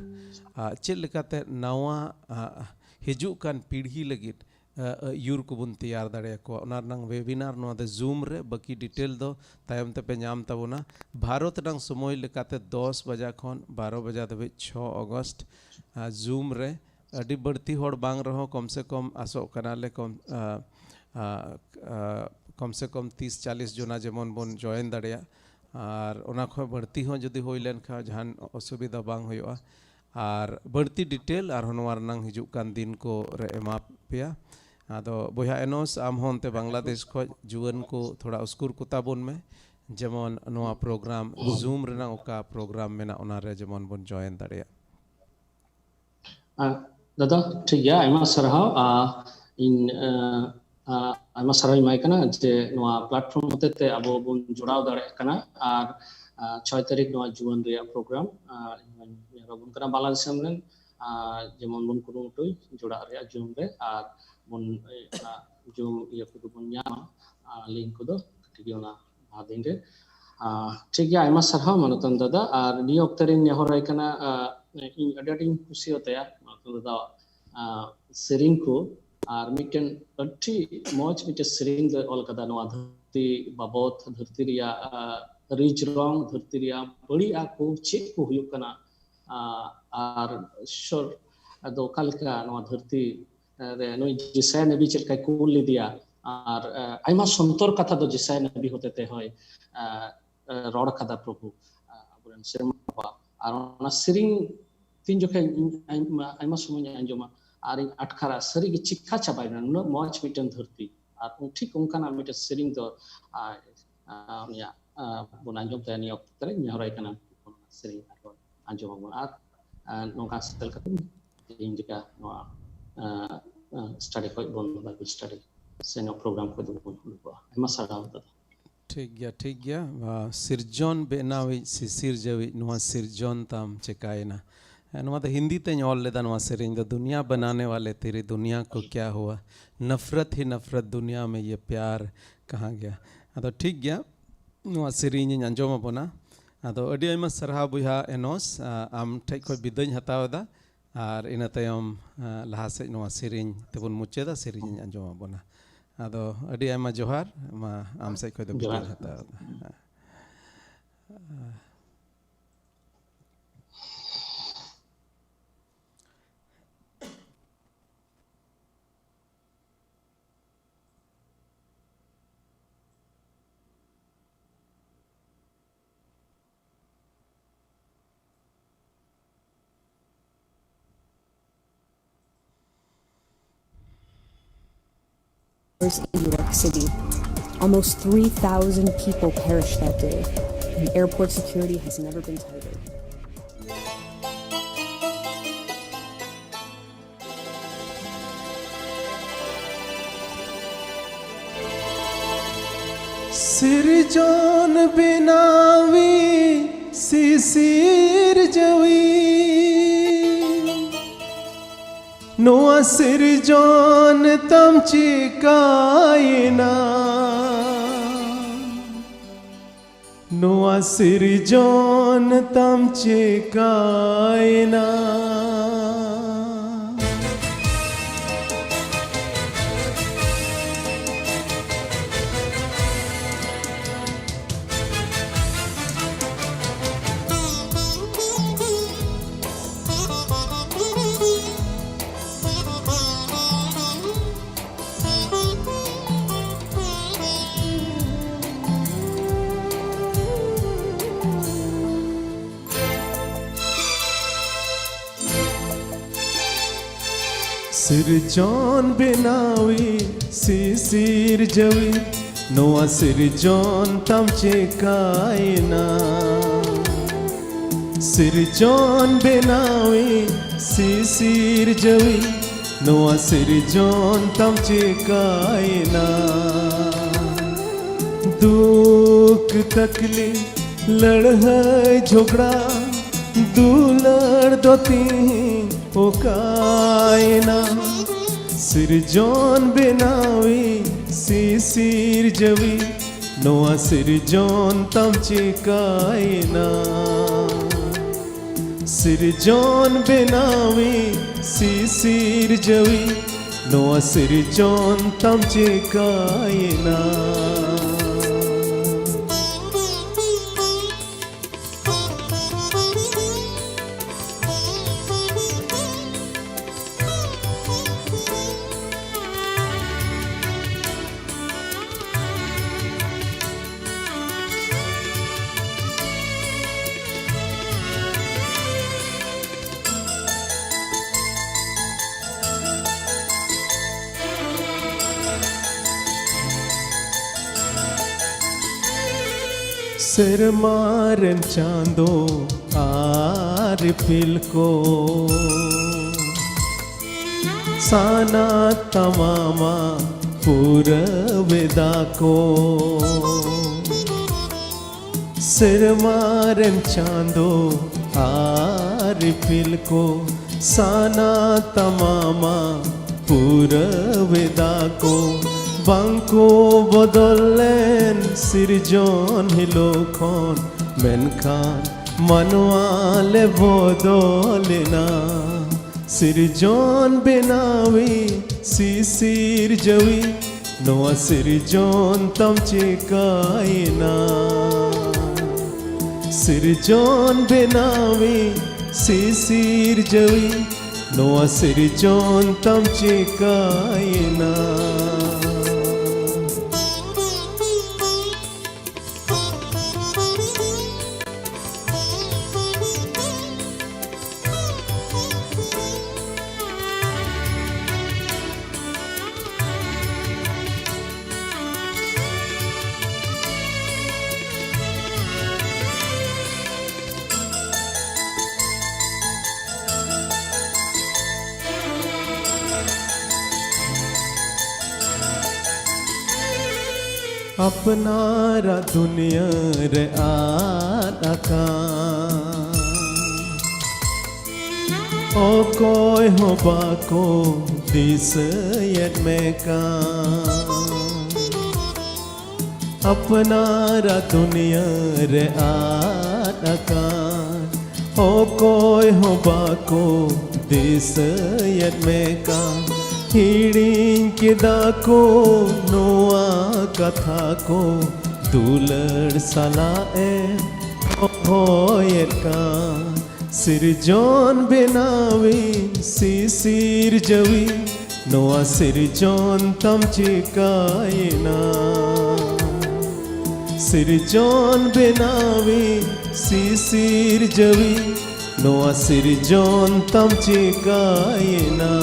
ᱟ, ᱪᱮᱫ ᱞᱮᱠᱟᱛᱮ ᱱᱟᱣᱟ, ᱟ, ᱦᱤᱡᱩᱜ ᱠᱟᱱ ᱯᱤᱲᱦᱤ ᱞᱟᱹᱜᱤᱫ, ᱟ, ᱟᱹᱭᱩᱨ ᱠᱚᱵᱚᱱ ᱛᱮᱭᱟᱨ ᱫᱟᱲᱮᱭᱟᱠᱚᱣᱟ, ᱚᱱᱟ ᱨᱮᱱᱟᱝ webinar ᱱᱚᱣᱟ ᱫᱚ Zoom ᱨᱮ, ᱵᱟᱹᱠᱤ detail ᱫᱚ ᱛᱟᱭᱚᱢ ᱛᱮᱯᱮ ᱧᱟᱢ ᱛᱟᱵᱚᱱᱟ᱾ ᱵᱷᱟᱨᱚᱛ ᱨᱮᱱᱟᱝ ᱥᱚᱢᱚᱭ ᱞᱮᱠᱟᱛᱮ ᱫᱚᱥ ᱵᱟᱡᱟ ᱠᱷᱚᱱ ᱵᱟᱨᱚ ᱵᱟᱡᱟ ᱫᱷᱟᱹᱵᱤᱡ, ᱪᱷᱚ August, ᱟ, Zoom ᱨᱮ᱾ ᱟᱹᱰᱤ ᱵᱟᱹᱲᱛᱤ ᱦᱚᱲ ᱵᱟᱝ ᱨᱮᱦᱚᱸ ᱠᱚᱢ ᱥᱮ ᱠᱚᱢ ᱟᱥᱚᱜ ᱠᱟᱱᱟᱞᱮ ᱠᱚᱢ, ᱟ, ᱟ, ᱟ, ᱠᱚᱢ ᱥᱮ ᱠᱚᱢ ᱛᱤᱥ ᱪᱟᱞᱤᱥ ᱡᱚᱱᱟ ᱡᱮᱢᱚᱱ ᱵᱚᱱ join ᱫᱟᱲᱮᱭᱟᱜ᱾ ᱟᱨ ᱚᱱᱟ ᱠᱷᱚᱱ ᱵᱟᱹᱲᱛᱤ ᱦᱚᱸ ᱡᱩᱫᱤ ᱦᱩᱭ ᱞᱮᱱ ᱠᱷᱟᱱ ᱡᱟᱦᱟᱱ ᱚᱥᱩᱵᱤᱫᱷᱟ ᱵᱟᱝ ᱦᱩᱭᱩᱜᱼᱟ᱾ ᱟᱨ ᱵᱟᱹᱲᱛᱤ detail ᱟᱨᱦᱚᱸ ᱱᱚᱣᱟ ᱨᱮᱱᱟᱝ ᱦᱤᱡᱩᱜ ᱠᱟᱱ ᱫᱤᱱ ᱠᱚ ᱨᱮ ᱮᱢᱟ ᱯᱮᱭᱟ᱾ ᱟᱫᱚ ᱵᱚᱭᱦᱟ ᱮᱱᱚᱥ, ᱟᱢ ᱦᱚᱸ ᱚᱱᱛᱮ ᱵᱟᱝᱞᱟᱫᱮᱥ ᱠᱷᱚᱱ ᱡᱩᱣᱟᱹᱱ ᱠᱚ ᱛᱷᱚᱲᱟ ᱩᱥᱠᱩᱨ ᱠᱚ ᱛᱟᱵᱚᱱ ᱢᱮ, ᱡᱮᱢᱚᱱ ᱱᱚᱣᱟ program, Zoom ᱨᱮᱱᱟᱜ ᱚᱠᱟ program ᱢᱮᱱᱟᱜ, ᱚᱱᱟ ᱨᱮ ᱡᱮᱢᱚᱱ ᱵᱚᱱ join ᱫᱟᱲᱮᱭᱟᱜ᱾ ᱟᱨ ᱫᱟᱫᱟ, ᱴᱷᱤᱠ ᱜᱮᱭᱟ, ᱟᱭᱢᱟ ᱥᱟᱨᱦᱟᱣ᱾ ᱟ, ᱤᱧ ᱟ, ᱟ, ᱟᱭᱢᱟ ᱥᱟᱨᱦᱟᱣ ᱤᱧ ᱮᱢᱟᱭ ᱠᱟᱱᱟ ᱡᱮ ᱱᱚᱣᱟ platform ᱦᱚᱛᱮ ᱛᱮ ᱟᱵᱚ ᱵᱚᱱ ᱡᱚᱲᱟᱣ ᱫᱟᱲᱮᱭᱟᱜ ᱠᱟᱱᱟ᱾ ᱟᱨ ᱟ, ᱪᱷᱚᱭ ᱛᱟᱹᱨᱤᱠᱷ ᱱᱚᱣᱟ ᱡᱩᱣᱟᱹᱱ ᱨᱮᱭᱟᱜ program ᱟ, ᱤᱧ ᱦᱚᱧ ᱱᱮᱦᱚᱨ ᱟᱵᱚᱱ ᱠᱟᱱᱟ ᱵᱟᱞᱟ ᱫᱤᱥᱚᱢ ᱨᱮᱱ, ᱟ, ᱡᱮᱢᱚᱱ ᱵᱚᱱ ᱠᱩᱨᱩᱢᱩᱴᱩᱭ ᱡᱚᱲᱟᱜ ᱨᱮᱭᱟᱜ Zoom ᱨᱮ, ᱟᱨ ᱵᱚᱱ ᱟ, Zoom ᱤᱭᱟᱹ ᱠᱚᱫᱚ ᱵᱚᱱ ᱧᱟᱢᱟ, ᱟ, link ᱠᱚᱫᱚ ᱠᱟᱹᱴᱤᱡ ᱜᱮ ᱚᱱᱟ ᱞᱟᱦᱟ ᱫᱤᱱ ᱨᱮ᱾ ᱟ, ᱴᱷᱤᱠ ᱜᱮᱭᱟ, ᱟᱭᱢᱟ ᱥᱟᱨᱦᱟᱣ ᱢᱟᱱᱚᱛᱟᱱ ᱫᱟᱫᱟ᱾ ᱟᱨ ᱱᱤᱭᱟᱹ ᱚᱠᱛᱮ ᱨᱤᱧ ᱱᱮᱦᱚᱨᱟᱭ ᱠᱟᱱᱟ, ᱟ, ᱤᱧ ᱟᱹᱰᱤ ᱟᱸᱴᱤᱧ ᱠᱩᱥᱤᱭᱟᱛᱟᱭᱟ ᱢᱟᱱᱚᱛᱟᱱ ᱫᱟᱫᱟᱣᱟᱜ, ᱟ, ᱥᱮᱨᱮᱧ ᱠᱚ᱾ ᱟᱨ ᱢᱤᱫᱴᱮᱱ ᱟᱹᱰᱤ ᱢᱚᱡᱽ ᱢᱤᱫᱴᱮᱱ ᱥᱮᱨᱮᱧ ᱫᱚᱭ ᱚᱞ ᱠᱟᱫᱟ ᱱᱚᱣᱟ ᱫᱷᱟᱹᱨᱛᱤ ᱵᱟᱵᱚᱛ, ᱫᱷᱟᱹᱨᱛᱤ ᱨᱮᱭᱟᱜ, ᱟ, ᱨᱤᱡ ᱨᱚᱝ, ᱫᱷᱟᱹᱨᱛᱤ ᱨᱮᱭᱟᱜ ᱵᱟᱹᱲᱤᱡ ᱟᱜ ᱠᱚ ᱪᱮᱫ ᱠᱚ ᱦᱩᱭᱩᱜ ᱠᱟᱱᱟ, ᱟ, ᱟᱨ ᱤᱥᱥᱚᱨ ᱫᱚ ᱚᱠᱟ ᱞᱮᱠᱟ ᱱᱚᱣᱟ ᱫᱷᱟᱹᱨᱛᱤ ᱨᱮ ᱱᱩᱭ ᱡᱮᱥᱟᱭᱟ ᱱᱟᱵᱤ ᱪᱮᱫ ᱞᱮᱠᱟᱭ ᱠᱩᱞ ᱞᱮᱫᱮᱭᱟ, ᱟᱨ, ᱟ, ᱟᱭᱢᱟ ᱥᱚᱱᱛᱚᱨ ᱠᱟᱛᱷᱟ ᱫᱚ ᱡᱮᱥᱟᱭᱟ ᱱᱟᱵᱤ ᱦᱚᱛᱮ ᱛᱮ ᱦᱚᱸᱭ, ᱟ, ᱟ, ᱨᱚᱲ ᱠᱟᱫᱟ ᱯᱨᱚᱵᱷᱩ, ᱟ, ᱟᱵᱚᱨᱮᱱ ᱥᱮᱨᱢᱟ ᱵᱟᱵᱟ᱾ ᱟᱨ ᱚᱱᱟ ᱥᱮᱨᱮᱧ ᱛᱤᱱ ᱡᱚᱠᱷᱮᱡ ᱤᱧ ᱟᱭᱢᱟ, ᱟᱭᱢᱟ ᱥᱚᱢᱚᱭ ᱤᱧ ᱟᱸᱡᱚᱢᱟ ᱟᱨ ᱤᱧ ᱟᱴᱠᱟᱨᱟ, ᱥᱟᱹᱨᱤᱜᱮ ᱪᱤᱠᱟ ᱪᱟᱵᱟᱭᱮᱱᱟ ᱱᱩᱱᱟᱹᱜ ᱢᱚᱡᱽ ᱢᱤᱫᱴᱮᱱ ᱫᱷᱟᱹᱨᱛᱤ᱾ ᱟᱨ ᱴᱷᱤᱠ ᱚᱱᱠᱟᱱᱟᱜ ᱢᱤᱫᱴᱮᱱ ᱥᱮᱨᱮᱧ ᱫᱚ, ᱟ, ᱟ, ᱩᱱᱤᱭᱟᱜ, ᱟ, ᱵᱚᱱ ᱟᱸᱡᱚᱢ ᱛᱟᱭᱟ ᱱᱤᱭᱟᱹ ᱚᱠᱛᱚ ᱨᱮ᱾ ᱱᱮᱦᱚᱨᱟᱭ ᱠᱟᱱᱟ ᱥᱮᱨᱮᱧ ᱟᱨᱵᱚᱱ ᱟᱸᱡᱚᱢ ᱟᱵᱚᱱ᱾ ᱟᱨ, ᱟ, ᱱᱚᱝᱠᱟ ᱥᱮᱴᱮᱨ ᱠᱟᱛᱮ ᱛᱮᱦᱮᱧ ᱞᱮᱠᱟ ᱱᱚᱣᱟ, ᱟ, ᱟ, study ᱠᱷᱚᱡ ᱵᱚᱱ, Bible study ᱥᱮ ᱱᱚᱣᱟ program ᱠᱷᱚᱡ ᱫᱚᱵᱚᱱ ᱩᱰᱩᱠᱚᱜᱼᱟ᱾ ᱟᱭᱢᱟ ᱥᱟᱨᱦᱟᱣ ᱫᱟᱫᱟ᱾ ᱴᱷᱤᱠ ᱜᱮᱭᱟ, ᱴᱷᱤᱠ ᱜᱮᱭᱟ᱾ ᱟ, ᱥᱤᱨᱡᱚᱱ ᱵᱮᱱᱟᱣᱤᱡ ᱥᱤᱥᱤᱨᱡᱟᱹᱣᱤᱡ ᱱᱚᱣᱟ ᱥᱤᱨᱡᱚᱱ ᱛᱟᱢ ᱪᱮᱠᱟᱭᱮᱱᱟ? ᱦᱮᱸ, ᱱᱚᱣᱟ ᱫᱚ ᱦᱤᱱᱫᱤ ᱛᱮᱧ ᱚᱞ ᱞᱮᱫᱟ ᱱᱚᱣᱟ ᱥᱮᱨᱮᱧ ᱫᱚ, ᱫᱩᱱᱤᱭᱟ ᱵᱟᱱᱟᱱᱮ ᱣᱟᱞᱮ ᱛᱮᱨᱮ ᱫᱩᱱᱤᱭᱟ ᱠᱚ ᱠᱭᱟ ᱦᱩᱣᱟ, ᱱᱟᱯᱷᱨᱟᱛ ᱦᱤ ᱱᱟᱯᱷᱨᱟᱛ ᱫᱩᱱᱤᱭᱟ ᱢᱮ ᱭᱮ ᱯᱭᱟᱨ ᱠᱟᱦᱟᱸ ᱜᱭᱟ᱾ ᱟᱫᱚ ᱴᱷᱤᱠ ᱜᱮᱭᱟ, ᱱᱚᱣᱟ ᱥᱮᱨᱮᱧ ᱤᱧ ᱟᱸᱡᱚᱢ ᱟᱵᱚᱱᱟ᱾ ᱟᱫᱚ ᱟᱹᱰᱤ ᱟᱭᱢᱟ ᱥᱟᱨᱦᱟᱣ ᱵᱚᱭᱦᱟ ᱮᱱᱚᱥ, ᱟ, ᱟᱢ ᱴᱷᱮᱡ ᱠᱷᱚᱡ ᱵᱤᱫᱟᱹᱧ ᱦᱟᱛᱟᱣ ᱮᱫᱟ᱾ ᱟᱨ ᱤᱱᱟᱹ ᱛᱟᱭᱚᱢ, ᱟ, ᱞᱟᱦᱟ ᱥᱮᱫ ᱱᱚᱣᱟ ᱥᱮᱨᱮᱧ ᱛᱮᱵᱚᱱ ᱢᱩᱪᱟᱹᱫᱟ, ᱥᱮᱨᱮᱧ ᱤᱧ ᱟᱸᱡᱚᱢ ᱟᱵᱚᱱᱟ᱾ ᱟᱫᱚ ᱟᱹᱰᱤ ᱟᱭᱢᱟ ᱡᱚᱦᱟᱨ, ᱢᱟ ᱟᱢ ᱥᱮᱫ ᱠᱷᱚᱡ ᱫᱚ ᱡᱚᱦᱟᱨ᱾ ᱵᱤᱫᱟᱹᱧ ᱦᱟᱛᱟᱣ ᱮᱫᱟ᱾ In New York City, almost three thousand people perished that day, and airport security has never been tighter. ᱥᱤᱨᱡᱚᱱ ᱵᱮᱱᱟᱣᱤᱡ ᱥᱤᱥᱤᱨᱡᱟᱹᱣᱤᱡ, ᱱᱚᱣᱟ ᱥᱤᱨᱡᱚᱱ ᱛᱟᱢ ᱪᱤᱠᱟᱭᱮᱱᱟ? ᱱᱚᱣᱟ ᱥᱤᱨᱡᱚᱱ ᱛᱟᱢ ᱪᱤᱠᱟᱭᱮᱱᱟ? ᱥᱤᱨᱡᱚᱱ ᱵᱮᱱᱟᱣᱤᱡ ᱥᱤᱥᱤᱨᱡᱟᱹᱣᱤᱡ, ᱱᱚᱣᱟ ᱥᱤᱨᱡᱚᱱ ᱛᱟᱢ ᱪᱮᱠᱟᱭᱮᱱᱟ? ᱥᱤᱨᱡᱚᱱ ᱵᱮᱱᱟᱣᱤᱡ ᱥᱤᱥᱤᱨᱡᱟᱹᱣᱤᱡ, ᱱᱚᱣᱟ ᱥᱤᱨᱡᱚᱱ ᱛᱟᱢ ᱪᱮᱠᱟᱭᱮᱱᱟ? ᱫᱩᱠ ᱛᱟᱠᱞᱤᱯ ᱞᱟᱹᱲᱦᱟᱹᱭ ᱡᱷᱚᱜᱽᱲᱟ ᱫᱩᱞᱟᱹᱲ ᱫᱚ ᱛᱤᱦᱤᱧ ᱚᱠᱟᱭᱮᱱᱟ? ᱥᱤᱨᱡᱚᱱ ᱵᱮᱱᱟᱣᱤᱡ ᱥᱤᱥᱤᱨᱡᱟᱹᱣᱤᱡ, ᱱᱚᱣᱟ ᱥᱤᱨᱡᱚᱱ ᱛᱟᱢ ᱪᱮᱠᱟᱭᱮᱱᱟ? ᱥᱤᱨᱡᱚᱱ ᱵᱮᱱᱟᱣᱤᱡ ᱥᱤᱥᱤᱨᱡᱟᱹᱣᱤᱡ, ᱱᱚᱣᱟ ᱥᱤᱨᱡᱚᱱ ᱛᱟᱢ ᱪᱮᱠᱟᱭᱮᱱᱟ? ᱥᱮᱨᱢᱟ ᱨᱮᱱ ᱪᱟᱸᱫᱚ ᱟᱨ ᱤᱯᱤᱞ ᱠᱚ, ᱥᱟᱱᱟ ᱛᱟᱢᱟᱢᱟ ᱯᱩᱨᱟᱹᱣᱮᱫᱟ ᱠᱚ᱾ ᱥᱮᱨᱢᱟ ᱨᱮᱱ ᱪᱟᱸᱫᱚ ᱟᱨ ᱤᱯᱤᱞ ᱠᱚ ᱥᱟᱱᱟ ᱛᱟᱢᱟᱢᱟ ᱯᱩᱨᱟᱹᱣᱮᱫᱟ ᱠᱚ᱾ ᱵᱟᱝ ᱠᱚ ᱵᱚᱫᱚᱞ ᱞᱮᱱ ᱥᱤᱨᱡᱚᱱ ᱦᱤᱞᱳᱜ ᱠᱷᱚᱱ, ᱢᱮᱱᱠᱷᱟᱱ ᱢᱟᱱᱣᱟ ᱞᱮ ᱵᱚᱫᱚᱞᱮᱱᱟ᱾ ᱥᱤᱨᱡᱚᱱ ᱵᱮᱱᱟᱣᱤᱡ ᱥᱤᱥᱤᱨᱡᱟᱹᱣᱤᱡ, ᱱᱚᱣᱟ ᱥᱤᱨᱡᱚᱱ ᱛᱟᱢ ᱪᱮᱠᱟᱭᱮᱱᱟ? ᱥᱤᱨᱡᱚᱱ ᱵᱮᱱᱟᱣᱤᱡ ᱥᱤᱥᱤᱨᱡᱟᱹᱣᱤᱡ, ᱱᱚᱣᱟ ᱥᱤᱨᱡᱚᱱ ᱛᱟᱢ ᱪᱮᱠᱟᱭᱮᱱᱟ? ᱟᱯᱱᱟᱨᱟᱜ ᱫᱩᱱᱤᱭᱟᱹ ᱨᱮ ᱟᱫ ᱟᱠᱟᱱ, ᱚᱠᱚᱭ ᱦᱚᱸ ᱵᱟᱠᱚ ᱫᱤᱥᱟᱹᱭᱮᱫ ᱢᱮ ᱠᱟᱱ᱾ ᱟᱯᱱᱟᱨᱟᱜ ᱫᱩᱱᱤᱭᱟᱹ ᱨᱮ ᱟᱫ ᱟᱠᱟᱱ, ᱚᱠᱚᱭ ᱦᱚᱸ ᱵᱟᱠᱚ ᱫᱤᱥᱟᱹᱭᱮᱫ ᱢᱮ ᱠᱟᱱ᱾ ᱦᱤᱲᱤᱧ ᱠᱮᱫᱟ ᱠᱚ ᱱᱚᱣᱟ ᱠᱟᱛᱷᱟ ᱠᱚ, ᱫᱩᱞᱟᱹᱲ ᱥᱟᱞᱟᱜ ᱮ ᱦᱚᱦᱚᱭᱮᱫ ᱠᱟᱱ᱾ ᱥᱤᱨᱡᱚᱱ ᱵᱮᱱᱟᱣᱤᱡ ᱥᱤᱥᱤᱨᱡᱟᱹᱣᱤᱡ, ᱱᱚᱣᱟ ᱥᱤᱨᱡᱚᱱ ᱛᱟᱢ ᱪᱤᱠᱟᱭᱮᱱᱟ? ᱥᱤᱨᱡᱚᱱ ᱵᱮᱱᱟᱣᱤᱡ ᱥᱤᱥᱤᱨᱡᱟᱹᱣᱤᱡ, ᱱᱚᱣᱟ ᱥᱤᱨᱡᱚᱱ ᱛᱟᱢ ᱪᱤᱠᱟᱭᱮᱱᱟ?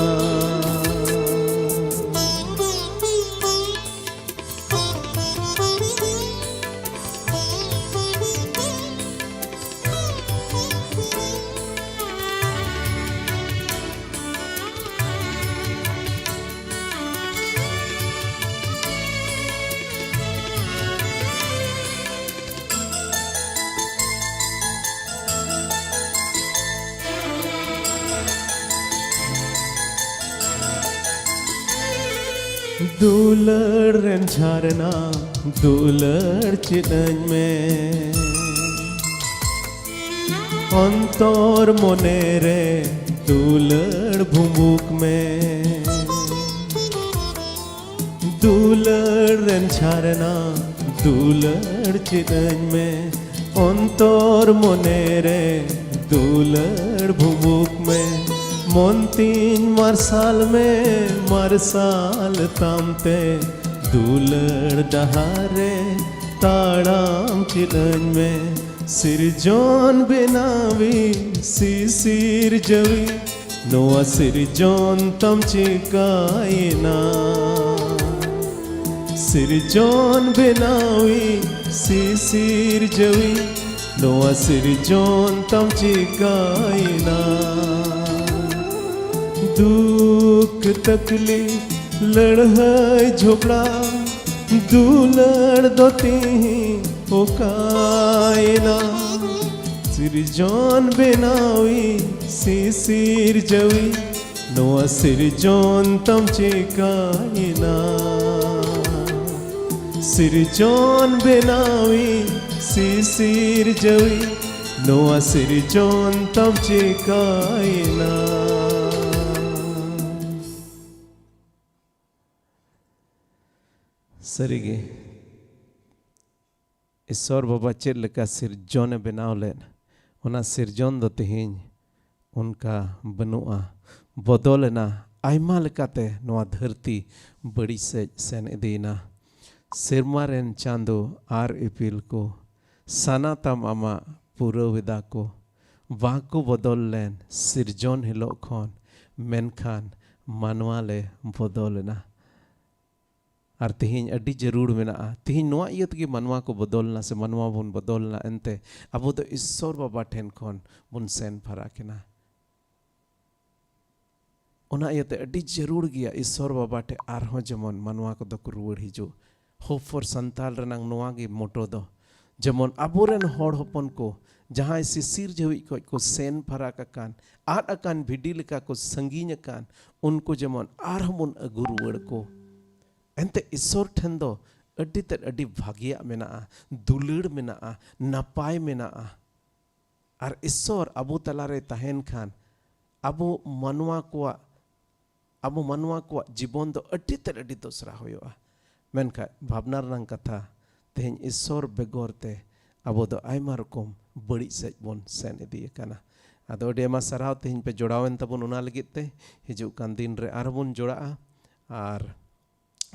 ᱫᱩᱞᱟᱹᱲ ᱨᱮᱱ ᱡᱷᱟᱨᱱᱟ ᱫᱩᱞᱟᱹᱲ ᱪᱮᱫ ᱟᱹᱧ ᱢᱮ, ᱚᱱᱛᱚᱨ ᱢᱚᱱᱮ ᱨᱮ ᱫᱩᱞᱟᱹᱲ ᱵᱷᱩᱸᱵᱩᱠ ᱢᱮ᱾ ᱫᱩᱞᱟᱹᱲ ᱨᱮᱱ ᱡᱷᱟᱨᱱᱟ ᱫᱩᱞᱟᱹᱲ ᱪᱮᱫ ᱟᱹᱧ ᱢᱮ, ᱚᱱᱛᱚᱨ ᱢᱚᱱᱮ ᱨᱮ ᱫᱩᱞᱟᱹᱲ ᱵᱷᱩᱸᱵᱩᱠ ᱢᱮ᱾ ᱢᱚᱱ ᱛᱤᱧ ᱢᱟᱨᱥᱟᱞ ᱢᱮ, ᱢᱟᱨᱥᱟᱞ ᱛᱟᱢ ᱛᱮ ᱫᱩᱞᱟᱹᱲ ᱰᱟᱦᱟᱨ ᱨᱮ ᱛᱟᱲᱟᱢ ᱪᱮᱫ ᱟᱹᱧ ᱢᱮ᱾ ᱥᱤᱨᱡᱚᱱ ᱵᱮᱱᱟᱣᱤᱡ ᱥᱤᱥᱤᱨ ᱡᱟᱹᱣᱤ, ᱱᱚᱣᱟ ᱥᱤᱨᱡᱚᱱ ᱛᱟᱢ ᱪᱤᱠᱟᱭᱮᱱᱟ? ᱥᱤᱨᱡᱚᱱ ᱵᱮᱱᱟᱣᱤᱡ ᱥᱤᱥᱤᱨ ᱡᱟᱹᱣᱤ, ᱱᱚᱣᱟ ᱥᱤᱨᱡᱚᱱ ᱛᱟᱢ ᱪᱤᱠᱟᱭᱮᱱᱟ? ᱫᱩᱠ ᱛᱟᱠᱞᱤᱯ ᱞᱟᱹᱲᱦᱟᱹᱭ ᱡᱷᱚᱜᱽᱲᱟ, ᱫᱩᱞᱟᱹᱲ ᱫᱚ ᱛᱤᱦᱤᱧ ᱚᱠᱟᱭᱮᱱᱟ? ᱥᱤᱨᱡᱚᱱ ᱵᱮᱱᱟᱣᱤᱡ ᱥᱤᱥᱤᱨ ᱡᱟᱹᱣᱤ, ᱱᱚᱣᱟ ᱥᱤᱨᱡᱚᱱ ᱛᱟᱢ ᱪᱤᱠᱟᱭᱮᱱᱟ? ᱥᱤᱨᱡᱚᱱ ᱵᱮᱱᱟᱣᱤᱡ ᱥᱤᱥᱤᱨ ᱡᱟᱹᱣᱤ, ᱱᱚᱣᱟ ᱥᱤᱨᱡᱚᱱ ᱛᱟᱢ ᱪᱤᱠᱟᱭᱮᱱᱟ? ᱥᱟᱹᱨᱤᱜᱮ, ᱤᱥᱥᱚᱨ ᱵᱟᱵᱟ ᱪᱮᱫ ᱞᱮᱠᱟ ᱥᱤᱨᱡᱚᱱᱮ ᱵᱮᱱᱟᱣ ᱞᱮᱫ, ᱚᱱᱟ ᱥᱤᱨᱡᱚᱱ ᱫᱚ ᱛᱮᱦᱮᱧ ᱚᱱᱠᱟ ᱵᱟᱹᱱᱩᱜᱼᱟ, ᱵᱚᱫᱚᱞ ᱮᱱᱟ᱾ ᱟᱭᱢᱟ ᱞᱮᱠᱟᱛᱮ ᱱᱚᱣᱟ ᱫᱷᱟᱹᱨᱛᱤ ᱵᱟᱹᱲᱤᱡ ᱥᱮᱫ ᱥᱮᱱ ᱤᱫᱤᱭᱮᱱᱟ᱾ ᱥᱮᱨᱢᱟ ᱨᱮᱱ ᱪᱟᱸᱫᱚ ᱟᱨ ᱤᱯᱤᱞ ᱠᱚ, ᱥᱟᱱᱟ ᱛᱟᱢ ᱟᱢᱟᱜ ᱯᱩᱨᱟᱹᱣ ᱮᱫᱟ ᱠᱚ᱾ ᱵᱟᱠᱚ ᱵᱚᱫᱚᱞ ᱞᱮᱱ ᱥᱤᱨᱡᱚᱱ ᱦᱤᱞᱳᱜ ᱠᱷᱚᱱ, ᱢᱮᱱᱠᱷᱟᱱ ᱢᱟᱱᱣᱟ ᱞᱮ ᱵᱚᱫᱚᱞ ᱮᱱᱟ᱾ ᱟᱨ ᱛᱮᱦᱮᱧ ᱟᱹᱰᱤ ᱡᱟᱹᱨᱩᱲ ᱢᱮᱱᱟᱜᱼᱟ᱾ ᱛᱮᱦᱮᱧ ᱱᱚᱣᱟ ᱤᱭᱟᱹ ᱛᱮᱜᱮ ᱢᱟᱱᱣᱟ ᱠᱚ ᱵᱚᱫᱚᱞ ᱮᱱᱟ ᱥᱮ ᱢᱟᱱᱣᱟ ᱵᱚᱱ ᱵᱚᱫᱚᱞ ᱮᱱᱟ, ᱮᱱᱛᱮ ᱟᱵᱚ ᱫᱚ ᱤᱥᱥᱚᱨ ᱵᱟᱵᱟ ᱴᱷᱮᱱ ᱠᱷᱚᱱ ᱵᱚᱱ ᱥᱮᱱ ᱯᱷᱟᱨᱟᱠ ᱮᱱᱟ᱾ ᱚᱱᱟ ᱤᱭᱟᱹᱛᱮ ᱟᱹᱰᱤ ᱡᱟᱹᱨᱩᱲ ᱜᱮᱭᱟ ᱤᱥᱥᱚᱨ ᱵᱟᱵᱟ ᱴᱷᱮᱱ ᱟᱨᱦᱚᱸ ᱡᱮᱢᱚᱱ ᱢᱟᱱᱣᱟ ᱠᱚᱫᱚ ᱠᱚ ᱨᱩᱣᱟᱹᱲ ᱦᱤᱡᱩᱜ᱾ Hope for Santal ᱨᱮᱱᱟᱝ ᱱᱚᱣᱟ ᱜᱮ motto ᱫᱚ, ᱡᱮᱢᱚᱱ ᱟᱵᱚᱨᱮᱱ ᱦᱚᱲ ᱦᱚᱯᱚᱱ ᱠᱚ ᱡᱟᱦᱟᱸᱭ ᱥᱤᱥᱤᱨ ᱡᱟᱹᱣᱤᱡ ᱠᱷᱚᱡ ᱠᱚ ᱥᱮᱱ ᱯᱷᱟᱨᱟᱠ ᱟᱠᱟᱱ, ᱟᱫ ᱟᱠᱟᱱ, ᱵᱷᱤᱰᱤ ᱞᱮᱠᱟ ᱠᱚ ᱥᱟᱺᱜᱤᱧ ᱟᱠᱟᱱ, ᱩᱱᱠᱩ ᱡᱮᱢᱚᱱ ᱟᱨᱦᱚᱸ ᱵᱚᱱ ᱟᱹᱜᱩ ᱨᱩᱣᱟᱹᱲ ᱠᱚ᱾ ᱮᱱᱛᱮ ᱤᱥᱥᱚᱨ ᱴᱷᱮᱱ ᱫᱚ ᱟᱹᱰᱤ ᱛᱮᱫ ᱟᱹᱰᱤ ᱵᱷᱟᱹᱜᱤᱭᱟᱜ ᱢᱮᱱᱟᱜᱼᱟ, ᱫᱩᱞᱟᱹᱲ ᱢᱮᱱᱟᱜᱼᱟ, ᱱᱟᱯᱟᱭ ᱢᱮᱱᱟᱜᱼᱟ᱾ ᱟᱨ ᱤᱥᱥᱚᱨ ᱟᱵᱚ ᱛᱟᱞᱟᱨᱮ ᱛᱟᱦᱮᱱ ᱠᱷᱟᱱ ᱟᱵᱚ ᱢᱟᱱᱣᱟ ᱠᱚᱣᱟᱜ ᱟᱵᱚ ᱢᱟᱱᱣᱟ ᱠᱚᱣᱟᱜ ᱡᱤᱵᱚᱱ ᱫᱚ ᱟᱹᱰᱤ ᱛᱮᱫ ᱟᱹᱰᱤ ᱫᱚᱥᱨᱟ ᱦᱩᱭᱩᱜᱼᱟ᱾ ᱢᱮᱱᱠᱷᱟᱱ ᱵᱷᱟᱵᱽᱱᱟ ᱨᱮᱱᱟᱜ ᱠᱟᱛᱷᱟ, ᱛᱮᱦᱮᱧ ᱤᱥᱥᱚᱨ ᱵᱮᱜᱚᱨ ᱛᱮ ᱟᱵᱚ ᱫᱚ ᱟᱭᱢᱟ ᱨᱚᱠᱚᱢ ᱵᱟᱹᱲᱤᱡ ᱥᱮᱫ ᱵᱚᱱ ᱥᱮᱱ ᱤᱫᱤ ᱟᱠᱟᱱᱟ᱾ ᱟᱫᱚ ᱟᱹᱰᱤ ᱟᱭᱢᱟ ᱥᱟᱨᱦᱟᱣ ᱛᱮᱦᱮᱧ ᱯᱮ ᱡᱚᱲᱟᱣᱮᱱ ᱛᱟᱵᱚᱱ ᱚᱱᱟ ᱞᱟᱹᱜᱤᱫ ᱛᱮ᱾ ᱦᱤᱡᱩᱜ ᱠᱟᱱ ᱫᱤᱱ ᱨᱮ ᱟᱨᱦᱚᱸ ᱵᱚᱱ ᱡᱚᱲᱟᱜᱼᱟ᱾ ᱟᱨ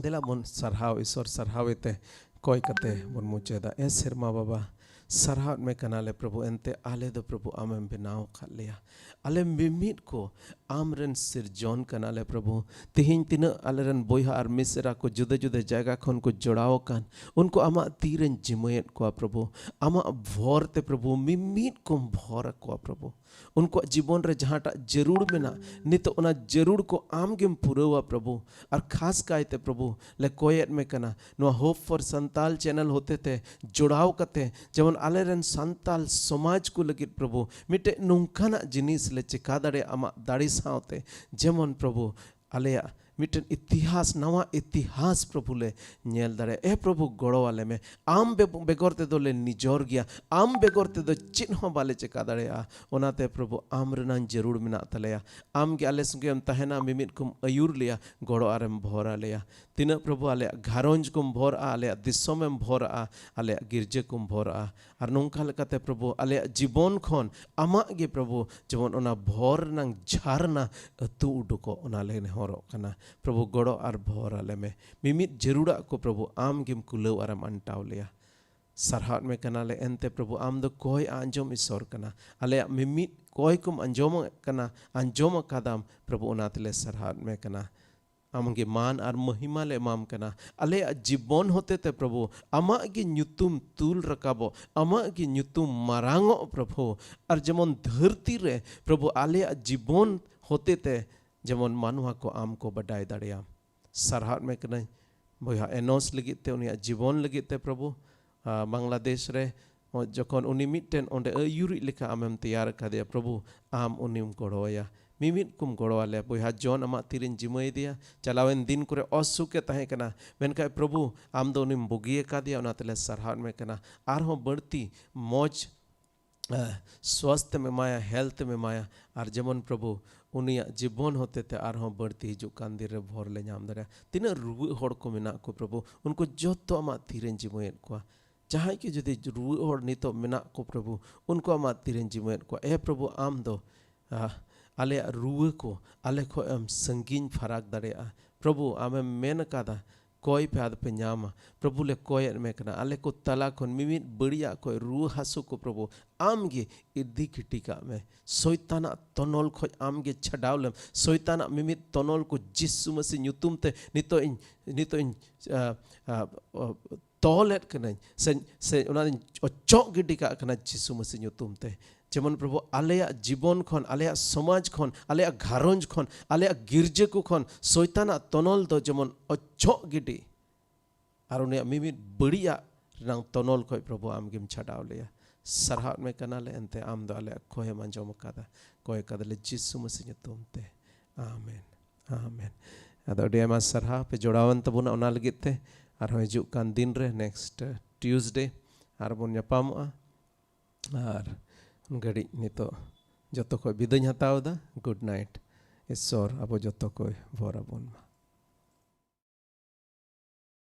ᱫᱮᱞᱟ ᱵᱚᱱ ᱥᱟᱨᱦᱟᱣ, ᱤᱥᱥᱚᱨ ᱥᱟᱨᱦᱟᱣ ᱮᱛᱮ ᱠᱚᱭ ᱠᱟᱛᱮ ᱵᱚᱱ ᱢᱩᱪᱟᱹᱫᱟ᱾ ᱮ ᱥᱮᱨᱢᱟ ᱵᱟᱵᱟ, ᱥᱟᱨᱦᱟᱣᱮᱫ ᱢᱮ ᱠᱟᱱᱟᱞᱮ ᱯᱨᱚᱵᱷᱩ, ᱮᱱᱛᱮ ᱟᱞᱮ ᱫᱚ ᱯᱨᱚᱵᱷᱩ ᱟᱢᱮᱢ ᱵᱮᱱᱟᱣ ᱟᱠᱟᱫ ᱞᱮᱭᱟ᱾ ᱟᱞᱮ ᱢᱤᱢᱤᱫ ᱠᱚ ᱟᱢ ᱨᱮᱱ ᱥᱤᱨᱡᱚᱱ ᱠᱟᱱᱟᱞᱮ ᱯᱨᱚᱵᱷᱩ᱾ ᱛᱤᱦᱤᱧ ᱛᱤᱱᱟᱹᱜ ᱟᱞᱮᱨᱮᱱ ᱵᱚᱭᱦᱟ ᱟᱨ ᱢᱤᱥᱮᱨᱟ ᱠᱚ ᱡᱩᱫᱟᱹ ᱡᱩᱫᱟᱹ ᱡᱟᱭᱜᱟ ᱠᱷᱚᱱ ᱠᱚ ᱡᱚᱲᱟᱣ ᱟᱠᱟᱱ, ᱩᱱᱠᱩ ᱟᱢᱟᱜ ᱛᱤ ᱨᱮᱧ ᱡᱤᱢᱟᱹᱭᱮᱫ ᱠᱚᱣᱟ ᱯᱨᱚᱵᱷᱩ᱾ ᱟᱢᱟᱜ ᱵᱷᱚᱨ ᱛᱮ ᱯᱨᱚᱵᱷᱩ ᱢᱤᱢᱤᱫ ᱠᱚᱢ ᱵᱷᱚᱨ ᱟᱠᱚᱣᱟ ᱯᱨᱚᱵᱷᱩ᱾ ᱩᱱᱠᱩᱣᱟᱜ ᱡᱤᱵᱚᱱ ᱨᱮ ᱡᱟᱦᱟᱸᱴᱟᱜ ᱡᱟᱹᱨᱩᱲ ᱢᱮᱱᱟᱜ, ᱱᱤᱛᱚᱜ ᱚᱱᱟ ᱡᱟᱹᱨᱩᱲ ᱠᱚ ᱟᱢ ᱜᱮᱢ ᱯᱩᱨᱟᱹᱣᱟ ᱯᱨᱚᱵᱷᱩ᱾ ᱟᱨ ᱠᱷᱟᱥ ᱠᱟᱭᱛᱮ ᱯᱨᱚᱵᱷᱩ ᱞᱮ ᱠᱚᱭᱮᱫ ᱢᱮ ᱠᱟᱱᱟ, ᱱᱚᱣᱟ Hope for Santal channel ᱦᱚᱛᱮ ᱛᱮ ᱡᱚᱲᱟᱣ ᱠᱟᱛᱮ ᱡᱮᱢᱚᱱ ᱟᱞᱮᱨᱮᱱ ᱥᱟᱱᱛᱟᱞ ᱥᱚᱢᱟᱡᱽ ᱠᱚ ᱞᱟᱹᱜᱤᱫ ᱯᱨᱚᱵᱷᱩ ᱢᱤᱫᱴᱮᱡ ᱱᱚᱝᱠᱟᱱᱟᱜ ᱡᱤᱱᱤᱥ ᱞᱮ ᱪᱮᱠᱟ ᱫᱟᱲᱮᱭᱟᱜᱼᱟ ᱟᱢᱟᱜ ᱫᱟᱲᱮ ᱥᱟᱶᱛᱮ, ᱡᱮᱢᱚᱱ ᱯᱨᱚᱵᱷᱩ ᱟᱞᱮᱭᱟᱜ ᱢᱤᱫᱴᱮᱱ ᱤᱛᱤᱦᱟᱥ, ᱱᱟᱣᱟ ᱤᱛᱤᱦᱟᱥ ᱯᱨᱚᱵᱷᱩ ᱞᱮ ᱧᱮᱞ ᱫᱟᱲᱮᱭᱟᱜᱼᱟ᱾ ᱮ ᱯᱨᱚᱵᱷᱩ, ᱜᱚᱲᱚ ᱟᱞᱮ ᱢᱮ᱾ ᱟᱢ ᱵᱮ-, ᱵᱮᱜᱚᱨ ᱛᱮᱫᱚ ᱞᱮ ᱱᱤᱡᱚᱨ ᱜᱮᱭᱟ, ᱟᱢ ᱵᱮᱜᱚᱨ ᱛᱮᱫᱚ ᱪᱮᱫ ᱦᱚᱸ ᱵᱟᱞᱮ ᱪᱮᱠᱟ ᱫᱟᱲᱮᱭᱟᱜᱼᱟ᱾ ᱚᱱᱟᱛᱮ ᱯᱨᱚᱵᱷᱩ, ᱟᱢ ᱨᱮᱱᱟᱝ ᱡᱟᱹᱨᱩᱲ ᱢᱮᱱᱟᱜ ᱛᱟᱞᱮᱭᱟ᱾ ᱟᱢ ᱜᱮ ᱟᱞᱮ ᱥᱚᱸᱜᱮ ᱮᱢ ᱛᱟᱦᱮᱱᱟ, ᱢᱤᱢᱤᱫ ᱠᱚᱢ ᱟᱹᱭᱩᱨ ᱞᱮᱭᱟ, ᱜᱚᱲᱚ ᱟᱨᱮᱢ ᱵᱷᱚᱨ ᱟᱞᱮᱭᱟ᱾ ᱛᱤᱱᱟᱹᱜ ᱯᱨᱚᱵᱷᱩ ᱟᱞᱮᱭᱟᱜ ᱜᱷᱟᱨᱚᱸᱡᱽ ᱠᱚᱢ ᱵᱷᱚᱨᱟᱜᱼᱟ, ᱟᱞᱮᱭᱟᱜ ᱫᱤᱥᱚᱢᱮᱢ ᱵᱷᱚᱨᱟᱜᱼᱟ, ᱟᱞᱮᱭᱟᱜ ᱜᱤᱨᱡᱟᱹ ᱠᱚᱢ ᱵᱷᱚᱨᱟᱜᱼᱟ᱾ ᱟᱨ ᱱᱚᱝᱠᱟ ᱞᱮᱠᱟᱛᱮ ᱯᱨᱚᱵᱷᱩ, ᱟᱞᱮᱭᱟᱜ ᱡᱤᱵᱚᱱ ᱠᱷᱚᱱ ᱟᱢᱟᱜ ᱜᱮ ᱯᱨᱚᱵᱷᱩ ᱡᱮᱢᱚᱱ ᱚᱱᱟ ᱵᱷᱚᱨ ᱨᱮᱱᱟᱝ ᱡᱷᱟᱨᱱᱟ ᱟᱹᱛᱩ ᱩᱰᱩᱠᱚᱜ, ᱚᱱᱟ ᱞᱮ ᱱᱮᱦᱚᱨᱚᱜ ᱠᱟᱱᱟ᱾ ᱯᱨᱚᱵᱷᱩ, ᱜᱚᱲᱚ ᱟᱨ ᱵᱷᱚᱨ ᱟᱞᱮ ᱢᱮ᱾ ᱢᱤᱢᱤᱫ ᱡᱟᱹᱨᱩᱲᱟᱜ ᱠᱚ ᱯᱨᱚᱵᱷᱩ ᱟᱢ ᱜᱮᱢ ᱠᱩᱞᱟᱹᱣ ᱟᱨᱮᱢ ᱟᱱᱴᱟᱣ ᱞᱮᱭᱟ᱾ ᱥᱟᱨᱦᱟᱣᱮᱫ ᱢᱮ ᱠᱟᱱᱟᱞᱮ, ᱮᱱᱛᱮ ᱯᱨᱚᱵᱷᱩ ᱟᱢ ᱫᱚ ᱠᱚᱭ ᱟᱸᱡᱚᱢ ᱤᱥᱚᱨ ᱠᱟᱱᱟ᱾ ᱟᱞᱮᱭᱟᱜ ᱢᱤᱢᱤᱫ ᱠᱚᱭ ᱠᱚᱢ ᱟᱸᱡᱚᱢ ᱠᱟᱱᱟ, ᱟᱸᱡᱚᱢ ᱟᱠᱟᱫᱟᱢ ᱯᱨᱚᱵᱷᱩ, ᱚᱱᱟ ᱛᱮᱞᱮ ᱥᱟᱨᱦᱟᱣᱮᱫ ᱢᱮ ᱠᱟᱱᱟ᱾ ᱟᱢᱜᱮ ᱢᱟᱱ ᱟᱨ ᱢᱚᱦᱤᱢᱟ ᱞᱮ ᱮᱢᱟᱢ ᱠᱟᱱᱟ᱾ ᱟᱞᱮᱭᱟᱜ ᱡᱤᱵᱚᱱ ᱦᱚᱛᱮ ᱛᱮ ᱯᱨᱚᱵᱷᱩ ᱟᱢᱟᱜ ᱜᱮ ᱧᱩᱛᱩᱢ ᱛᱩᱞ ᱨᱟᱠᱟᱵᱚᱜ, ᱟᱢᱟᱜ ᱜᱮ ᱧᱩᱛᱩᱢ ᱢᱟᱨᱟᱝᱚᱜ ᱯᱨᱚᱵᱷᱩ᱾ ᱟᱨ ᱡᱮᱢᱚᱱ ᱫᱷᱟᱹᱨᱛᱤ ᱨᱮ ᱯᱨᱚᱵᱷᱩ ᱟᱞᱮᱭᱟᱜ ᱡᱤᱵᱚᱱ ᱦᱚᱛᱮ ᱛᱮ ᱡᱮᱢᱚᱱ ᱢᱟᱱᱣᱟ ᱠᱚ ᱟᱢ ᱠᱚ ᱵᱟᱰᱟᱭ ᱫᱟᱲᱮᱭᱟᱢ᱾ ᱥᱟᱨᱦᱟᱣᱮᱫ ᱢᱮ ᱠᱟᱹᱱᱟᱹᱧ ᱵᱚᱭᱦᱟ ᱮᱱᱚᱥ ᱞᱟᱹᱜᱤᱫ ᱛᱮ, ᱩᱱᱤᱭᱟᱜ ᱡᱤᱵᱚᱱ ᱞᱟᱹᱜᱤᱫ ᱛᱮ ᱯᱨᱚᱵᱷᱩ, ᱟᱨ ᱵᱟᱝᱞᱟᱫᱮᱥ ᱨᱮ ᱡᱚᱠᱷᱚᱱ ᱩᱱᱤ ᱢᱤᱫᱴᱮᱱ ᱚᱸᱰᱮ ᱟᱹᱭᱩᱨᱤᱡ ᱞᱮᱠᱟ ᱟᱢᱮᱢ ᱛᱮᱭᱟᱨ ᱟᱠᱟᱫᱮᱭᱟ ᱯᱨᱚᱵᱷᱩ, ᱟᱢ ᱩᱱᱤᱢ ᱜᱚᱲᱚᱣᱟᱭᱟ᱾ ᱢᱤᱢᱤᱫ ᱠᱚᱢ ᱜᱚᱲᱚ ᱟᱞᱮᱭᱟ᱾ ᱵᱚᱭᱦᱟ ᱡᱚᱱ ᱟᱢᱟᱜ ᱛᱤᱨᱮᱧ ᱡᱤᱢᱟᱹᱭᱮᱫᱮᱭᱟ, ᱪᱟᱞᱟᱣᱮᱱ ᱫᱤᱱ ᱠᱚᱨᱮ ᱚᱥᱩᱠ ᱮ ᱛᱟᱦᱮᱸ ᱠᱟᱱᱟ, ᱢᱮᱱᱠᱷᱟᱱ ᱯᱨᱚᱵᱷᱩ ᱟᱢ ᱫᱚ ᱩᱱᱤᱢ ᱵᱩᱜᱤ ᱟᱠᱟᱫᱮᱭᱟ, ᱚᱱᱟ ᱛᱮᱞᱮ ᱥᱟᱨᱦᱟᱣᱮᱫ ᱢᱮ ᱠᱟᱱᱟ᱾ ᱟᱨᱦᱚᱸ ᱵᱟᱹᱲᱛᱤ ᱢᱚᱡᱽ ᱥᱣᱟᱥᱛᱷ ᱮᱢ ᱮᱢᱟᱭᱟ, ᱦᱮᱞᱛᱷ ᱮᱢ ᱮᱢᱟᱭᱟ, ᱟᱨ ᱡᱮᱢᱚᱱ ᱯᱨᱚᱵᱷᱩ ᱩᱱᱤᱭᱟᱜ ᱡᱤᱵᱚᱱ ᱦᱚᱛᱮᱛᱮ ᱟᱨᱦᱚᱸ ᱵᱟᱹᱲᱛᱤ ᱦᱤᱡᱩᱜ ᱠᱟᱱ ᱫᱤᱱ ᱨᱮ ᱵᱷᱚᱨ ᱞᱮ ᱧᱟᱢ ᱫᱟᱲᱮᱭᱟᱜᱼᱟ᱾ ᱛᱤᱱᱟᱹᱜ ᱨᱩᱣᱟᱹᱜ ᱦᱚᱲ ᱠᱚ ᱢᱮᱱᱟᱜ ᱠᱚ ᱯᱨᱚᱵᱷᱩ, ᱩᱱᱠᱩ ᱡᱚᱛᱚ ᱟᱢᱟᱜ ᱛᱤᱨᱮᱧ ᱡᱤᱢᱟᱹᱭᱮᱫ ᱠᱚᱣᱟ᱾ ᱡᱟᱦᱟᱸᱭ ᱠᱚ ᱡᱩᱫᱤ ᱨᱩᱣᱟᱹᱜ ᱦᱚᱲ ᱱᱤᱛᱚᱜ ᱢᱮᱱᱟᱜ ᱠᱚ ᱯᱨᱚᱵᱷᱩ, ᱩᱱᱠᱩ ᱟᱢᱟᱜ ᱛᱤᱨᱮᱧ ᱡᱤᱢᱟᱹᱭᱮᱫ ᱠᱚᱣᱟ᱾ ᱮ ᱯᱨᱚᱵᱷᱩ, ᱟᱢ ᱫᱚ ᱟᱦ, ᱟᱞᱮᱭᱟᱜ ᱨᱩᱣᱟᱹ ᱠᱚ ᱟᱞᱮ ᱠᱷᱚᱱ ᱮᱢ ᱥᱟᱺᱜᱤᱧ ᱯᱷᱟᱨᱟᱠ ᱫᱟᱲᱮᱭᱟᱜᱼᱟ᱾ ᱯᱨᱚᱵᱷᱩ, ᱟᱢᱮᱢ ᱢᱮᱱ ᱟᱠᱟᱫᱟ, ᱠᱚᱭ ᱯᱮ ᱟᱫᱚ ᱯᱮ ᱧᱟᱢᱟ᱾ ᱯᱨᱚᱵᱷᱩ, ᱞᱮ ᱠᱚᱭᱮᱫ ᱢᱮ ᱠᱟᱱᱟ, ᱟᱞᱮ ᱠᱚ ᱛᱟᱞᱟ ᱠᱷᱚᱱ ᱢᱤᱢᱤᱫ ᱵᱟᱹᱲᱤᱡᱟᱜ ᱠᱷᱚᱱ, ᱨᱩᱣᱟᱹ ᱦᱟᱹᱥᱩ ᱠᱚ ᱯᱨᱚᱵᱷᱩ ᱟᱢ ᱜᱮ ᱤᱫᱤ ᱜᱤᱰᱤ ᱠᱟᱜ ᱢᱮ᱾ ᱥᱚᱭᱛᱟᱱᱟᱜ ᱛᱚᱱᱚᱞ ᱠᱷᱚᱱ ᱟᱢ ᱜᱮ ᱪᱷᱟᱰᱟᱣ ᱞᱮᱢ᱾ ᱥᱚᱭᱛᱟᱱᱟᱜ ᱢᱤᱢᱤᱫ ᱛᱚᱱᱚᱞ ᱠᱚ ᱡᱤᱥᱩ ᱢᱟᱹᱥᱤ ᱧᱩᱛᱩᱢ ᱛᱮ ᱱᱤᱛᱚᱜ ᱤᱧ, ᱱᱤᱛᱚᱜ ᱤᱧ, ᱟ, ᱟ, ᱟ, ᱛᱚᱞᱮᱫ ᱠᱟᱹᱱᱟᱹᱧ, ᱥᱮ, ᱥᱮ ᱚᱱᱟᱧ ᱚᱪᱚᱜ ᱜᱤᱰᱤ ᱠᱟᱜ ᱠᱟᱱᱟ ᱡᱤᱥᱩ ᱢᱟᱹᱥᱤ ᱧᱩᱛᱩᱢ ᱛᱮ᱾ ᱡᱮᱢᱚᱱ ᱯᱨᱚᱵᱷᱩ, ᱟᱞᱮᱭᱟᱜ ᱡᱤᱵᱚᱱ ᱠᱷᱚᱱ, ᱟᱞᱮᱭᱟᱜ ᱥᱚᱢᱟᱡᱽ ᱠᱷᱚᱱ, ᱟᱞᱮᱭᱟᱜ ᱜᱷᱟᱨᱚᱸᱡᱽ ᱠᱷᱚᱱ, ᱟᱞᱮᱭᱟᱜ ᱜᱤᱨᱡᱟᱹ ᱠᱚ ᱠᱷᱚᱱ ᱥᱚᱭᱛᱟᱱᱟᱜ ᱛᱚᱱᱚᱞ ᱫᱚ ᱡᱮᱢᱚᱱ ᱚᱪᱚᱜ ᱜᱤᱰᱤ, ᱟᱨ ᱩᱱᱤᱭᱟᱜ ᱢᱤᱢᱤᱫ ᱵᱟᱹᱲᱤᱡᱟᱜ ᱨᱮᱱᱟᱝ ᱛᱚᱱᱚᱞ ᱠᱷᱚᱱ ᱯᱨᱚᱵᱷᱩ ᱟᱢᱜᱮᱢ ᱪᱷᱟᱰᱟᱣ ᱞᱮᱭᱟ᱾ ᱥᱟᱨᱦᱟᱣ ᱢᱮ ᱠᱟᱱᱟᱞᱮ, ᱮᱱᱛᱮ ᱟᱢ ᱫᱚ ᱟᱞᱮᱭᱟᱜ ᱠᱚᱭᱮᱢ ᱟᱸᱡᱚᱢ ᱟᱠᱟᱫᱟ᱾ ᱠᱚᱭ ᱠᱟᱫᱟᱞᱮ ᱡᱤᱥᱩ ᱢᱟᱹᱥᱤ ᱧᱩᱛᱩᱢ ᱛᱮ᱾ ᱟᱢᱮᱱ, ᱟᱢᱮᱱ᱾ ᱟᱫᱚ ᱟᱹᱰᱤ ᱟᱭᱢᱟ ᱥᱟᱨᱦᱟᱣ ᱯᱮ ᱡᱚᱲᱟᱣᱮᱱ ᱛᱟᱵᱚᱱᱟ ᱚᱱᱟ ᱞᱟᱹᱜᱤᱫ ᱛᱮ᱾ ᱟᱨᱦᱚᱸ ᱦᱤᱡᱩᱜ ᱠᱟᱱ ᱫᱤᱱ ᱨᱮ, ᱱᱮᱠᱥᱴ ᱴᱤᱭᱩᱥᱰᱮ, ᱟᱨᱵᱚᱱ ᱧᱟᱯᱟᱢᱚᱜᱼᱟ᱾ ᱟᱨ ᱩᱱ ᱜᱷᱟᱹᱲᱤᱡ ᱱᱤᱛᱚᱜ ᱡᱚᱛᱚ ᱠᱷᱚᱱ ᱵᱤᱫᱟᱹᱧ ᱦᱟᱛᱟᱣ ᱮᱫᱟ᱾ Good night. ᱤᱥᱥᱚᱨ ᱟᱵᱚ ᱡᱚᱛᱚ ᱠᱚᱭ ᱵᱷᱚᱨ ᱟᱵᱚᱱ ᱢᱟ᱾